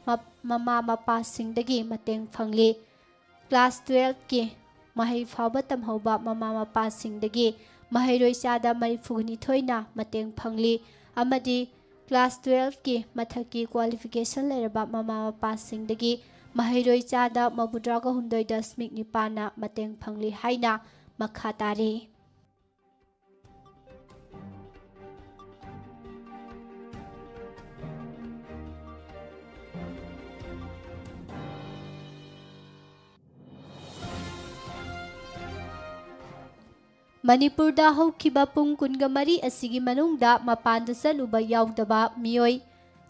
ꯃ-, ꯃꯃꯥ ꯃꯄꯥꯁꯤꯡꯗꯒꯤ ꯃꯇꯦꯡ ꯐꯪꯂꯤ꯫ ꯀ꯭ꯂꯥꯁ ꯇꯨꯌꯦꯜꯐꯀꯤ ꯃꯍꯩ ꯐꯥꯎꯕ ꯇꯝꯍꯧꯕ ꯃꯃꯥ ꯃꯄꯥꯁꯤꯡꯗꯒꯤ ꯃꯍꯩꯔꯣꯏ ꯆꯥꯗ ꯃꯔꯤꯐꯨꯅꯤꯊꯣꯏꯅ ꯃꯇꯦꯡ ꯐꯪꯂꯤ, ꯑꯃꯗꯤ ꯀ꯭ꯂꯥꯁ ꯇꯨꯋꯦꯜꯐꯀꯤ ꯃꯊꯛꯀꯤ ꯀ꯭ꯋꯥꯂꯤꯐꯤꯀꯦꯁꯟ ꯂꯩꯔꯕ ꯃꯃꯥ ꯃꯄꯥꯁꯤꯡꯗꯒꯤ ꯃꯍꯩꯔꯣꯏ ꯆꯥꯗ ꯃꯧꯗ꯭ꯔꯥꯒ ꯍꯨꯝꯗꯣꯏ ꯗꯁꯃꯤꯛ ꯅꯤꯄꯥꯟꯅ ꯃꯇꯦꯡ ꯐꯪꯂꯤ ꯍꯥꯏꯅ ꯃꯈꯥ ꯇꯥꯔꯤ꯫ ꯃꯅꯤꯄꯨꯔꯗ ꯍꯧꯈꯤꯕ ꯄꯨꯡ ꯀꯨꯟꯒ ꯃꯔꯤ ꯑꯁꯤꯒꯤ ꯃꯅꯨꯡꯗ ꯃꯄꯥꯟꯗ ꯆꯠꯂꯨꯕ ꯌꯥꯎꯗꯕ ꯃꯤꯑꯣꯏ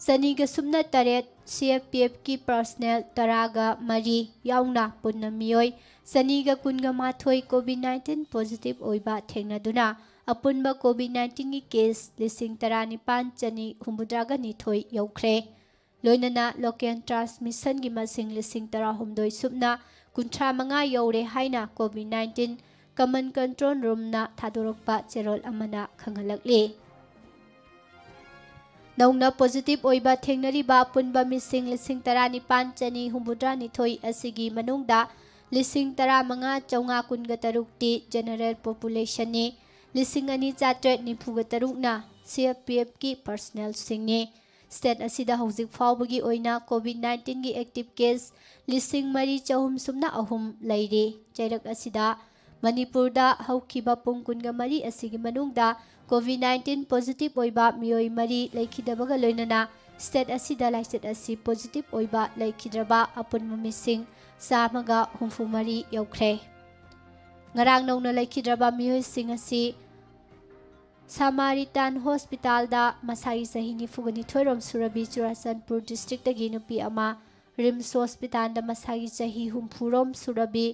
ꯆꯅꯤꯒ ꯁꯨꯞꯅ ꯇꯔꯦꯠ, ꯁꯤ ꯑꯦꯐ ꯄꯤ ꯑꯦꯐꯀꯤ ꯄꯔꯁꯅꯦꯜ ꯇꯔꯥꯒ ꯃꯔꯤ ꯌꯥꯎꯅ ꯄꯨꯟꯅ ꯃꯤꯑꯣꯏ ꯆꯅꯤꯒ ꯀꯨꯟꯒ ꯃꯥꯊꯣꯏ ꯀꯣꯚꯤꯗ ꯅꯥꯏꯟꯇꯤꯟ ꯄꯣꯖꯤꯇꯤꯚ ꯑꯣꯏꯕ ꯊꯦꯡꯅꯗꯨꯅ ꯑꯄꯨꯟꯕ ꯀꯣꯚꯤꯗ ꯅꯥꯏꯟꯇꯤꯟꯒꯤ ꯀꯦꯁ ꯂꯤꯁꯤꯡ ꯇꯔꯥꯅꯤꯄꯥꯟ ꯆꯅꯤ ꯍꯨꯝꯐꯨꯇꯔꯥꯒ ꯅꯤꯊꯣꯏ ꯌꯧꯈ꯭ꯔꯦ꯫ ꯂꯣꯏꯅꯅ ꯂꯣꯀꯦꯜ ꯇ꯭ꯔꯥꯟꯁꯃꯤꯁꯟꯒꯤ ꯃꯁꯤꯡ ꯂꯤꯁꯤꯡ ꯇꯔꯥꯍꯨꯝꯗꯣꯏ ꯁꯨꯞꯅ ꯀꯨꯟꯊ꯭ꯔꯥ ꯃꯉꯥ ꯌꯧꯔꯦ ꯍꯥꯏꯅ ꯀꯣꯚꯤꯗ ꯅꯥꯏꯟꯇꯤꯟ ꯀꯃꯟ ꯀꯟꯇ꯭ꯔꯣꯜ ꯔꯨꯝꯅ ꯊꯥꯗꯣꯔꯛꯄ ꯆꯦꯔꯣꯜ ꯑꯃꯅ ꯈꯪꯍꯜꯂꯛꯂꯤ꯫ ꯅꯧꯅ ꯄꯣꯖꯤꯇꯤꯚ ꯑꯣꯏꯕ ꯊꯦꯡꯅꯔꯤꯕ ꯑꯄꯨꯟꯕ ꯃꯤꯁꯤꯡ ꯂꯤꯁꯤꯡ ꯇꯔꯥꯅꯤꯄꯥꯟ ꯆꯅꯤ ꯍꯨꯝꯐꯨꯇꯔꯥ ꯅꯤꯊꯣꯏ ꯑꯁꯤꯒꯤ ꯃꯅꯨꯡꯗ ꯂꯤꯁꯤꯡ ꯇꯔꯥꯃꯉꯥ ꯆꯥꯝꯃꯉꯥ ꯀꯨꯟꯒ ꯇꯔꯨꯛꯇꯤ ꯖꯦꯅꯔꯦꯜ ꯄꯣꯄꯨꯂꯦꯁꯟꯅꯤ꯫ ꯂꯤꯁꯤꯡ ꯑꯅꯤ ꯆꯥꯇ꯭ꯔꯦꯠ ꯅꯤꯐꯨꯒ ꯇꯔꯨꯛꯅ ꯁꯤ ꯑꯦꯐ ꯄꯤ ꯑꯦꯐꯀꯤ ꯄꯔꯁꯅꯦꯜꯁꯤꯡꯅꯤ꯫ ꯁ꯭ꯇꯦꯠ ꯑꯁꯤꯗ ꯍꯧꯖꯤꯛ ꯐꯥꯎꯕꯒꯤ ꯑꯣꯏꯅ ꯀꯣꯚꯤꯗ ꯅꯥꯏꯟꯇꯤꯟꯒꯤ ꯑꯦꯛꯇꯤꯚ ꯀꯦꯁ ꯂꯤꯁꯤꯡ ꯃꯔꯤ ꯆꯍꯨꯝ ꯁꯨꯞꯅ ꯑꯍꯨꯝ ꯂꯩꯔꯤ꯫ ꯆꯩꯔꯛ ꯑꯁꯤꯗ ꯃꯅꯤꯄꯨꯔꯗ ꯍꯧꯈꯤꯕ ꯄꯨꯡ ꯀꯨꯟꯒ ꯃꯔꯤ ꯑꯁꯤꯒꯤ ꯃꯅꯨꯡꯗ ꯀꯣꯚꯤꯗ ꯅꯥꯏꯟꯇꯤꯟ ꯄꯣꯖꯤꯇꯤꯚ ꯑꯣꯏꯕ ꯃꯤꯑꯣꯏ ꯃꯔꯤ ꯂꯩꯈꯤꯗꯕꯒ ꯂꯣꯏꯅꯅ ꯁ꯭ꯇꯦꯠ ꯑꯁꯤꯗ ꯂꯥꯏꯆꯠ ꯑꯁꯤ ꯄꯣꯖꯤꯇꯤꯚ ꯑꯣꯏꯕ ꯂꯩꯈꯤꯗ꯭ꯔꯕ ꯑꯄꯨꯟꯕ ꯃꯤꯁꯤꯡ ꯆꯥꯝꯃꯒ ꯍꯨꯝꯐꯨ ꯃꯔꯤ ꯌꯧꯈ꯭ꯔꯦ꯫ ꯉꯔꯥꯡ ꯅꯧꯅ ꯂꯩꯈꯤꯗ꯭ꯔꯕ ꯃꯤꯑꯣꯏꯁꯤꯡ ꯑꯁꯤ ꯁꯥꯃꯥꯔꯤꯇꯥꯟ ꯍꯣꯁꯄꯤꯇꯥꯜꯗ ꯃꯁꯥꯒꯤ ꯆꯍꯤ ꯅꯤꯐꯨꯒ ꯅꯤꯊꯣꯏ ꯔꯣꯝ ꯁꯨꯔꯕꯤ ꯆꯨꯔꯥꯆꯥꯟꯄꯨꯔ ꯗꯤꯁꯇ꯭ꯔꯤꯛꯇꯒꯤ ꯅꯨꯄꯤ ꯑꯃ, ꯔꯤꯝꯁ ꯍꯣꯁꯄꯤꯇꯥꯜꯗ ꯃꯁꯥꯒꯤ ꯆꯍꯤ ꯍꯨꯝꯐꯨ ꯔꯣꯝ ꯁꯨꯔꯕꯤ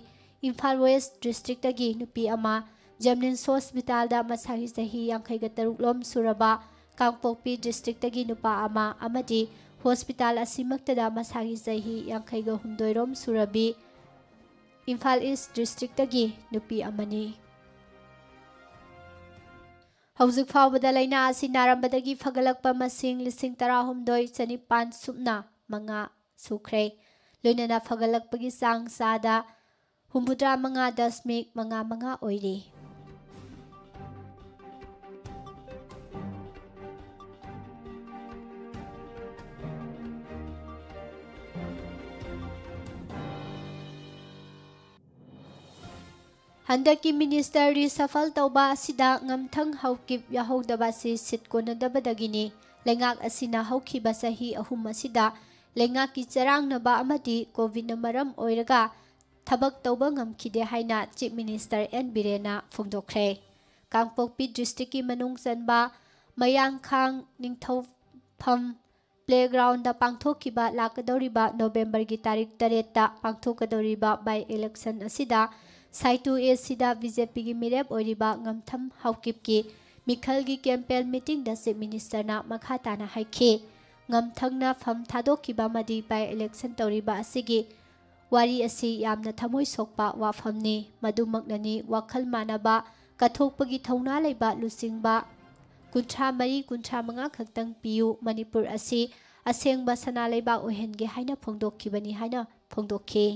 ꯏꯝꯐꯥꯜ ꯋꯦꯁ ꯗꯤꯁꯇ꯭ꯔꯤꯛꯇꯒꯤ ꯅꯨꯄꯤ ꯑꯃ, ꯖꯦꯝꯅꯤꯝꯁ ꯍꯣꯁꯄꯤꯇꯥꯜꯗ ꯃꯁꯥꯒꯤ ꯆꯍꯤ ꯌꯥꯡꯈꯩꯒ ꯇꯔꯨꯛ ꯂꯣꯝ ꯁꯨꯔꯕ ꯀꯥꯡꯄꯣꯛꯄꯤ ꯗꯤꯁꯇ꯭ꯔꯤꯛꯇꯒꯤ ꯅꯨꯄꯥ ꯑꯃ ꯑꯃꯗꯤ ꯍꯣꯁꯄꯤꯇꯥꯜ ꯑꯁꯤꯃꯛꯇꯗ ꯃꯁꯥꯒꯤ ꯆꯍꯤ ꯌꯥꯡꯈꯩꯒ ꯍꯨꯝꯗꯣꯏ ꯔꯣꯝ ꯁꯨꯔꯕꯤ ꯏꯝꯐꯥꯜ ꯏꯁ ꯗꯤꯁꯇ꯭ꯔꯤꯛꯇꯒꯤ ꯅꯨꯄꯤ ꯑꯃꯅꯤ꯫ ꯍꯧꯖꯤꯛ ꯐꯥꯎꯕꯗ ꯂꯥꯏꯅꯥ ꯑꯁꯤ ꯅꯥꯔꯝꯕꯗꯒꯤ ꯐꯒꯠꯂꯛꯄ ꯃꯁꯤꯡ ꯂꯤꯁꯤꯡ ꯇꯔꯥꯍꯨꯝꯗꯣꯏ ꯆꯅꯤꯄꯥꯟ ꯁꯨꯞꯅ ꯃꯉꯥ ꯁꯨꯈ꯭ꯔꯦ꯫ ꯂꯣꯏꯅꯅ ꯐꯒꯠꯂꯛꯄꯒꯤ ꯆꯥꯡ ꯆꯥꯗ ꯍꯨꯝꯐꯨꯇꯔꯥ ꯃꯉꯥ ꯗꯁꯃꯤꯛ ꯃꯉꯥ ꯃꯉꯥ ꯑꯣꯏꯔꯤ꯫ ꯍꯟꯗꯛꯀꯤ minister reshuffle ꯇꯧꯕ ꯑꯁꯤꯗ ꯉꯝꯊꯪ ꯍꯥꯎꯀꯤꯞ ꯌꯥꯍꯧꯗꯕ ꯑꯁꯤ ꯁꯤꯠ ꯀꯣꯟꯅꯗꯕꯗꯒꯤꯅꯤ꯫ ꯂꯩꯉꯥꯛ ꯑꯁꯤꯅ ꯍꯧꯈꯤꯕ ꯆꯍꯤ ꯑꯍꯨꯝ ꯑꯁꯤꯗ ꯂꯩꯉꯥꯛꯀꯤ ꯆꯔꯥꯡꯅꯕ ꯑꯃꯗꯤ COVIDꯅ ꯃꯔꯝ ꯑꯣꯏꯔꯒ ꯊꯕꯛ ꯇꯧꯕ ꯉꯝꯈꯤꯗꯦ ꯍꯥꯏꯅ Chief Minister ꯑꯦꯟ ꯕꯤꯔꯦꯟꯅ ꯐꯣꯡꯗꯣꯛꯈ꯭ꯔꯦ꯫ ꯀꯥꯡꯄꯣꯛꯄꯤ districtꯀꯤ ꯃꯅꯨꯡ ꯆꯟꯕ ꯃꯌꯥꯡꯈꯥꯡ ꯅꯤꯡꯊꯧꯐꯝ playgroundꯗ ꯄꯥꯡꯊꯣꯛꯈꯤꯕ ꯂꯥꯛꯀꯗꯧꯔꯤꯕ Novemberꯒꯤ ꯇꯥꯔꯤꯛ ꯇꯔꯦꯠꯇ ꯄꯥꯡꯊꯣꯛꯀꯗꯧꯔꯤꯕ by election ꯑꯁꯤꯗ ꯁꯥꯏꯇꯨ ꯑꯦꯁꯤꯗ BJPꯒꯤ ꯃꯤꯔꯦꯞ ꯑꯣꯏꯔꯤꯕ ꯉꯝꯊꯪ ꯍꯥꯎꯀꯤꯞꯀꯤ ꯃꯤꯈꯜꯒꯤ campaign meetingꯗ Chief Ministerꯅ ꯃꯈꯥ ꯇꯥꯅ ꯍꯥꯏꯈꯤ꯫ ꯉꯝꯊꯪꯅ ꯐꯝ ꯊꯥꯗꯣꯛꯈꯤꯕ ꯑꯃꯗꯤ by election ꯇꯧꯔꯤꯕ ꯑꯁꯤꯒꯤ ꯋꯥꯔꯤ ꯑꯁꯤ ꯌꯥꯝꯅ ꯊꯃꯣꯏ ꯁꯣꯛꯄ ꯋꯥꯐꯝꯅꯤ꯫ ꯃꯗꯨꯃꯛꯅꯅꯤ ꯋꯥꯈꯜ ꯃꯥꯟꯅꯕ, ꯀꯠꯊꯣꯛꯄꯒꯤ ꯊꯧꯅꯥ ꯂꯩꯕ ꯂꯨꯆꯤꯡꯕ ꯀꯨꯟꯊ꯭ꯔꯥ ꯃꯔꯤ, ꯀꯨꯟꯊ꯭ꯔꯥ ꯃꯉꯥ ꯈꯛꯇꯪ ꯄꯤꯌꯨ, ꯃꯅꯤꯄꯨꯔ ꯑꯁꯤ ꯑꯁꯦꯡꯕ ꯁꯅꯥ ꯂꯩꯕꯥꯛ ꯑꯣꯏꯍꯟꯒꯦ ꯍꯥꯏꯅ ꯐꯣꯡꯗꯣꯛꯈꯤꯕꯅꯤ ꯍꯥꯏꯅ ꯐꯣꯡꯗꯣꯛꯈꯤ꯫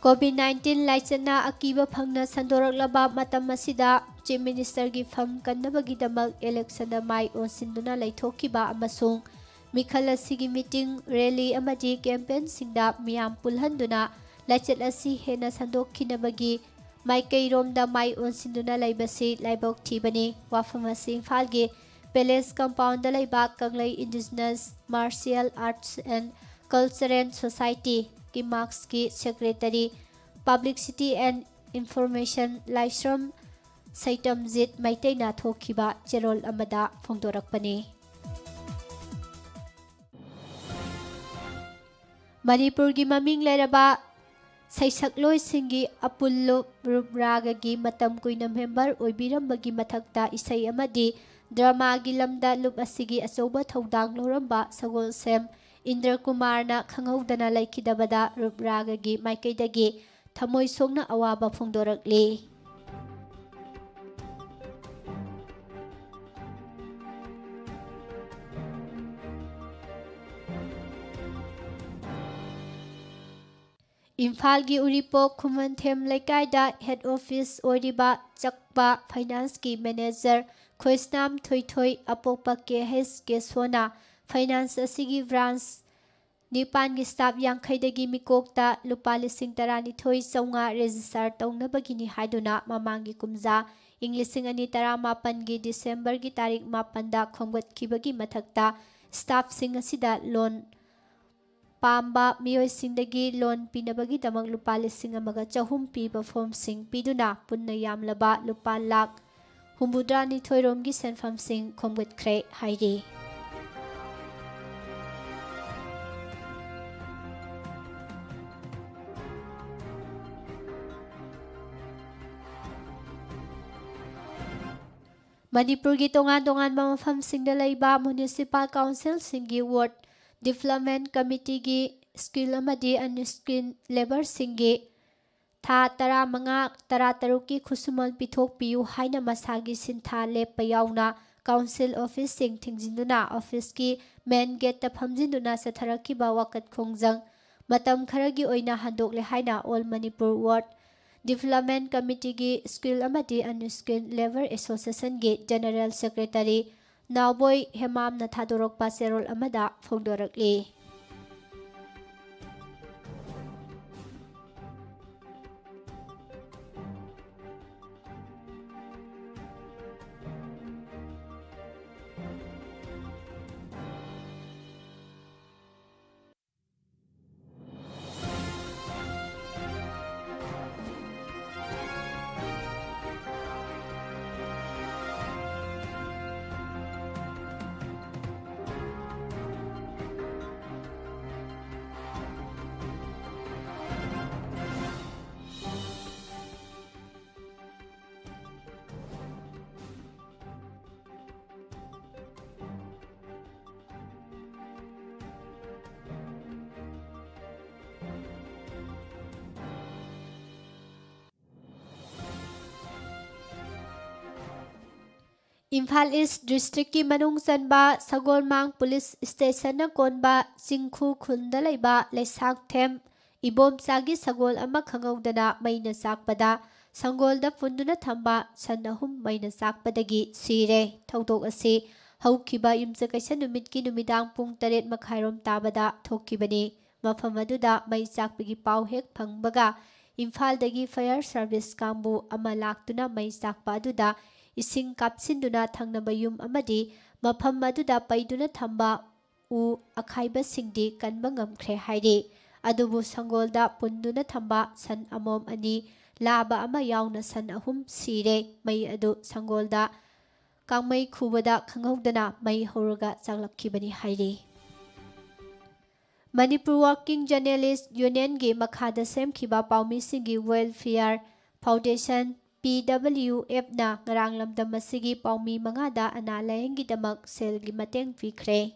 COVID nineteen ꯂꯥꯏꯆꯠꯅ ꯑꯀꯤꯕ ꯐꯪꯅ ꯁꯟꯗꯣꯔꯛꯂꯕ ꯃꯇꯝ ꯑꯁꯤꯗ Chief Ministerꯒꯤ ꯐꯝ ꯀꯟꯅꯕꯒꯤꯗꯃꯛ electionꯗ ꯃꯥꯏ ꯑꯣꯟꯁꯤꯟꯗꯨꯅ ꯂꯩꯊꯣꯛꯈꯤꯕ ꯑꯃꯁꯨꯡ ꯃꯤꯈꯜ ꯑꯁꯤꯒꯤ meeting, rally ꯑꯃꯗꯤ campaignꯁꯤꯡꯗ ꯃꯤꯌꯥꯝ ꯄꯨꯜꯍꯟꯗꯨꯅ ꯂꯥꯏꯆꯠ ꯑꯁꯤ ꯍꯦꯟꯅ ꯁꯟꯗꯣꯛꯈꯤꯅꯕꯒꯤ ꯃꯥꯏꯀꯩꯔꯣꯝꯗ ꯃꯥꯏ ꯑꯣꯟꯁꯤꯟꯗꯨꯅ ꯂꯩꯕꯁꯤ ꯂꯥꯏꯕꯛ ꯊꯤꯕꯅꯤ꯫ ꯋꯥꯐꯝ ꯑꯁꯤ ꯏꯝꯐꯥꯜꯒꯤ Palace Compoundꯗ ꯂꯩꯕ ꯀꯪꯂꯩ Indigenous Martial Arts and Cultural Society, KIMARCSꯀꯤ secretary, publicity and information ꯂꯥꯏꯁ꯭ꯔꯝ ꯁꯩꯇꯝꯖꯤꯠ ꯃꯩꯇꯩꯅ ꯊꯣꯛꯈꯤꯕ ꯆꯦꯔꯣꯜ ꯑꯃꯗ ꯐꯣꯡꯗꯣꯔꯛꯄꯅꯤ꯫ ꯃꯅꯤꯄꯨꯔꯒꯤ ꯃꯃꯤꯡ ꯂꯩꯔꯕ ꯁꯩꯁꯛꯂꯣꯏꯁꯤꯡꯒꯤ ꯑꯄꯨꯜꯂꯨꯞ ꯔꯨꯞ ꯔꯥꯒꯒꯤ ꯃꯇꯝ ꯀꯨꯏꯅ member ꯑꯣꯏꯕꯤꯔꯝꯕꯒꯤ ꯃꯊꯛꯇ ꯏꯁꯩ ꯑꯃꯗꯤ dramaꯒꯤ ꯂꯝꯗ ꯂꯨꯞ ꯑꯁꯤꯒꯤ ꯑꯆꯧꯕ ꯊꯧꯗꯥꯡ ꯂꯧꯔꯝꯕ ꯁꯒꯣꯜꯁꯦꯝ ꯏꯟꯗ꯭ꯔ ꯀꯨꯃꯥꯔꯅ ꯈꯪꯍꯧꯗꯅ ꯂꯩꯈꯤꯗꯕꯗ ꯔꯨꯞ ꯔꯥꯒꯒꯤ ꯃꯥꯏꯀꯩꯗꯒꯤ ꯊꯃꯣꯏ ꯁꯣꯛꯅ ꯑꯋꯥꯕ ꯐꯣꯡꯗꯣꯔꯛꯂꯤ꯫ ꯏꯝꯐꯥꯜꯒꯤ ꯎꯔꯤꯄꯣꯛ ꯈꯨꯃꯟꯊꯦꯝ ꯂꯩꯀꯥꯏꯗ ꯍꯦꯗ ꯑꯣꯐꯤꯁ ꯑꯣꯏꯔꯤꯕ ꯆꯛꯄ ꯐꯥꯏꯅꯥꯟꯁꯀꯤ ꯃꯦꯅꯦꯖꯔ ꯈꯣꯏꯁꯅꯥꯝ ꯊꯣꯏꯊꯣꯏ ꯑꯄꯣꯛꯄ ꯀꯦ ꯑꯩꯆ ꯀꯦꯁꯣꯅ ꯐꯥꯏꯅꯥꯟꯁ ꯑꯁꯤꯒꯤ ꯕ꯭ꯔꯥꯟꯁ ꯅꯤꯄꯥꯟꯒꯤ ꯁ꯭ꯇꯥꯐ ꯌꯥꯡꯈꯩꯗꯒꯤ ꯃꯤꯀꯣꯛꯇ ꯂꯨꯄꯥ ꯂꯤꯁꯤꯡ ꯇꯔꯥꯅꯤꯊꯣꯏ ꯆꯥꯝꯃꯉꯥ ꯔꯦꯖꯤꯁꯇꯥꯔ ꯇꯧꯅꯕꯒꯤꯅꯤ ꯍꯥꯏꯗꯨꯅ ꯃꯃꯥꯡꯒꯤ ꯀꯨꯝꯖꯥ ꯏꯪ ꯂꯤꯁꯤꯡ ꯑꯅꯤ ꯇꯔꯥꯃꯥꯄꯟꯒꯤ ꯗꯤꯁꯦꯝꯕꯔꯒꯤ ꯇꯥꯔꯤꯛ ꯃꯥꯄꯟꯗ ꯈꯣꯝꯒꯠꯈꯤꯕꯒꯤ ꯃꯊꯛꯇ ꯁ꯭ꯇꯥꯐꯁꯤꯡ ꯑꯁꯤꯗ ꯂꯣꯟ ꯄꯥꯝꯕ ꯃꯤꯑꯣꯏꯁꯤꯡꯗꯒꯤ ꯂꯣꯟ ꯄꯤꯅꯕꯒꯤꯗꯃꯛ ꯂꯨꯄꯥ ꯂꯤꯁꯤꯡ ꯑꯃꯒ ꯆꯍꯨꯝ ꯄꯤꯕ ꯐꯣꯔꯝꯁꯤꯡ ꯄꯤꯗꯨꯅ ꯄꯨꯟꯅ ꯌꯥꯝꯂꯕ ꯂꯨꯄꯥ ꯂꯥꯈ ꯍꯨꯝꯐꯨꯇꯔꯥꯅꯤꯊꯣꯏ ꯔꯣꯝꯒꯤ ꯁꯦꯟꯐꯝꯁꯤꯡ ꯈꯣꯝꯒꯠꯈ꯭ꯔꯦ ꯍꯥꯏꯔꯤ꯫ ꯃꯅꯤꯄꯨꯔꯒꯤ ꯇꯣꯉꯥꯟ ꯇꯣꯉꯥꯟꯕ ꯃꯐꯝꯁꯤꯡꯗ ꯂꯩꯕ ꯃ꯭ꯌꯨꯅꯤꯁꯤꯄꯥꯜ ꯀꯥꯎꯟꯁꯤꯜꯁꯤꯡꯒꯤ ꯋꯥꯔꯗ ꯗꯤꯕ꯭ꯂꯞꯃꯦꯟ ꯀꯃꯤꯇꯤꯒꯤ ꯁ꯭ꯀꯤꯜ ꯑꯃꯗꯤ ꯑꯟꯁ꯭ꯀꯤꯜ ꯂꯦꯕꯔꯁꯤꯡꯒꯤ ꯊꯥ ꯇꯔꯥꯃꯉꯥ, ꯇꯔꯥꯇꯔꯨꯛꯀꯤ ꯈꯨꯠꯁꯨꯃꯟ ꯄꯤꯊꯣꯛꯄꯤꯌꯨ ꯍꯥꯏꯅ ꯃꯁꯥꯒꯤ ꯁꯤꯟꯊꯥ ꯂꯦꯞꯄ ꯌꯥꯎꯅ ꯀꯥꯎꯟꯁꯤꯜ ꯑꯣꯐꯤꯁꯁꯤꯡ ꯊꯤꯡꯖꯤꯟꯗꯨꯅ ꯑꯣꯐꯤꯁꯀꯤ ꯃꯦꯟ ꯒꯦꯠꯇ ꯐꯝꯖꯤꯟꯗꯨꯅ ꯆꯠꯊꯔꯛꯈꯤꯕ ꯋꯥꯀꯠ ꯈꯣꯡꯖꯪ ꯃꯇꯝ ꯈꯔꯒꯤ ꯑꯣꯏꯅ ꯍꯟꯗꯣꯛꯂꯦ ꯍꯥꯏꯅ ꯑꯣꯜ ꯃꯅꯤꯄꯨꯔ ꯋꯥꯔꯗ ꯗꯤꯕ꯭ꯂꯞꯃꯦꯟ ꯀꯃꯤꯇꯤꯒꯤ ꯁ꯭ꯀꯤꯜ ꯑꯃꯗꯤ ꯑꯟꯁ꯭ꯀꯤꯜ ꯂꯦꯕꯔ ꯑꯦꯁꯣꯁꯤꯌꯦꯁꯟꯒꯤ ꯖꯦꯅꯔꯦꯜ ꯁꯦꯀ꯭ꯔꯦꯇꯔꯤ ꯅꯥꯎꯕꯣꯏ ꯍꯦꯃꯥꯝꯅ ꯊꯥꯗꯣꯔꯛꯄ ꯆꯦꯔꯣꯜ ꯑꯃꯗ ꯐꯣꯡꯗꯣꯔꯛꯂꯤ꯫ ꯏꯝꯐꯥꯜ ꯏꯁ ꯗꯤꯁꯇ꯭ꯔꯤꯛꯀꯤ ꯃꯅꯨꯡ ꯆꯟꯕ ꯁꯒꯣꯜꯃꯥꯡ ꯄꯨꯂꯤꯁ ꯁ꯭ꯇꯦꯁꯟꯅ ꯀꯣꯟꯕ ꯆꯤꯡꯈꯨ ꯈꯨꯜꯗ ꯂꯩꯕ ꯂꯩꯁꯥꯡꯊꯦꯝ ꯏꯕꯣꯝꯆꯥꯒꯤ ꯁꯒꯣꯜ ꯑꯃ ꯈꯪꯍꯧꯗꯅ ꯃꯩꯅ ꯆꯥꯛꯄꯗ ꯁꯪꯒꯣꯜꯗ ꯄꯨꯟꯗꯨꯅ ꯊꯝꯕ ꯁꯟ ꯑꯍꯨꯝ ꯃꯩꯅ ꯆꯥꯛꯄꯗꯒꯤ ꯁꯤꯔꯦ꯫ ꯊꯧꯗꯣꯛ ꯑꯁꯤ ꯍꯧꯈꯤꯕ ꯌꯨꯝꯁꯀꯩꯁ ꯅꯨꯃꯤꯠꯀꯤ ꯅꯨꯃꯤꯗꯥꯡ ꯄꯨꯡ ꯇꯔꯦꯠ ꯃꯈꯥꯏꯔꯣꯝ ꯇꯥꯕꯗ ꯊꯣꯛꯈꯤꯕꯅꯤ꯫ ꯃꯐꯝ ꯑꯗꯨꯗ ꯃꯩ ꯆꯥꯛꯄꯒꯤ ꯄꯥꯎ ꯍꯦꯛ ꯐꯪꯕꯒ ꯏꯝꯐꯥꯜꯗꯒꯤ fire service ꯀꯥꯡꯕꯨ ꯑꯃ ꯂꯥꯛꯇꯨꯅ ꯃꯩ ꯆꯥꯛꯄ ꯑꯗꯨꯗ ꯏꯁꯤꯡ ꯀꯥꯞꯁꯤꯟꯗꯨꯅ ꯊꯪꯅꯕ ꯌꯨꯝ ꯑꯃꯗꯤ ꯃꯐꯝ ꯑꯗꯨꯗ ꯄꯩꯗꯨꯅ ꯊꯝꯕ ꯎ ꯑꯈꯥꯏꯕꯁꯤꯡꯗꯤ ꯀꯟꯕ ꯉꯝꯈ꯭ꯔꯦ ꯍꯥꯏꯔꯤ꯫ ꯑꯗꯨꯕꯨ ꯁꯪꯒꯣꯜꯗ ꯄꯨꯟꯗꯨꯅ ꯊꯝꯕ ꯁꯟ ꯑꯃꯣꯝ ꯑꯅꯤ, ꯂꯥꯕ ꯑꯃ ꯌꯥꯎꯅ ꯁꯟ ꯑꯍꯨꯝ ꯁꯤꯔꯦ꯫ ꯃꯩ ꯑꯗꯨ ꯁꯪꯒꯣꯜꯗ ꯀꯥꯡꯃꯩ ꯈꯨꯕꯗ ꯈꯪꯍꯧꯗꯅ ꯃꯩ ꯍꯧꯔꯒ ꯆꯥꯛꯂꯛꯈꯤꯕꯅꯤ ꯍꯥꯏꯔꯤ꯫ Manipur Working Journalist Union ꯒꯤ ꯃꯈꯥꯗ ꯁꯦꯝꯈꯤꯕ ꯄꯥꯎꯃꯤꯁꯤꯡꯒꯤ Welfare Foundation, P W F ꯅ ꯉꯔꯥꯡ ꯂꯝꯗꯝ ꯑꯁꯤꯒꯤ ꯄꯥꯎꯃꯤ ꯃꯉꯥꯗ ꯑꯅꯥ ꯂꯥꯌꯦꯡꯒꯤꯗꯃꯛ ꯁꯦꯜꯒꯤ ꯃꯇꯦꯡ ꯄꯤꯈ꯭ꯔꯦ꯫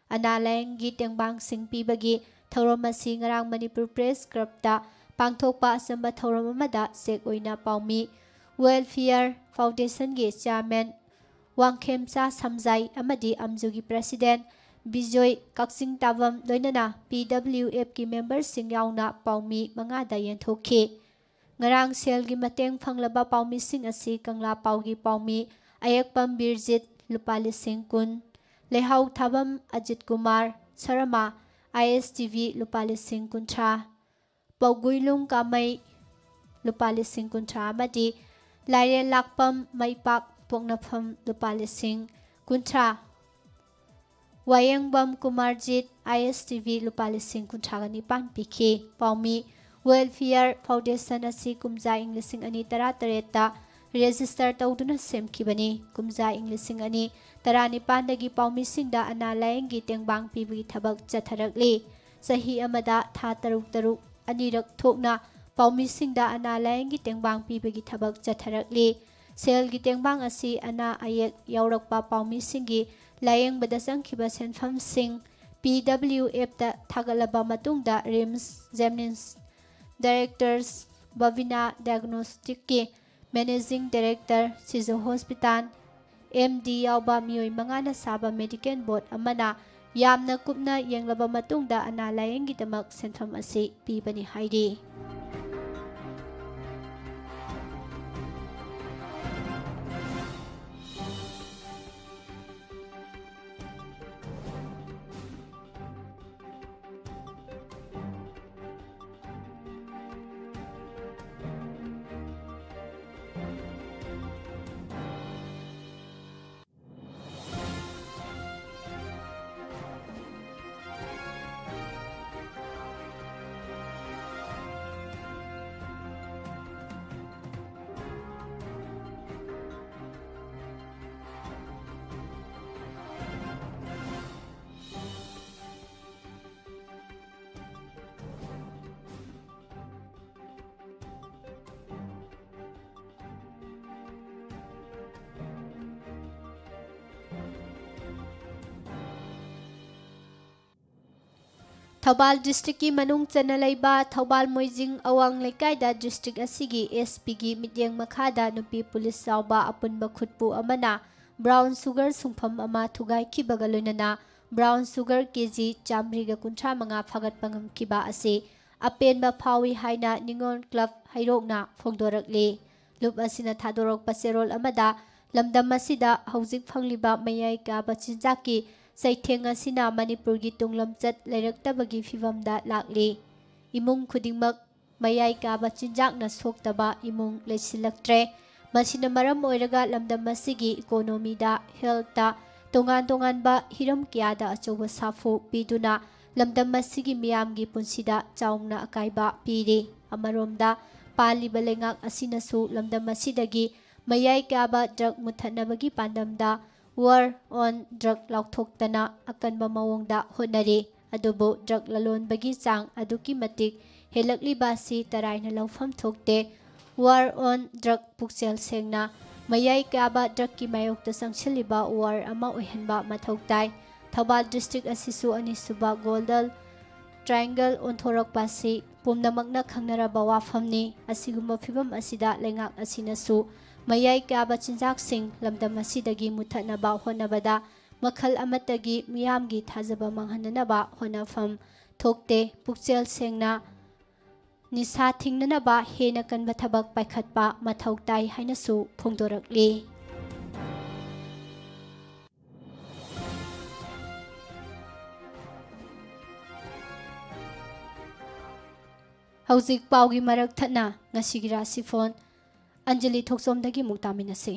ꯑꯅꯥ ꯂꯥꯌꯦꯡꯒꯤ ꯇꯦꯡꯕꯥꯡꯁꯤꯡ ꯄꯤꯕꯒꯤ ꯊꯧꯔꯝ ꯑꯁꯤ ꯉꯔꯥꯡ ꯃꯅꯤꯄꯨꯔ Press Club ꯇ ꯄꯥꯡꯊꯣꯛꯄ ꯑꯆꯝꯕ ꯊꯧꯔꯝ ꯑꯃꯗ ꯆꯦꯛ ꯑꯣꯏꯅ ꯄꯥꯎꯃꯤ Welfare Foundation ꯒꯤ Chairman ꯋꯥꯡꯈꯦꯝꯆꯥ ꯁꯝꯖꯥꯏ ꯑꯃꯗꯤ ꯑꯝꯖꯨꯒꯤ President ꯕꯤꯖꯣꯏ ꯀꯛꯆꯤꯡ ꯇꯥꯕꯝ ꯂꯣꯏꯅꯅ P W F ꯀꯤ member ꯁꯤꯡ ꯌꯥꯎꯅ ꯄꯥꯎꯃꯤ ꯃꯉꯥꯗ ꯌꯦꯟꯊꯣꯛꯈꯤ꯫ ꯉꯔꯥꯡ ꯁꯦꯜꯒꯤ ꯃꯇꯦꯡ ꯐꯪꯂꯕ ꯄꯥꯎꯃꯤꯁꯤꯡ ꯑꯁꯤ ꯀꯪꯂꯥ ꯄꯥꯎꯒꯤ ꯄꯥꯎꯃꯤ ꯑꯌꯦꯛꯄꯝ ꯕꯤꯔꯖꯤꯠ, ꯂꯨꯄꯥ ꯂꯤꯁꯤꯡ ꯀꯨꯟ, ꯂꯩꯍꯥꯎ ꯊꯥꯕꯝ Ajit Kumar Sharma, I S T V, ꯂꯨꯄꯥ ꯂꯤꯁꯤꯡ ꯀꯨꯟꯊ꯭ꯔꯥ, ꯄꯧꯒꯨꯏꯂꯨꯡ ꯀꯥꯃꯩ, ꯂꯨꯄꯥ ꯂꯤꯁꯤꯡ ꯀꯨꯟꯊ꯭ꯔꯥ ꯑꯃꯗꯤ ꯂꯥꯏꯔꯦꯟ ꯂꯥꯛꯄꯝ ꯃꯩꯄꯥꯛ ꯄꯣꯛꯅꯐꯝ, ꯂꯨꯄꯥ ꯂꯤꯁꯤꯡ ꯀꯨꯟꯊ꯭ꯔꯥ, ꯋꯥꯌꯦꯡꯕꯝ Kumarjit, I S T V, ꯂꯨꯄꯥ ꯂꯤꯁꯤꯡ ꯀꯨꯟꯊ꯭ꯔꯥꯒ ꯅꯤꯄꯥꯟ ꯄꯤꯈꯤ꯫ ꯄꯥꯎꯃꯤ Welfare Foundation ꯑꯁꯤ ꯀꯨꯝꯖꯥ ꯏꯪ ꯂꯤꯁꯤꯡ ꯑꯅꯤ ꯇꯔꯥꯇꯔꯦꯠꯇ register ꯇꯧꯗꯨꯅ ꯁꯦꯝꯈꯤꯕꯅꯤ꯫ ꯀꯨꯝꯖꯥ ꯏꯪ ꯂꯤꯁꯤꯡ ꯑꯅꯤ ꯇꯔꯥꯅꯤꯄꯥꯟꯗꯒꯤ ꯄꯥꯎꯃꯤꯁꯤꯡꯗ ꯑꯅꯥ ꯂꯥꯌꯦꯡꯒꯤ ꯇꯦꯡꯕꯥꯡ ꯄꯤꯕꯒꯤ ꯊꯕꯛ ꯆꯠꯊꯔꯛꯂꯤ꯫ ꯆꯍꯤ ꯑꯃꯗ ꯊꯥ ꯇꯔꯨꯛ ꯇꯔꯨꯛ ꯑꯅꯤꯔꯛ ꯊꯣꯛꯅ ꯄꯥꯎꯃꯤꯁꯤꯡꯗ ꯑꯅꯥ ꯂꯥꯌꯦꯡꯒꯤ ꯇꯦꯡꯕꯥꯡ ꯄꯤꯕꯒꯤ ꯊꯕꯛ ꯆꯠꯊꯔꯛꯂꯤ꯫ ꯁꯦꯜꯒꯤ ꯇꯦꯡꯕꯥꯡ ꯑꯁꯤ ꯑꯅꯥ ꯑꯌꯦꯛ ꯌꯥꯎꯔꯛꯄ ꯄꯥꯎꯃꯤꯁꯤꯡꯒꯤ ꯂꯥꯌꯦꯡꯕꯗ ꯆꯪꯈꯤꯕ ꯁꯦꯟꯐꯝꯁꯤꯡ P W F ꯇ ꯊꯥꯒꯠꯂꯕ ꯃꯇꯨꯡꯗ RIMS, JNIMS, Directors, Bhavina Diagnostic ꯀꯤ Managing Director, ꯁꯤꯖꯨ Hospital, M D ꯌꯥꯎꯕ ꯃꯤꯑꯣꯏ ꯃꯉꯥꯅ ꯁꯥꯕ medical board ꯑꯃꯅ ꯌꯥꯝꯅ ꯀꯨꯞꯅ ꯌꯦꯡꯂꯕ ꯃꯇꯨꯡꯗ ꯑꯅꯥ ꯂꯥꯌꯦꯡꯒꯤꯗꯃꯛ ꯁꯦꯟꯐꯝ ꯑꯁꯤ ꯄꯤꯕꯅꯤ ꯍꯥꯏꯔꯤ꯫ ꯊꯧꯕꯥꯜ districtꯀꯤ ꯃꯅꯨꯡ ꯆꯟꯅ ꯂꯩꯕ ꯊꯧꯕꯥꯜ ꯃꯣꯏꯖꯤꯡ ꯑꯋꯥꯡ ꯂꯩꯀꯥꯏꯗ district ꯑꯁꯤꯒꯤ SP ꯒꯤ ꯃꯤꯠꯌꯦꯡ ꯃꯈꯥꯗ ꯅꯨꯄꯤ police ꯌꯥꯎꯕ ꯑꯄꯨꯟꯕ ꯈꯨꯠꯄꯨ ꯑꯃꯅ brown sugar ꯁꯨꯡꯐꯝ ꯑꯃ ꯊꯨꯒꯥꯏꯈꯤꯕꯒ ꯂꯣꯏꯅꯅ brown sugar KG ꯆꯥꯃꯔꯤꯒ ꯀꯨꯟꯊ꯭ꯔꯥ ꯃꯉꯥ ꯐꯥꯒꯠꯄ ꯉꯝꯈꯤꯕ ꯑꯁꯤ ꯑꯄꯦꯟꯕ ꯐꯥꯎꯏ ꯍꯥꯏꯅ ꯅꯤꯉꯣꯜ club ꯍꯩꯔꯣꯛꯅ ꯐꯣꯡꯗꯣꯔꯛꯂꯤ꯫ Club ꯑꯁꯤꯅ ꯊꯥꯗꯣꯔꯛꯄ ꯆꯦꯔꯣꯜ ꯑꯃꯗ, ꯂꯝꯗꯝ ꯑꯁꯤꯗ ꯍꯧꯖꯤꯛ ꯐꯪꯂꯤꯕ ꯃꯌꯥꯏ ꯀꯥꯕ ꯆꯤꯟꯖꯥꯛꯀꯤ ꯆꯩꯊꯦꯡ ꯑꯁꯤꯅ ꯃꯅꯤꯄꯨꯔꯒꯤ ꯇꯨꯡꯂꯝꯆꯠ ꯂꯩꯔꯛꯇꯕꯒꯤ ꯐꯤꯚꯝꯗ ꯂꯥꯛꯂꯤ꯫ ꯏꯃꯨꯡ ꯈꯨꯗꯤꯡꯃꯛ ꯃꯌꯥꯏ ꯀꯥꯕ ꯆꯤꯟꯖꯥꯛꯅ ꯁꯣꯛꯇꯕ ꯏꯃꯨꯡ ꯂꯩꯁꯤꯜꯂꯛꯇ꯭ꯔꯦ꯫ ꯃꯁꯤꯅ ꯃꯔꯝ ꯑꯣꯏꯔꯒ ꯂꯝꯗꯝ ꯑꯁꯤꯒꯤ economyꯗ, healthꯇ, ꯇꯣꯉꯥꯟ ꯇꯣꯉꯥꯟꯕ ꯍꯤꯔꯝ ꯀꯌꯥꯗ ꯑꯆꯧꯕ ꯁꯥꯐꯨ ꯄꯤꯗꯨꯅ ꯂꯝꯗꯝ ꯑꯁꯤꯒꯤ ꯃꯤꯌꯥꯝꯒꯤ ꯄꯨꯟꯁꯤꯗ ꯆꯥꯎꯅ ꯑꯀꯥꯏꯕ ꯄꯤꯔꯤ꯫ ꯑꯃꯔꯣꯝꯗ, ꯄꯥꯜꯂꯤꯕ ꯂꯩꯉꯥꯛ ꯑꯁꯤꯅꯁꯨ ꯂꯝꯗꯝ ꯑꯁꯤꯗꯒꯤ ꯃꯌꯥꯏ ꯀꯥꯕ drug ꯃꯨꯠꯊꯠꯅꯕꯒꯤ ꯄꯥꯟꯗꯝꯗ War on Drug ꯂꯥꯎꯊꯣꯛꯇꯅ ꯑꯀꯟꯕ ꯃꯑꯣꯡꯗ ꯍꯣꯠꯅꯔꯤ꯫ ꯑꯗꯨꯕꯨ drug ꯂꯂꯣꯟꯕꯒꯤ ꯆꯥꯡ ꯑꯗꯨꯛꯀꯤ ꯃꯇꯤꯛ ꯍꯦꯜꯂꯛꯂꯤꯕ ꯑꯁꯤ ꯇꯔꯥꯏꯅ ꯂꯧꯐꯝ ꯊꯣꯛꯇꯦ꯫ War on Drug ꯄꯨꯛꯆꯦꯜ ꯁꯦꯡꯅ ꯃꯌꯥꯏ ꯀꯥꯕ drugꯀꯤ ꯃꯥꯌꯣꯛꯇ ꯆꯪꯁꯤꯜꯂꯤꯕ war ꯑꯃ ꯑꯣꯏꯍꯟꯕ ꯃꯊꯧ ꯇꯥꯏ꯫ ꯊꯧꯕꯥꯜ district ꯑꯁꯤꯁꯨ ꯑꯅꯤꯁꯨꯕ Golden Triangle ꯑꯣꯟꯊꯣꯔꯛꯄ ꯑꯁꯤ ꯄꯨꯝꯅꯃꯛꯅ ꯈꯪꯅꯔꯕ ꯋꯥꯐꯝꯅꯤ꯫ ꯑꯁꯤꯒꯨꯝꯕ ꯐꯤꯚꯝ ꯑꯁꯤꯗ ꯂꯩꯉꯥꯛ ꯑꯁꯤꯅꯁꯨ ꯃꯌꯥꯏ ꯀꯥꯕ ꯆꯤꯟꯖꯥꯛꯁꯤꯡ ꯂꯝꯗꯝ ꯑꯁꯤꯗꯒꯤ ꯃꯨꯠꯊꯠꯅꯕ ꯍꯣꯠꯅꯕꯗ ꯃꯈꯜ ꯑꯃꯠꯇꯒꯤ ꯃꯤꯌꯥꯝꯒꯤ ꯊꯥꯖꯕ ꯃꯥꯡꯍꯟꯅꯅꯕ ꯍꯣꯠꯅꯐꯝ ꯊꯣꯛꯇꯦ꯫ ꯄꯨꯛꯆꯦꯜ ꯁꯦꯡꯅ ꯅꯤꯁꯥ ꯊꯤꯡꯅꯅꯕ ꯍꯦꯟꯅ ꯀꯟꯕ ꯊꯕꯛ ꯄꯥꯏꯈꯠꯄ ꯃꯊꯧ ꯇꯥꯏ ꯍꯥꯏꯅꯁꯨ ꯐꯣꯡꯗꯣꯔꯛꯂꯤ꯫ ꯍꯧꯖꯤꯛ ꯄꯥꯎꯒꯤ ꯃꯔꯛ ꯊꯠꯅ ꯉꯁꯤꯒꯤ ꯔꯥꯁꯤꯐꯣꯟ ꯑꯟꯖꯂꯤ ꯊꯣꯛꯆꯣꯝꯗꯒꯤ ꯑꯃꯨꯛ ꯇꯥꯃꯤꯟꯅꯁꯤ꯫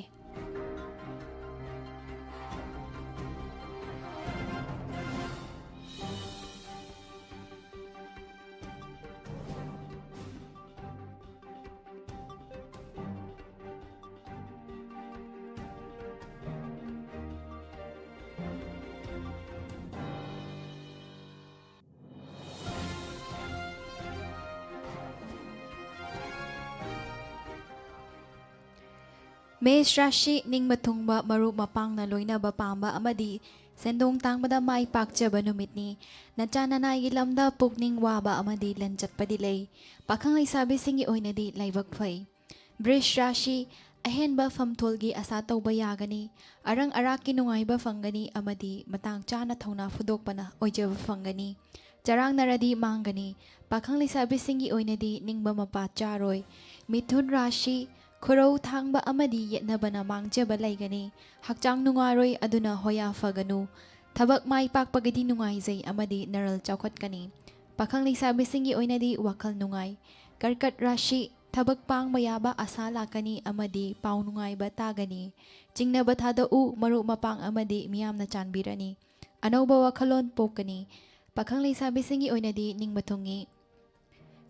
ꯃꯦꯁ ꯔꯥꯁꯤ, ꯅꯤꯡꯕ ꯊꯨꯡꯕ ꯃꯔꯨꯞ ꯃꯄꯥꯡꯅ ꯂꯣꯏꯅꯕ ꯄꯥꯝꯕ ꯑꯃꯗꯤ ꯁꯦꯟꯗꯣꯡ ꯇꯥꯡꯕꯗ ꯃꯥꯏ ꯄꯥꯛꯆꯕ ꯅꯨꯃꯤꯠꯅꯤ꯫ ꯅꯆꯥ ꯅꯅꯥꯏꯒꯤ ꯂꯝꯗ ꯄꯨꯛꯅꯤꯡ ꯋꯥꯕ ꯑꯃꯗꯤ ꯂꯟ ꯆꯠꯄꯗꯤ ꯂꯩ꯫ ꯄꯥꯈꯪ ꯂꯩꯁꯥꯕꯤꯁꯤꯡꯒꯤ ꯑꯣꯏꯅꯗꯤ ꯂꯥꯏꯕꯛ ꯐꯩ꯫ ꯕ꯭ꯔꯤꯖ ꯔꯥꯁꯤ, ꯑꯍꯦꯟꯕ ꯐꯝꯊꯣꯜꯒꯤ ꯑꯁꯥ ꯇꯧꯕ ꯌꯥꯒꯅꯤ꯫ ꯑꯔꯪ ꯑꯔꯥꯛꯀꯤ ꯅꯨꯡꯉꯥꯏꯕ ꯐꯪꯒꯅꯤ ꯑꯃꯗꯤ ꯃꯇꯥꯡ ꯆꯥꯅ ꯊꯧꯅꯥ ꯐꯨꯗꯣꯛꯄꯅ ꯑꯣꯏꯖꯕ ꯐꯪꯒꯅꯤ꯫ ꯆꯔꯥꯡꯅꯔꯗꯤ ꯃꯥꯡꯒꯅꯤ꯫ ꯄꯥꯈꯪ ꯂꯩꯁꯥꯕꯤꯁꯤꯡꯒꯤ ꯑꯣꯏꯅꯗꯤ ꯅꯤꯡꯕ ꯃꯄꯥ ꯆꯥꯔꯣꯏ꯫ ꯃꯤꯊꯨꯟ ꯔꯥꯁꯤ, ꯈꯨꯔꯧ ꯊꯥꯡꯕ ꯑꯃꯗꯤ ꯌꯦꯠꯅꯕꯅ ꯃꯥꯡꯖꯕ ꯂꯩꯒꯅꯤ꯫ ꯍꯛꯆꯥꯡ ꯅꯨꯡꯉꯥꯏꯔꯣꯏ, ꯑꯗꯨꯅ ꯍꯣꯌꯥ ꯐꯒꯅꯨ꯫ ꯊꯕꯛ ꯃꯥꯏ ꯄꯥꯛꯄꯒꯤꯗꯤ ꯅꯨꯡꯉꯥꯏꯖꯩ ꯑꯃꯗꯤ ꯅꯔꯜ ꯆꯥꯎꯈꯠꯀꯅꯤ꯫ ꯄꯥꯈꯪ ꯂꯩꯁꯥꯕꯤꯁꯤꯡꯒꯤ ꯑꯣꯏꯅꯗꯤ ꯋꯥꯈꯜ ꯅꯨꯡꯉꯥꯏ꯫ ꯀꯔꯀꯠ ꯔꯥꯁꯤ, ꯊꯕꯛ ꯄꯥꯡꯕ ꯌꯥꯕ ꯑꯁꯥ ꯂꯥꯛꯀꯅꯤ ꯑꯃꯗꯤ ꯄꯥꯎ ꯅꯨꯡꯉꯥꯏꯕ ꯇꯥꯒꯅꯤ꯫ ꯆꯤꯡꯅꯕ ꯊꯥꯗꯣꯛꯎ, ꯃꯔꯨꯞ ꯃꯄꯥꯡ ꯑꯃꯗꯤ ꯃꯤꯌꯥꯝꯅ ꯆꯥꯟꯕꯤꯔꯅꯤ꯫ ꯑꯅꯧꯕ ꯋꯥꯈꯜꯂꯣꯟ ꯄꯣꯛꯀꯅꯤ꯫ ꯄꯥꯈꯪ ꯂꯩꯁꯥꯕꯤꯁꯤꯡꯒꯤ ꯑꯣꯏꯅꯗꯤ ꯅꯤꯡꯕ ꯊꯨꯡꯉꯤ꯫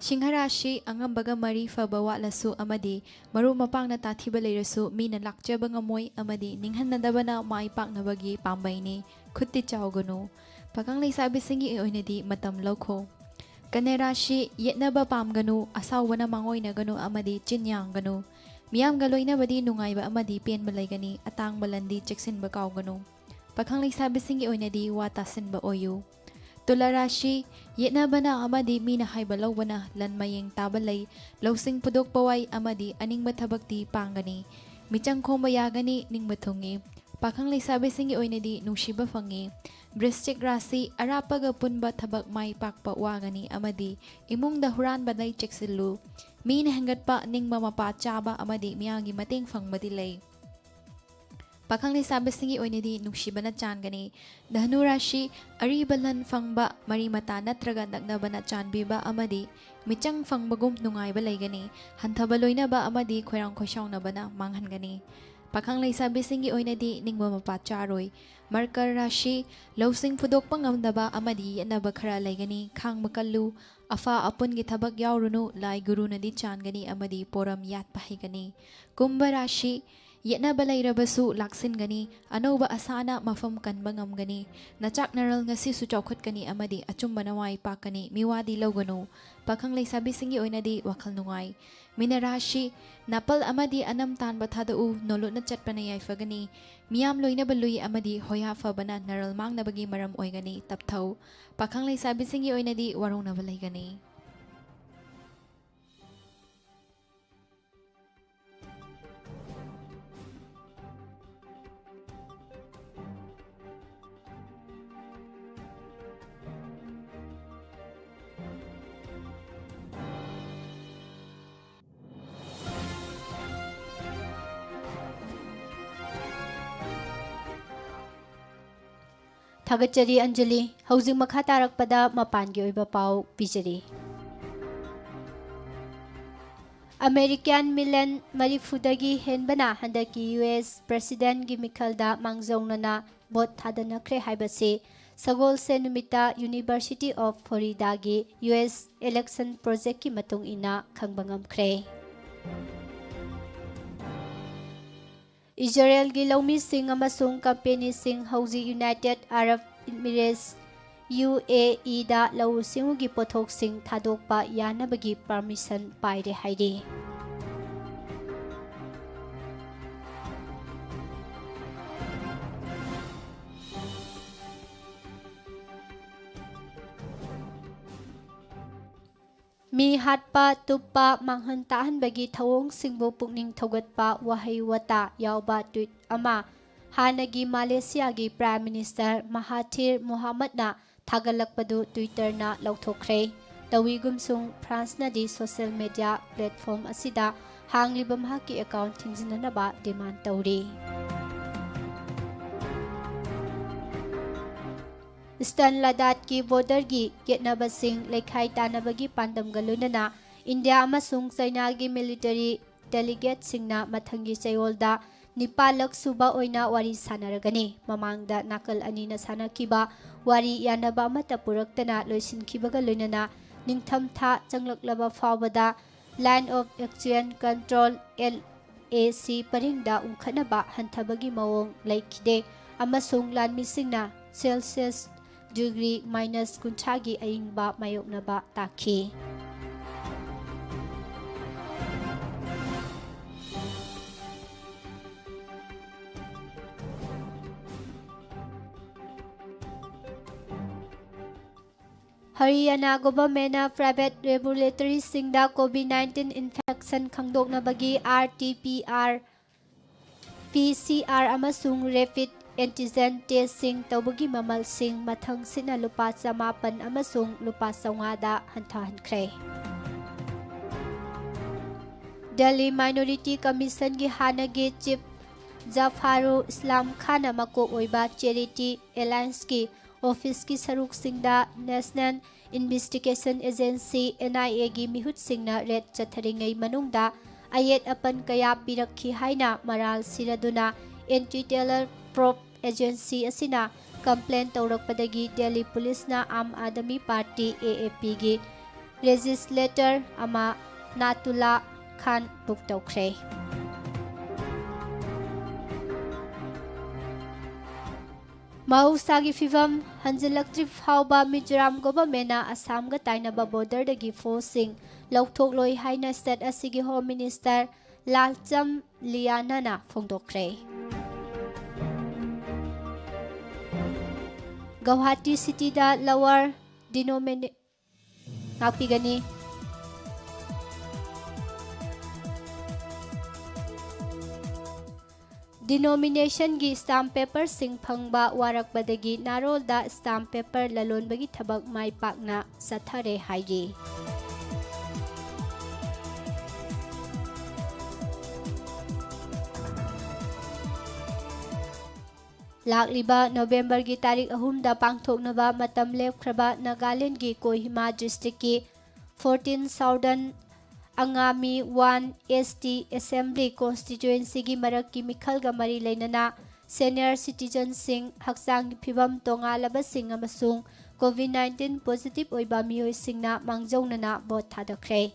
ꯁꯤꯡꯍ ꯔꯥꯁꯤ, ꯑꯉꯝꯕꯒ ꯃꯔꯤ ꯐꯕ ꯋꯥꯠꯂꯁꯨ ꯑꯃꯗꯤ ꯃꯔꯨꯞ ꯃꯄꯥꯡꯅ ꯇꯥꯊꯤꯕ ꯂꯩꯔꯁꯨ ꯃꯤꯅ ꯂꯥꯛꯆꯕ ꯉꯝꯃꯣꯏ ꯑꯃꯗꯤ ꯅꯤꯡꯍꯟꯅꯗꯕꯅ ꯃꯥꯏ ꯄꯥꯛꯅꯕꯒꯤ ꯄꯥꯝꯕꯩꯅꯤ꯫ ꯈꯨꯠꯇꯤ ꯆꯥꯎꯒꯅꯨ꯫ ꯄꯥꯈꯪ ꯂꯩꯁꯥꯕꯤꯁꯤꯡꯒꯤ ꯑꯣꯏꯅꯗꯤ ꯃꯇꯝ ꯂꯧꯈꯣ꯫ ꯀꯟꯌꯥ ꯔꯥꯁꯤ, ꯌꯦꯠꯅꯕ ꯄꯥꯝꯒꯅꯨ, ꯑꯁꯥꯎꯕꯅ ꯃꯥꯡꯑꯣꯏꯅꯒꯅꯨ ꯑꯃꯗꯤ ꯆꯤꯟ ꯌꯥꯡꯒꯅꯨ꯫ ꯃꯤꯌꯥꯝꯒ ꯂꯣꯏꯅꯕꯗꯤ ꯅꯨꯡꯉꯥꯏꯕ ꯑꯃꯗꯤ ꯄꯦꯟꯕ ꯂꯩꯒꯅꯤ, ꯑꯇꯥꯡꯕ ꯂꯟꯗꯤ ꯆꯦꯛꯁꯤꯟꯕ ꯀꯥꯎꯒꯅꯨ꯫ ꯄꯥꯈꯪ ꯂꯩꯁꯥꯕꯤꯁꯤꯡꯒꯤ ꯑꯣꯏꯅꯗꯤ ꯋꯥ ꯇꯥꯁꯤꯟꯕ ꯑꯣꯏꯌꯨ꯫ ꯇꯨꯂꯥ ꯔꯥꯁꯤ, ꯌꯦꯠꯅꯕꯅ ꯑꯃꯗꯤ ꯃꯤꯅ ꯍꯥꯏꯕ ꯂꯧꯕꯅ ꯂꯟ ꯃꯌꯦꯡ ꯇꯥꯕ ꯂꯩ, ꯂꯧꯁꯤꯡ ꯐꯨꯗꯣꯛꯄ ꯋꯥꯏ ꯑꯃꯗꯤ ꯑꯅꯤꯡꯕ ꯊꯕꯛꯇꯤ ꯄꯥꯡꯒꯅꯤ꯫ ꯃꯤꯆꯪ ꯈꯣꯝꯕ ꯌꯥꯒꯅꯤ, ꯅꯤꯡꯕ ꯊꯨꯡꯉꯤ꯫ ꯄꯥꯈꯪ ꯂꯩꯁꯥꯕꯤꯁꯤꯡꯒꯤ ꯑꯣꯏꯅꯗꯤ ꯅꯨꯡꯁꯤꯕ ꯐꯪꯉꯤ꯫ ꯕ꯭ꯔꯤꯁꯇꯤꯛ ꯔꯥꯁꯤ, ꯑꯔꯥꯞꯄꯒ ꯄꯨꯟꯕ ꯊꯕꯛ ꯃꯥꯏ ꯄꯥꯛꯄ ꯋꯥꯒꯅꯤ ꯑꯃꯗꯤ ꯏꯃꯨꯡꯗ ꯍꯨꯔꯥꯟꯕꯗꯩ ꯆꯦꯛꯁꯤꯜꯂꯨ꯫ ꯃꯤꯅ ꯍꯦꯟꯒꯠꯄ, ꯅꯤꯡꯕ ꯃꯄꯥ ꯆꯥꯕ ꯑꯃꯗꯤ ꯃꯤꯌꯥꯝꯒꯤ ꯃꯇꯦꯡ ꯐꯪꯕꯗꯤ ꯂꯩ꯫ ꯄꯥꯈꯪ ꯂꯩꯁꯥꯕꯤꯁꯤꯡꯒꯤ ꯑꯣꯏꯅꯗꯤ ꯅꯨꯡꯁꯤꯕꯅ ꯆꯥꯟꯒꯅꯤ꯫ ꯙꯅꯨ ꯔꯥꯁꯤ, ꯑꯔꯤꯕ ꯂꯟ ꯐꯪꯕ, ꯃꯔꯤ ꯃꯇꯥ ꯅꯠꯇ꯭ꯔꯒ ꯅꯛꯅꯕꯅ ꯆꯥꯟꯕꯤꯕ ꯑꯃꯗꯤ ꯃꯤꯆꯪ ꯐꯪꯕꯒꯨꯝ ꯅꯨꯡꯉꯥꯏꯕ ꯂꯩꯒꯅꯤ꯫ ꯍꯟꯊꯕ ꯂꯣꯏꯅꯕ ꯑꯃꯗꯤ ꯈꯣꯏꯔꯥꯡ ꯈꯣꯏꯁꯥꯎꯅꯕꯅ ꯃꯥꯡꯍꯟꯒꯅꯤ꯫ ꯄꯥꯈꯪ ꯂꯩꯁꯥꯕꯤꯁꯤꯡꯒꯤ ꯑꯣꯏꯅꯗꯤ ꯅꯤꯡꯕ ꯃꯄꯥ ꯆꯥꯔꯣꯏ꯫ ꯃꯔꯀꯔ ꯔꯥꯁꯤ, ꯂꯧꯁꯤꯡ ꯐꯨꯗꯣꯛꯄ ꯉꯝꯗꯕ ꯑꯃꯗꯤ ꯌꯦꯠꯅꯕ ꯈꯔ ꯂꯩꯒꯅꯤ꯫ ꯈꯥꯡꯕ ꯀꯜꯂꯨ꯫ ꯑꯐꯥ ꯑꯄꯨꯟꯒꯤ ꯊꯕꯛ ꯌꯥꯎꯔꯨꯅꯨ꯫ ꯂꯥꯏ ꯒꯨꯔꯨꯅꯗꯤ ꯆꯥꯟꯒꯅꯤ ꯑꯃꯗꯤ ꯄꯣꯔꯝ ꯌꯥꯠꯄ ꯍꯩꯒꯅꯤ꯫ ꯀꯨꯝꯚ ꯔꯥꯁꯤ, ꯌꯦꯠꯅꯕ ꯂꯩꯔꯕꯁꯨ ꯂꯥꯛꯁꯤꯟꯒꯅꯤ꯫ ꯑꯅꯧꯕ ꯑꯁꯥꯅ ꯃꯐꯝ ꯀꯟꯕ ꯉꯝꯒꯅꯤ꯫ ꯅꯆꯥꯛ ꯅꯔꯜ ꯉꯁꯤꯁꯨ ꯆꯥꯎꯈꯠꯀꯅꯤ ꯑꯃꯗꯤ ꯑꯆꯨꯝꯕꯅ ꯃꯥꯏ ꯄꯥꯛꯀꯅꯤ꯫ ꯃꯤꯋꯥꯗꯤ ꯂꯧꯒꯅꯨ꯫ ꯄꯥꯈꯪ ꯂꯩꯁꯥꯕꯤꯁꯤꯡꯒꯤ ꯑꯣꯏꯅꯗꯤ ꯋꯥꯈꯜ ꯅꯨꯡꯉꯥꯏ꯫ ꯃꯤꯅ ꯔꯥꯁꯤ, ꯅꯥꯄꯜ ꯑꯃꯗꯤ ꯑꯅꯝ ꯇꯥꯟꯕ ꯊꯥꯗꯣꯛꯎ꯫ ꯅꯣꯂꯨꯛꯅ ꯆꯠꯄꯅ ꯌꯥꯏꯐꯒꯅꯤ꯫ ꯃꯤꯌꯥꯝ ꯂꯣꯏꯅꯕ ꯂꯨꯏ ꯑꯃꯗꯤ ꯍꯣꯌꯥ ꯐꯕꯅ ꯅꯔꯜ ꯃꯥꯡꯅꯕꯒꯤ ꯃꯔꯝ ꯑꯣꯏꯒꯅꯤ꯫ ꯇꯞꯊꯧ꯫ ꯄꯥꯈꯪ ꯂꯩꯁꯥꯕꯤꯁꯤꯡꯒꯤ ꯑꯣꯏꯅꯗꯤ ꯋꯥꯔꯧꯅꯕ ꯂꯩꯒꯅꯤ꯫ ꯊꯥꯒꯠꯆꯔꯤ ꯑꯟꯖꯂꯤ꯫ ꯍꯧꯖꯤꯛ ꯃꯈꯥ ꯇꯥꯔꯛꯄꯗ ꯃꯄꯥꯟꯒꯤ ꯑꯣꯏꯕ ꯄꯥꯎ ꯄꯤꯖꯔꯤ꯫ ꯑꯃꯦꯔꯤꯀꯥꯟ ꯃꯤꯂꯤꯌꯟ ꯃꯔꯤꯐꯨꯗꯒꯤ ꯍꯦꯟꯕꯅ ꯍꯟꯗꯛꯀꯤ ꯌꯨ ꯑꯦꯁ ꯄ꯭ꯔꯦꯁꯤꯗꯦꯟꯒꯤ ꯃꯤꯈꯜꯗ ꯃꯥꯡꯖꯧꯅꯅ ꯚꯣꯠ ꯊꯥꯗꯅꯈ꯭ꯔꯦ ꯍꯥꯏꯕꯁꯤ ꯁꯒꯣꯜꯁꯦꯟ ꯅꯨꯃꯤꯠꯇ University of Florida ꯒꯤ ꯌꯨ ꯑꯦꯁ election project ꯀꯤ ꯃꯇꯨꯡ ꯏꯟꯅ ꯈꯪꯕ ꯉꯝꯈ꯭ꯔꯦ꯫ ꯏꯖꯔꯦꯜꯒꯤ ꯂꯧꯃꯤꯁꯤꯡ ꯑꯃꯁꯨꯡ ꯀꯝꯄꯦꯅꯤꯁꯤꯡ ꯍꯧꯖꯤꯛ United Arab Emirates, ꯌꯨ ꯑꯦ ꯏꯗ ꯂꯧꯎ ꯁꯤꯡꯎꯒꯤ ꯄꯣꯠꯊꯣꯛꯁꯤꯡ ꯊꯥꯗꯣꯛꯄ ꯌꯥꯅꯕꯒꯤ permission ꯄꯥꯏꯔꯦ ꯍꯥꯏꯔꯤ꯫ ꯃꯤ ꯍꯥꯠꯄ, ꯇꯨꯞꯄ, ꯃꯥꯡꯍꯟ ꯇꯥꯛꯍꯟꯕꯒꯤ ꯊꯧꯑꯣꯡꯁꯤꯡꯕꯨ ꯄꯨꯛꯅꯤꯡ ꯊꯧꯒꯠꯄ ꯋꯥꯍꯩ ꯋꯥꯇꯥ ꯌꯥꯎꯕ tweet ꯑꯃ ꯍꯥꯟꯅꯒꯤ ꯃꯥꯂꯦꯁꯤꯌꯥꯒꯤ Prime Minister Mahathir Mohamad-ꯅ ꯊꯥꯒꯠꯂꯛꯄꯗꯨ Twitter-ꯅ ꯂꯧꯊꯣꯛꯈ꯭ꯔꯦ꯫ ꯇꯧꯏꯒꯨꯝꯁꯨꯡ, France-ꯅꯗꯤ social media platform ꯑꯁꯤꯗ ꯍꯥꯡꯂꯤꯕ ꯃꯍꯥꯛꯀꯤ account ꯊꯤꯡꯖꯤꯟꯅꯅꯕ demand ꯇꯧꯔꯤ꯫ Eastern ꯂꯗꯥꯈꯀꯤ border-ꯒꯤ ꯌꯦꯠꯅꯕꯁꯤꯡ ꯂꯩꯈꯥꯏ ꯇꯥꯅꯕꯒꯤ ꯄꯥꯟꯗꯝꯒ ꯂꯣꯏꯅꯅ ꯏꯟꯗꯤꯌꯥ ꯑꯃꯁꯨꯡ ꯆꯩꯅꯥꯒꯤ military delegate-ꯁꯤꯡꯅ ꯃꯊꯪꯒꯤ ꯆꯌꯣꯜꯗ ꯅꯤꯄꯥꯜꯂꯛ ꯁꯨꯕ ꯑꯣꯏꯅ ꯋꯥꯔꯤ ꯁꯥꯟꯅꯔꯒꯅꯤ꯫ ꯃꯃꯥꯡꯗ ꯅꯥꯀꯜ ꯑꯅꯤꯅ ꯁꯥꯟꯅꯈꯤꯕ ꯋꯥꯔꯤ ꯌꯥꯅꯕ ꯑꯃꯠꯇ ꯄꯨꯔꯛꯇꯅ ꯂꯣꯏꯁꯤꯟꯈꯤꯕꯒ ꯂꯣꯏꯅꯅ ꯅꯤꯡꯊꯝꯊꯥ ꯆꯪꯂꯛꯂꯕ ꯐꯥꯎꯕꯗ Line of Actual Control, L A C, ꯄꯔꯤꯡꯗ ꯎꯪꯈꯠꯅꯕ ꯍꯟꯊꯕꯒꯤ ꯃꯑꯣꯡ ꯂꯩꯈꯤꯗꯦ ꯑꯃꯁꯨꯡ ꯂꯥꯟꯃꯤꯁꯤꯡꯅ Celsius degree minus ꯀꯨꯟꯊ꯭ꯔꯥꯒꯤ ꯑꯏꯪꯕ ꯃꯥꯌꯣꯛꯅꯕ ꯇꯥꯈꯤ꯫ ꯍꯔꯤꯌꯥꯅꯥ government-ꯅ private laboratory-ꯁꯤꯡꯗ COVID nineteen infection ꯈꯪꯗꯣꯛꯅꯕꯒꯤ R T P R, P C R ꯑꯃꯁꯨꯡ rapid antigen test-ꯁꯤꯡ ꯇꯧꯕꯒꯤ ꯃꯃꯜꯁꯤꯡ ꯃꯊꯪꯁꯤꯠꯅ ꯂꯨꯄꯥ ꯆꯃꯥꯄꯟ ꯑꯃꯁꯨꯡ ꯂꯨꯄꯥ ꯆꯥꯝꯃꯉꯥꯗ ꯍꯟꯊꯍꯟꯈ꯭ꯔꯦ꯫ Delhi Minority Commission-ꯒꯤ ꯍꯥꯟꯅꯒꯤ chief Zafarul Islam Khan-ꯅ ꯃꯀꯣꯛ ꯑꯣꯏꯕ Charity Alliance-ꯀꯤ office-ꯀꯤ ꯁꯔꯨꯛꯁꯤꯡꯗ National Investigation Agency, N I A-ꯒꯤ ꯃꯤꯍꯨꯠꯁꯤꯡꯅ raid ꯆꯠꯊꯔꯤꯉꯩ ꯃꯅꯨꯡꯗ ꯑꯌꯦꯠ ꯑꯄꯟ ꯀꯌꯥ ꯄꯤꯔꯛꯈꯤ ꯍꯥꯏꯅ ꯃꯔꯥꯜ ꯁꯤꯔꯗꯨꯅ Anti-Terror Probe Agency ꯑꯁꯤꯅ complain ꯇꯧꯔꯛꯄꯗꯒꯤ Delhi Police-ꯅ Aam Aadmi Party, A A P-ꯒꯤ legislator ꯑꯃ ꯅꯥꯇꯨꯂꯥ ꯈꯥꯟ book ꯇꯧꯈ꯭ꯔꯦ꯫ ꯃꯍꯧꯁꯥꯒꯤ ꯐꯤꯚꯝ ꯍꯟꯖꯤꯜꯂꯛꯇ꯭ꯔꯤ ꯐꯥꯎꯕ ꯃꯤꯖꯣꯔꯥꯝ government-ꯅ ꯑꯁꯥꯝꯒ ꯇꯥꯏꯅꯕ border-ꯗꯒꯤ force-ꯁꯤꯡ ꯂꯧꯊꯣꯛꯂꯣꯏ ꯍꯥꯏꯅ state ꯑꯁꯤꯒꯤ Home Minister ꯂꯥꯜꯆꯝ ꯂꯤꯌꯥꯅꯅ ꯐꯣꯡꯗꯣꯛꯈ꯭ꯔꯦ꯫ Guwahati city-ꯗ lower denomina-, ꯉꯥꯛꯄꯤꯒꯅꯤ꯫ Denominationꯒꯤ stamp paperꯁꯤꯡ ꯐꯪꯕ ꯋꯥꯔꯛꯄꯗꯒꯤ ꯅꯥꯔꯣꯜꯗ stamp paper ꯂꯂꯣꯟꯕꯒꯤ ꯊꯕꯛ ꯃꯥꯏ ꯄꯥꯛꯅ ꯆꯠꯊꯔꯦ ꯍꯥꯏꯔꯤ꯫ ꯂꯥꯛꯂꯤꯕ ꯅꯣꯕꯦꯝꯕꯔꯒꯤ ꯇꯥꯔꯤꯛ ꯑꯍꯨꯝꯗ ꯄꯥꯡꯊꯣꯛꯅꯕ ꯃꯇꯝ ꯂꯦꯞꯈ꯭ꯔꯕ ꯅꯥꯒꯥꯂꯦꯟꯗꯒꯤ Kohima districtꯀꯤ fourteen Southern Angami One S T Assembly Constituencyꯒꯤ ꯃꯔꯛꯀꯤ ꯃꯤꯈꯜꯒ ꯃꯔꯤ ꯂꯩꯅꯅ senior citizenꯁꯤꯡ, ꯍꯛꯆꯥꯡꯒꯤ ꯐꯤꯕꯝ ꯇꯣꯉꯥꯜꯂꯕꯁꯤꯡ ꯑꯃꯁꯨꯡ COVID nineteen positive ꯑꯣꯏꯕ ꯃꯤꯑꯣꯏꯁꯤꯡꯅ ꯃꯥꯡꯖꯧꯅꯅ vote ꯊꯥꯗꯈ꯭ꯔꯦ꯫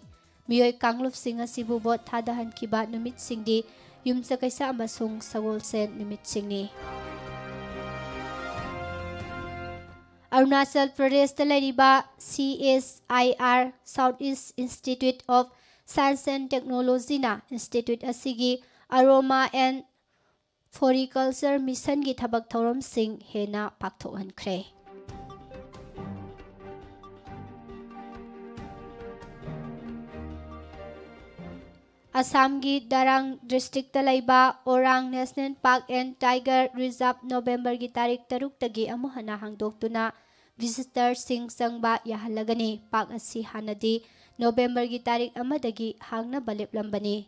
ꯃꯤꯑꯣꯏ ꯀꯥꯡꯂꯨꯞꯁꯤꯡ ꯑꯁꯤꯕꯨ vote ꯊꯥꯗꯍꯟꯈꯤꯕ ꯅꯨꯃꯤꯠꯁꯤꯡꯗꯤ ꯌꯨꯝꯁꯀꯩꯁ ꯑꯃꯁꯨꯡ ꯁꯒꯣꯜꯁꯦꯟ ꯅꯨꯃꯤꯠꯁꯤꯡꯅꯤ꯫ ꯑꯔꯨꯅꯥꯆꯜ ꯄ꯭ꯔꯗꯦꯁꯇ ꯂꯩꯔꯤꯕ C S I R, South East Institute of Science and Technologyꯅ institute ꯑꯁꯤꯒꯤ Aroma and Floriculture Missionꯒꯤ ꯊꯕꯛ ꯊꯧꯔꯝꯁꯤꯡ ꯍꯦꯟꯅ ꯄꯥꯛꯊꯣꯛꯍꯟꯈ꯭ꯔꯦ꯫ ꯑꯁꯥꯝꯒꯤ ꯗꯥꯔꯥꯡ districtꯇ ꯂꯩꯕ ꯑꯣꯔꯥꯡ National Park and Tiger Reserve ꯅꯣꯕꯦꯝꯕꯔꯒꯤ ꯇꯥꯔꯤꯛ ꯇꯔꯨꯛꯇꯒꯤ ꯑꯃꯨꯛ ꯍꯟꯅ ꯍꯥꯡꯗꯣꯛꯇꯨꯅ visitorꯁꯤꯡ ꯆꯪꯕ ꯌꯥꯍꯜꯂꯒꯅꯤ꯫ Park ꯑꯁꯤ ꯍꯥꯟꯅꯗꯤ ꯅꯣꯕꯦꯝꯕꯔꯒꯤ ꯇꯥꯔꯤꯛ ꯑꯃꯗꯒꯤ ꯍꯥꯡꯅꯕ ꯂꯦꯞꯂꯝꯕꯅꯤ꯫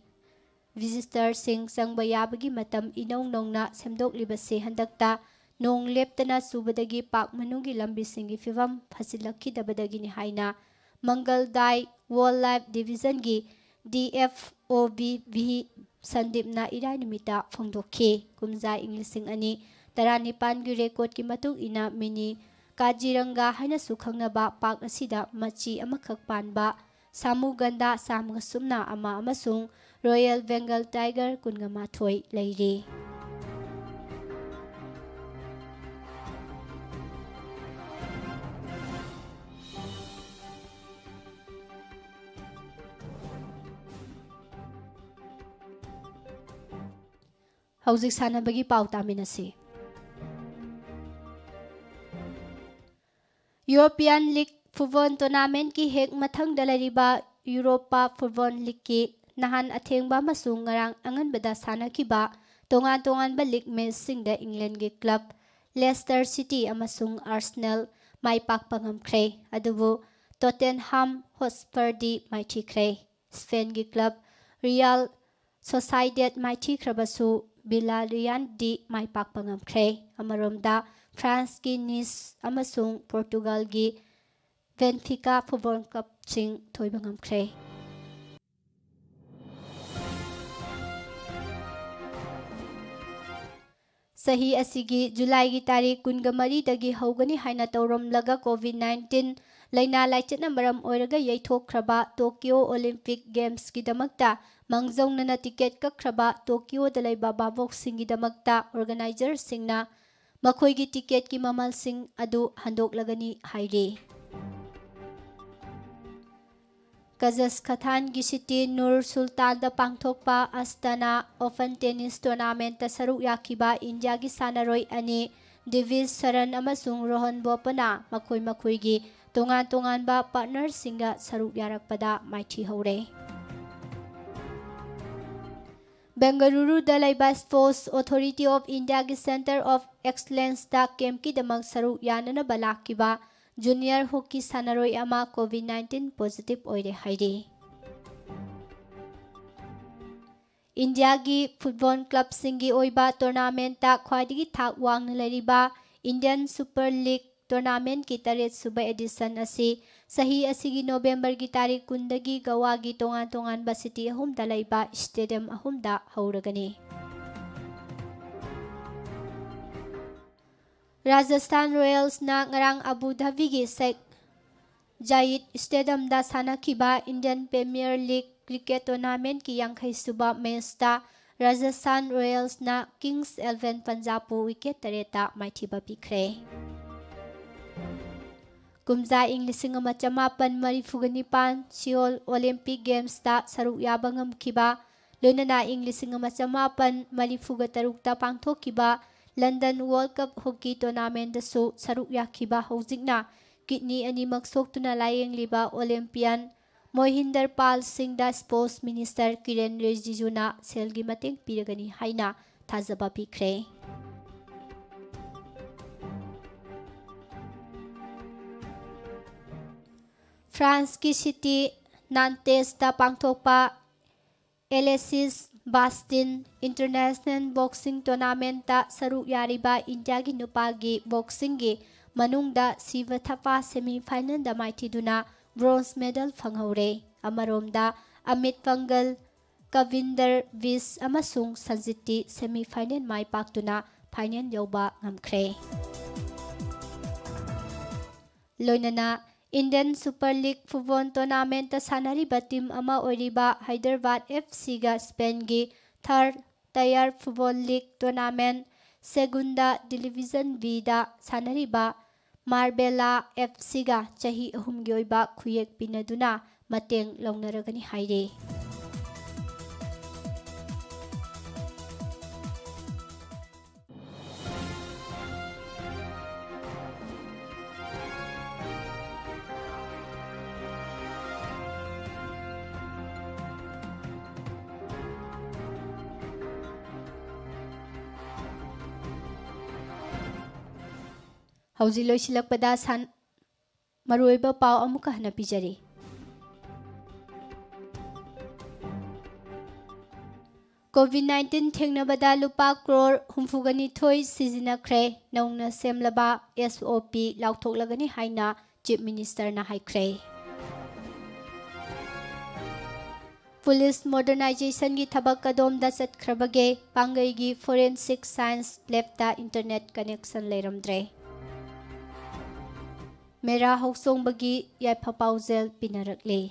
Visitorꯁꯤꯡ ꯆꯪꯕ ꯌꯥꯕꯒꯤ ꯃꯇꯝ ꯏꯅꯧ ꯅꯧꯅ ꯁꯦꯝꯗꯣꯛꯂꯤꯕꯁꯤ ꯍꯟꯗꯛꯇ ꯅꯣꯡ ꯂꯦꯞꯇꯅ ꯆꯨꯕꯗꯒꯤ park ꯃꯅꯨꯡꯒꯤ ꯂꯝꯕꯤꯁꯤꯡꯒꯤ ꯐꯤꯕꯝ ꯐꯖꯤꯜꯂꯛꯈꯤꯗꯕꯗꯒꯤꯅꯤ ꯍꯥꯏꯅ ꯃꯪꯒꯜ ꯗꯥꯏ Wildlife Divisionꯒꯤ D F O V V ꯁꯟꯗꯤꯞꯅ ꯏꯔꯥꯏ ꯅꯨꯃꯤꯠꯇ ꯐꯣꯡꯗꯣꯛꯈꯤ꯫ ꯀꯨꯝꯖꯥ ꯏꯪ ꯂꯤꯁꯤꯡ ꯑꯅꯤ ꯇꯔꯥꯅꯤꯄꯥꯟꯒꯤ recordꯀꯤ ꯃꯇꯨꯡ ꯏꯟꯅ ꯃꯤꯅꯤ ꯀꯥꯖꯤꯔꯪꯒꯥ ꯍꯥꯏꯅꯁꯨ ꯈꯪꯅꯕ park ꯑꯁꯤꯗ ꯃꯆꯤ ꯑꯃꯈꯛ ꯄꯥꯟꯕ ꯁꯥꯃꯨ ꯒꯟꯗꯥ ꯆꯥꯝꯃꯒ ꯁꯨꯞꯅ ꯑꯃ ꯑꯃꯁꯨꯡ Royal Bengal Tiger ꯀꯨꯟꯒ ꯃꯥꯊꯣꯏ ꯂꯩꯔꯤ꯫ ꯍꯧꯖꯤꯛ ꯁꯥꯟꯅꯕꯒꯤ ꯄꯥꯎ ꯇꯥꯃꯤꯟꯅꯁꯤ꯫ European League football tournamentꯀꯤ ꯍꯦꯛ ꯃꯊꯪꯗ ꯂꯩꯔꯤꯕ Europa Football Leagueꯀꯤ ꯅꯍꯥꯟ ꯑꯊꯦꯡꯕ ꯑꯃꯁꯨꯡ ꯉꯔꯥꯡ ꯑꯉꯟꯕꯗ ꯁꯥꯟꯅꯈꯤꯕ ꯇꯣꯉꯥꯟ ꯇꯣꯉꯥꯟꯕ ꯂꯤꯒ ꯃꯦꯆꯁꯤꯡꯗ ꯏꯪꯂꯦꯟꯒꯤ ꯀ꯭ꯂꯕ ꯂꯦꯁꯇꯔ ꯁꯤꯇꯤ ꯑꯃꯁꯨꯡ ꯑꯥꯔꯁꯅꯦꯜ ꯃꯥꯏ ꯄꯥꯛꯄ ꯉꯝꯈ꯭ꯔꯦ꯫ ꯑꯗꯨꯕꯨ ꯇꯣꯇꯦꯟꯍꯥꯝ ꯍꯣꯠꯁꯄꯔꯗꯤ ꯃꯥꯏꯊꯤꯈ꯭ꯔꯦ꯫ ꯁ꯭ꯄꯦꯟꯒꯤ ꯀ꯭ꯂꯕ ꯔꯤꯌꯥꯜ ꯁꯣꯁꯥꯏꯗꯦꯠ ꯃꯥꯏꯊꯤꯈ꯭ꯔꯕꯁꯨ ꯕꯤꯂꯥꯔꯤꯌꯥꯟꯗꯤ ꯃꯥꯏ ꯄꯥꯛꯄ ꯉꯝꯈ꯭ꯔꯦ꯫ ꯑꯃꯔꯣꯝꯗ ꯐ꯭ꯔꯥꯟꯁꯀꯤ ꯅꯤꯁ ꯑꯃꯁꯨꯡ ꯄꯣꯔꯇꯨꯒꯜꯒꯤ ꯕꯦꯟꯐꯤꯀꯥ ꯐꯨꯠꯕꯣꯜ ꯀꯞꯁꯤꯡ ꯊꯣꯏꯕ ꯉꯝꯈ꯭ꯔꯦ꯫ ꯆꯍꯤ ꯑꯁꯤꯒꯤ ꯖꯨꯂꯥꯏꯒꯤ ꯇꯥꯔꯤꯛ ꯀꯨꯟꯒ ꯃꯔꯤꯗꯒꯤ ꯍꯧꯒꯅꯤ ꯍꯥꯏꯅ ꯇꯧꯔꯝꯂꯒ ꯀꯣꯚꯤꯗ ꯅꯥꯏꯟꯇꯤꯟ ꯂꯥꯏꯅꯥ ꯂꯥꯏꯆꯠꯅ ꯃꯔꯝ ꯑꯣꯏꯔꯒ ꯌꯩꯊꯣꯛꯈ꯭ꯔꯕ ꯇꯣꯀꯤꯌꯣ ꯑꯣꯂꯤꯝꯄꯤꯛ ꯒꯦꯝꯁꯀꯤꯗꯃꯛꯇ ꯃꯥꯡꯖꯧꯅꯅ ꯇꯤꯀꯦꯠ ꯀꯛꯈ꯭ꯔꯕ ꯇꯣꯀꯤꯌꯣꯗ ꯂꯩꯕ ꯚꯥꯕꯣꯛꯁꯤꯡꯒꯤꯗꯃꯛꯇ ꯑꯣꯔꯒꯅꯥꯏꯖꯔꯁꯤꯡꯅ ꯃꯈꯣꯏꯒꯤ ꯇꯤꯀꯦꯠꯀꯤ ꯃꯃꯜꯁꯤꯡ ꯑꯗꯨ ꯍꯟꯗꯣꯛꯂꯒꯅꯤ ꯍꯥꯏꯔꯤ꯫ ꯀꯖꯁꯈꯊꯥꯟꯒꯤ ꯁꯤꯇꯤ ꯅꯨꯔ ꯁꯨꯜꯇꯥꯟꯗ ꯄꯥꯡꯊꯣꯛꯄ ꯑꯁꯇꯥꯅꯥ ꯑꯣꯄꯟ ꯇꯦꯅꯤꯁ ꯇꯣꯔꯅꯥꯃꯦꯟꯠꯇ ꯁꯔꯨꯛ ꯌꯥꯈꯤꯕ ꯏꯟꯗꯤꯌꯥꯒꯤ ꯁꯥꯟꯅꯔꯣꯏ ꯑꯅꯤ ꯗꯤꯚꯤꯖ ꯁꯔꯟ ꯑꯃꯁꯨꯡ ꯔꯣꯍꯟ ꯕꯣꯄꯅ ꯃꯈꯣꯏ ꯃꯈꯣꯏꯒꯤ ꯇꯣꯉꯥꯟ ꯇꯣꯉꯥꯟꯕ ꯄꯥꯔꯠꯅꯔꯁꯤꯡꯒ ꯁꯔꯨꯛ ꯌꯥꯔꯛꯄꯗ ꯃꯥꯏꯊꯤꯍꯧꯔꯦ꯫ ꯕꯦꯡꯒꯂꯨꯔꯨꯗ ꯂꯩꯕ Sports Authority of Indiaꯒꯤ Centre of Excellenceꯇ ꯀꯦꯝꯞꯀꯤꯗꯃꯛ ꯁꯔꯨꯛ ꯌꯥꯅꯅꯕ ꯂꯥꯛꯈꯤꯕ ꯖꯨꯅꯤꯌꯔ ꯍꯣꯀꯤ ꯁꯥꯟꯅꯔꯣꯏ ꯑꯃ ꯀꯣꯚꯤꯗ ꯅꯥꯏꯟꯇꯤꯟ ꯄꯣꯖꯤꯇꯤꯚ ꯑꯣꯏꯔꯦ ꯍꯥꯏꯔꯤ꯫ ꯏꯟꯗꯤꯌꯥꯒꯤ ꯐꯨꯠꯕꯣꯜ ꯀ꯭ꯂꯕꯁꯤꯡꯒꯤ ꯑꯣꯏꯕ ꯇꯣꯔꯅꯥꯃꯦꯟꯠꯇ ꯈ꯭ꯋꯥꯏꯗꯒꯤ ꯊꯥꯛ ꯋꯥꯡꯅ ꯂꯩꯔꯤꯕ ꯏꯟꯗꯤꯌꯟ ꯁꯨꯄꯔ ꯂꯤꯒ ꯇꯣꯔꯅꯥꯃꯦꯟꯠꯀꯤ ꯇꯔꯦꯠ ꯁꯨꯕ ꯑꯦꯗꯤꯁꯟ ꯑꯁꯤ ꯆꯍꯤ ꯑꯁꯤꯒꯤ ꯅꯣꯕꯦꯝꯕꯔꯒꯤ ꯇꯥꯔꯤꯛ ꯀꯨꯟꯗꯒꯤ ꯒꯋꯥꯒꯤ ꯇꯣꯉꯥꯟ ꯇꯣꯉꯥꯟꯕ ꯁꯤꯇꯤ ꯑꯍꯨꯝꯗ ꯂꯩꯕ ꯁ꯭ꯇꯦꯗꯤꯌꯝ ꯑꯍꯨꯝꯗ ꯍꯧꯔꯒꯅꯤ꯫ ꯔꯥꯖꯁꯊꯥꯟ ꯔꯣꯌꯦꯜꯁꯅ ꯉꯔꯥꯡ ꯑꯕꯨ ꯙꯥꯕꯤꯒꯤ ꯁꯦꯈ ꯖꯥꯌꯤꯗ ꯁ꯭ꯇꯦꯗꯤꯌꯝꯗ ꯁꯥꯟꯅꯈꯤꯕ ꯏꯟꯗꯤꯌꯟ ꯄ꯭ꯔꯤꯃꯤꯌꯔ ꯂꯤꯒ ꯀ꯭ꯔꯤꯀꯦꯠ ꯇꯣꯔꯅꯥꯃꯦꯟꯠꯀꯤ ꯌꯥꯡꯈꯩ ꯁꯨꯕ ꯃꯦꯆꯇ ꯔꯥꯖꯁꯊꯥꯟ ꯔꯣꯌꯦꯜꯁꯅ ꯀꯤꯡꯁ ꯏꯂꯦꯚꯦꯟ ꯄꯟꯖꯥꯕꯄꯨ ꯋꯤꯀꯦꯠ ꯇꯔꯦꯠꯇ ꯃꯥꯏꯊꯤꯕ ꯄꯤꯈ꯭ꯔꯦ꯫ ꯀꯨꯝꯖꯥ ꯏꯪ ꯂꯤꯁꯤꯡ ꯑꯃ ꯆꯃꯥꯄꯟ ꯃꯔꯤꯐꯨꯒ ꯅꯤꯄꯥꯟ ꯁꯤꯑꯣꯜ ꯑꯣꯂꯤꯝꯄꯤꯛ ꯒꯦꯝꯁꯇ ꯁꯔꯨꯛ ꯌꯥꯕ ꯉꯝꯈꯤꯕ, ꯂꯣꯏꯅꯅ ꯏꯪ ꯂꯤꯁꯤꯡ ꯑꯃ ꯆꯃꯥꯄꯟ ꯃꯔꯤꯐꯨꯒ ꯇꯔꯨꯛꯇ ꯄꯥꯡꯊꯣꯛꯈꯤꯕ ꯂꯟꯗꯟ ꯋꯥꯔꯜꯗ ꯀꯞ ꯍꯣꯀꯤ ꯇꯣꯔꯅꯥꯃꯦꯟꯠꯇꯁꯨ ꯁꯔꯨꯛ ꯌꯥꯈꯤꯕ, ꯍꯧꯖꯤꯛꯅ ꯀꯤꯗꯅꯤ ꯑꯅꯤꯃꯛ ꯁꯣꯛꯇꯨꯅ ꯂꯥꯌꯦꯡꯂꯤꯕ ꯑꯣꯂꯤꯝꯄꯤꯌꯟ ꯃꯣꯍꯤꯟꯗꯔ ꯄꯥꯜ ꯁꯤꯡꯗ ꯁ꯭ꯄꯣꯔꯠꯁ ꯃꯤꯅꯤꯁꯇꯔ ꯀꯤꯔꯦꯟ ꯔꯤꯖꯤꯖꯨꯅ ꯁꯦꯜꯒꯤ ꯃꯇꯦꯡ ꯄꯤꯔꯒꯅꯤ ꯍꯥꯏꯅ ꯊꯥꯖꯕ ꯄꯤꯈ꯭ꯔꯦ꯫ ꯐ꯭ꯔꯥꯟꯁꯀꯤ ꯁꯤꯇꯤ ꯅꯥꯟꯇꯦꯁꯇ ꯄꯥꯡꯊꯣꯛꯄ ꯑꯦꯂꯦꯁꯤꯁ ꯕꯥꯁꯇꯤꯟ ꯏꯟꯇꯔꯅꯦꯁꯅꯦꯜ ꯕꯣꯛꯁꯤꯡ ꯇꯣꯔꯅꯥꯃꯦꯟꯇ ꯁꯔꯨꯛ ꯌꯥꯔꯤꯕ ꯏꯟꯗꯤꯌꯥꯒꯤ ꯅꯨꯄꯥꯒꯤ ꯕꯣꯛꯁꯤꯡꯒꯤ ꯃꯅꯨꯡꯗ ꯁꯤꯕ ꯊꯥꯄꯥ ꯁꯦꯃꯤ ꯐꯥꯏꯅꯦꯜꯗ ꯃꯥꯏꯊꯤꯗꯨꯅ ꯕ꯭ꯔꯣꯟꯖ ꯃꯦꯗꯜ ꯐꯪꯍꯧꯔꯦ꯫ ꯑꯃꯔꯣꯝꯗ ꯑꯃꯤꯠ ꯄꯪꯒꯜ, ꯀꯕꯤꯟꯗꯔ ꯕꯤꯁ ꯑꯃꯁꯨꯡ ꯁꯟꯖꯤꯠꯇꯤ ꯁꯦꯃꯤ ꯐꯥꯏꯅꯦꯜ ꯃꯥꯏ ꯄꯥꯛꯇꯨꯅ ꯐꯥꯏꯅꯦꯜ ꯌꯧꯕ ꯉꯝꯈ꯭ꯔꯦ꯫ ꯂꯣꯏꯅꯅ Indian super league football tournament ꯁꯥꯟꯅꯔꯤꯕ ꯇꯤꯝ ꯑꯃ ꯑꯣꯏꯔꯤꯕ ꯍꯥꯏꯗ꯭ꯔꯕꯥꯗ ꯑꯦꯐ ꯁꯤꯒ ꯁ꯭ꯄꯦꯟꯒꯤ third tier football league tournament Segunda division ꯕꯤꯗ ꯁꯥꯟꯅꯔꯤꯕ ꯃꯥꯔꯕꯦꯂꯥ ꯑꯦꯐ ꯁꯤꯒ ꯆꯍꯤ ꯑꯍꯨꯝꯒꯤ ꯑꯣꯏꯕ ꯈꯨꯌꯦꯛ ꯄꯤꯅꯗꯨꯅ ꯃꯇꯦꯡ ꯂꯧꯅꯔꯒꯅꯤ ꯍꯥꯏꯔꯤ꯫ ꯍꯧꯖꯤꯛ ꯂꯣꯏꯁꯤꯜꯂꯛꯄꯗ ꯁꯟ-, ꯃꯔꯨꯑꯣꯏꯕ ꯄꯥꯎ ꯑꯃꯨꯛꯀ ꯍꯟꯅ ꯄꯤꯖꯔꯤ꯫ ꯀꯣꯚꯤꯗ ꯅꯥꯏꯟꯇꯤꯟ ꯊꯦꯡꯅꯕꯗ ꯂꯨꯄꯥ ꯀ꯭ꯔꯣꯔ ꯍꯨꯝꯐꯨꯒ ꯅꯤꯊꯣꯏ ꯁꯤꯖꯤꯟꯅꯈ꯭ꯔꯦ꯫ ꯅꯧꯅ ꯁꯦꯝꯂꯕ ꯑꯦꯁ ꯑꯣ ꯄꯤ ꯂꯥꯎꯊꯣꯛꯂꯒꯅꯤ ꯍꯥꯏꯅ ꯆꯤꯐ ꯃꯤꯅꯤꯁꯇꯔꯅ ꯍꯥꯏꯈ꯭ꯔꯦ꯫ ꯄꯨꯂꯤꯁ ꯃꯣꯗꯔꯅꯥꯏꯖꯦꯁꯟꯒꯤ ꯊꯕꯛ ꯀꯗꯣꯝꯗ ꯆꯠꯈ꯭ꯔꯕꯒꯦ? ꯄꯥꯡꯒꯩꯒꯤ ꯐꯣꯔꯦꯟꯁꯤꯛ ꯁꯥꯏꯟꯁ ꯂꯦꯕꯇ ꯏꯟꯇꯔꯅꯦꯠ ꯀꯅꯦꯛꯁꯟ ꯂꯩꯔꯝꯗ꯭ꯔꯦ꯫ ꯃꯦꯔꯥ ꯍꯧꯆꯣꯡꯕꯒꯤ ꯌꯥꯏꯐ ꯄꯥꯎꯖꯦꯜ ꯄꯤꯅꯔꯛꯂꯤ꯫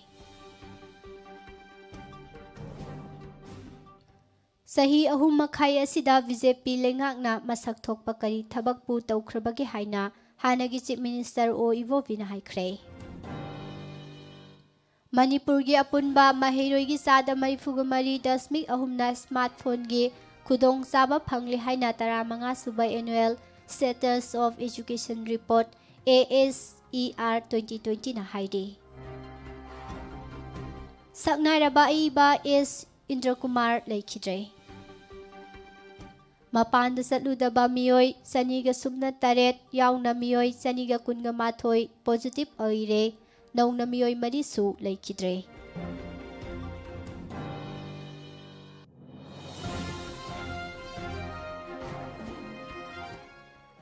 ꯆꯍꯤ ꯑꯍꯨꯝ ꯃꯈꯥꯏ ꯑꯁꯤꯗ ꯕꯤ ꯖꯦ ꯄꯤ ꯂꯩꯉꯥꯛꯅ ꯃꯁꯛ ꯊꯣꯛꯄ ꯀꯔꯤ ꯊꯕꯛꯄꯨ ꯇꯧꯈ꯭ꯔꯕꯒꯦ ꯍꯥꯏꯅ ꯍꯥꯟꯅꯒꯤ ꯆꯤꯐ ꯃꯤꯅꯤꯁꯇꯔ ꯑꯣ ꯏꯕꯣꯕꯤꯅ ꯍꯥꯏꯈ꯭ꯔꯦ꯫ ꯃꯅꯤꯄꯨꯔꯒꯤ ꯑꯄꯨꯟꯕ ꯃꯍꯩꯔꯣꯏꯒꯤ ꯆꯥꯗ ꯃꯔꯤꯐꯨꯒ ꯃꯔꯤ ꯗꯁꯃꯤꯛ ꯑꯍꯨꯝꯅ ꯁ꯭ꯃꯥꯔꯠꯐꯣꯟꯒꯤ ꯈꯨꯗꯣꯡꯆꯥꯕ ꯐꯪꯂꯦ ꯍꯥꯏꯅ ꯇꯔꯥꯃꯉꯥ ꯁꯨꯕ annual status of education report, A S E R, twenty ꯇ꯭ꯋꯦꯟꯇꯤꯅ ꯍꯥꯏꯔꯤ꯫ ꯁꯛꯅꯥꯏꯔꯕ ꯑꯏꯕ ꯑꯦꯁ ꯏꯟꯗ꯭ꯔꯀꯨꯃꯥꯔ ꯂꯩꯈꯤꯗ꯭ꯔꯦ꯫ ꯃꯄꯥꯟꯗ ꯆꯠꯂꯨꯗꯕ ꯃꯤꯑꯣꯏ ꯆꯅꯤꯒ ꯁꯨꯞꯅ ꯇꯔꯦꯠ ꯌꯥꯎꯅ ꯃꯤꯑꯣꯏ ꯆꯅꯤꯒ ꯀꯨꯟꯒ ꯃꯥꯊꯣꯏ positive ꯑꯣꯏꯔꯦ꯫ ꯅꯧꯅ ꯃꯤꯑꯣꯏ ꯃꯔꯤꯁꯨ ꯂꯩꯈꯤꯗ꯭ꯔꯦ꯫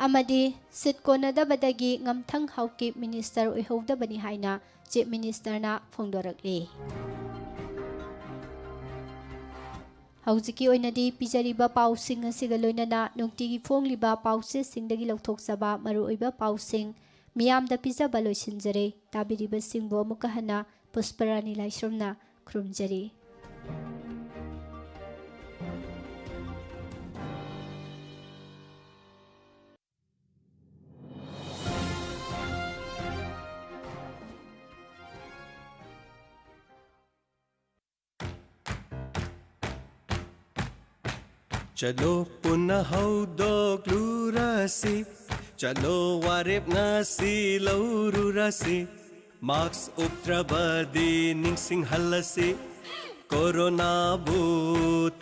ꯑꯃꯗꯤ ꯁꯤꯠ ꯀꯣꯟꯅꯗꯕꯗꯒꯤ ꯉꯝꯊꯪ ꯍꯥꯎꯀꯤꯞ ꯃꯤꯅꯤꯁꯇꯔ ꯑꯣꯏꯍꯧꯗꯕꯅꯤ ꯍꯥꯏꯅ ꯆꯤꯐ ꯃꯤꯅꯤꯁꯇꯔꯅ ꯐꯣꯡꯗꯣꯔꯛꯂꯤ꯫ ꯍꯧꯖꯤꯛꯀꯤ ꯑꯣꯏꯅꯗꯤ ꯄꯤꯖꯔꯤꯕ ꯄꯥꯎꯁꯤꯡ ꯑꯁꯤꯒ ꯂꯣꯏꯅꯅ ꯅꯨꯡꯇꯤꯒꯤ ꯐꯣꯡꯂꯤꯕ ꯄꯥꯎꯆꯦꯁꯤꯡꯗꯒꯤ ꯂꯧꯊꯣꯛꯆꯕ ꯃꯔꯨꯑꯣꯏꯕ ꯄꯥꯎꯁꯤꯡ ꯃꯤꯌꯥꯝꯗ ꯄꯤꯖꯕ ꯂꯣꯏꯁꯤꯟꯖꯔꯦ꯫ ꯇꯥꯕꯤꯔꯤꯕꯁꯤꯡꯕꯨ ꯑꯃꯨꯛꯀ ꯍꯟꯅ ꯄꯨꯁꯄꯔꯥꯅꯤ ꯂꯥꯏꯁ꯭ꯔꯝꯅ ꯈꯨꯔꯨꯝꯖꯔꯤ꯫ ꯆꯠꯂꯣ ꯄꯨꯟꯅ ꯍꯧꯗꯣꯛꯂꯨꯔꯁꯤ, ꯆꯠꯂꯣ ꯋꯥꯔꯦꯞ ꯉꯁꯤ ꯂꯧꯔꯨꯔꯁꯤ꯫ ꯃꯥꯛꯁ ꯎꯞꯇ꯭ꯔꯕꯗꯤ ꯅꯤꯡꯁꯤꯡꯍꯜꯂꯁꯤ, ꯀꯣꯔꯣꯅꯥꯕꯨ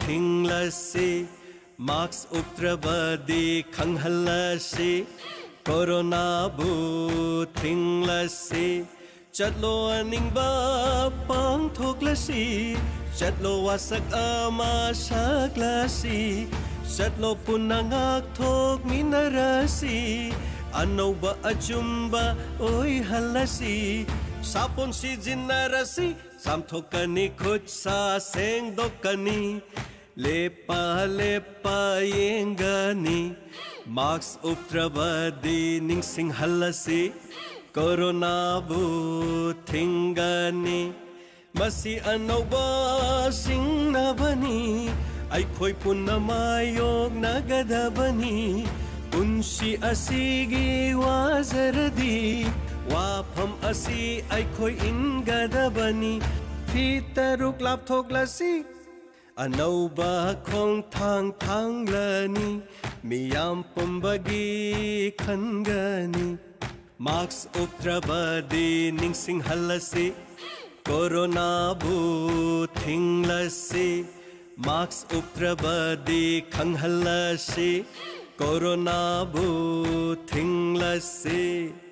ꯊꯤꯡꯂꯁꯤ꯫ ꯃꯥꯛꯁ ꯎꯞꯇ꯭ꯔꯕꯗꯤ ꯈꯪꯍꯜꯂꯁꯤ, ꯀꯣꯔꯣꯅꯥꯕꯨ ꯊꯤꯡꯂꯁꯤ꯫ ꯆꯠꯂꯣ ꯑꯅꯤꯡꯕ ꯄꯥꯡꯊꯣꯛꯂꯁꯤ, ꯆꯠꯂꯣ ꯋꯥꯁꯛ ꯑꯃ ꯁꯛꯂꯁꯤ, ꯆꯠꯂꯣ ꯄꯨꯟꯅ ꯉꯥꯛꯊꯣꯛꯃꯤꯟꯅꯔꯁꯤ, ꯑꯅꯧꯕ ꯑꯆꯨꯝꯕ ꯑꯣꯏꯍꯜꯂꯁꯤ꯫ ꯁꯥꯄꯣꯟ ꯁꯤꯖꯤꯟꯅꯔꯁꯤ, ꯆꯥꯝꯊꯣꯛꯀꯅꯤ, ꯈꯨꯠ ꯁꯥ ꯁꯦꯡꯗꯣꯛꯀꯅꯤ, ꯂꯦꯞꯄ ꯂꯦꯞꯄ ꯌꯦꯡꯒꯅꯤ꯫ ꯃꯥꯛꯁ ꯎꯞꯇ꯭ꯔꯕꯗꯤ ꯅꯤꯡꯁꯤꯡꯍꯜꯂꯁꯤ, ꯀꯣꯔꯣꯅꯥꯕꯨ ꯊꯤꯡꯒꯅꯤ꯫ ꯃꯁꯤ ꯑꯅꯧꯕ ꯁꯤꯡꯅꯕꯅꯤ, ꯑꯩꯈꯣꯏ ꯄꯨꯟꯅ ꯃꯥꯌꯣꯛꯅꯒꯗꯕꯅꯤ꯫ ꯄꯨꯟꯁꯤ ꯑꯁꯤꯒꯤ ꯋꯥꯖꯔꯗꯤ, ꯋꯥꯐꯝ ꯑꯁꯤ ꯑꯩꯈꯣꯏ ꯏꯟꯒꯗꯕꯅꯤ꯫ ꯐꯤ ꯇꯔꯨꯛ ꯂꯥꯞꯊꯣꯛꯂꯁꯤ, ꯑꯅꯧꯕ ꯈꯣꯡꯊꯥꯡ ꯊꯥꯡꯂꯅꯤ, ꯃꯤꯌꯥꯝ ꯄꯨꯝꯕꯒꯤ ꯈꯟꯒꯅꯤ꯫ ꯃꯥꯛꯁ ꯎꯞꯇ꯭ꯔꯕꯗꯤ ꯅꯤꯡꯁꯤꯡꯍꯜꯂꯁꯤ, ꯀꯣꯔꯣꯅꯥꯕꯨ ꯊꯤꯡꯂꯁꯤ꯫ ꯃꯥꯛꯁ ꯎꯞꯇ꯭ꯔꯕꯗꯤ ꯈꯪꯍꯜꯂꯁꯤ, ꯀꯣꯔꯣꯅꯥꯕꯨ ꯊꯤꯡꯂꯁꯤ꯫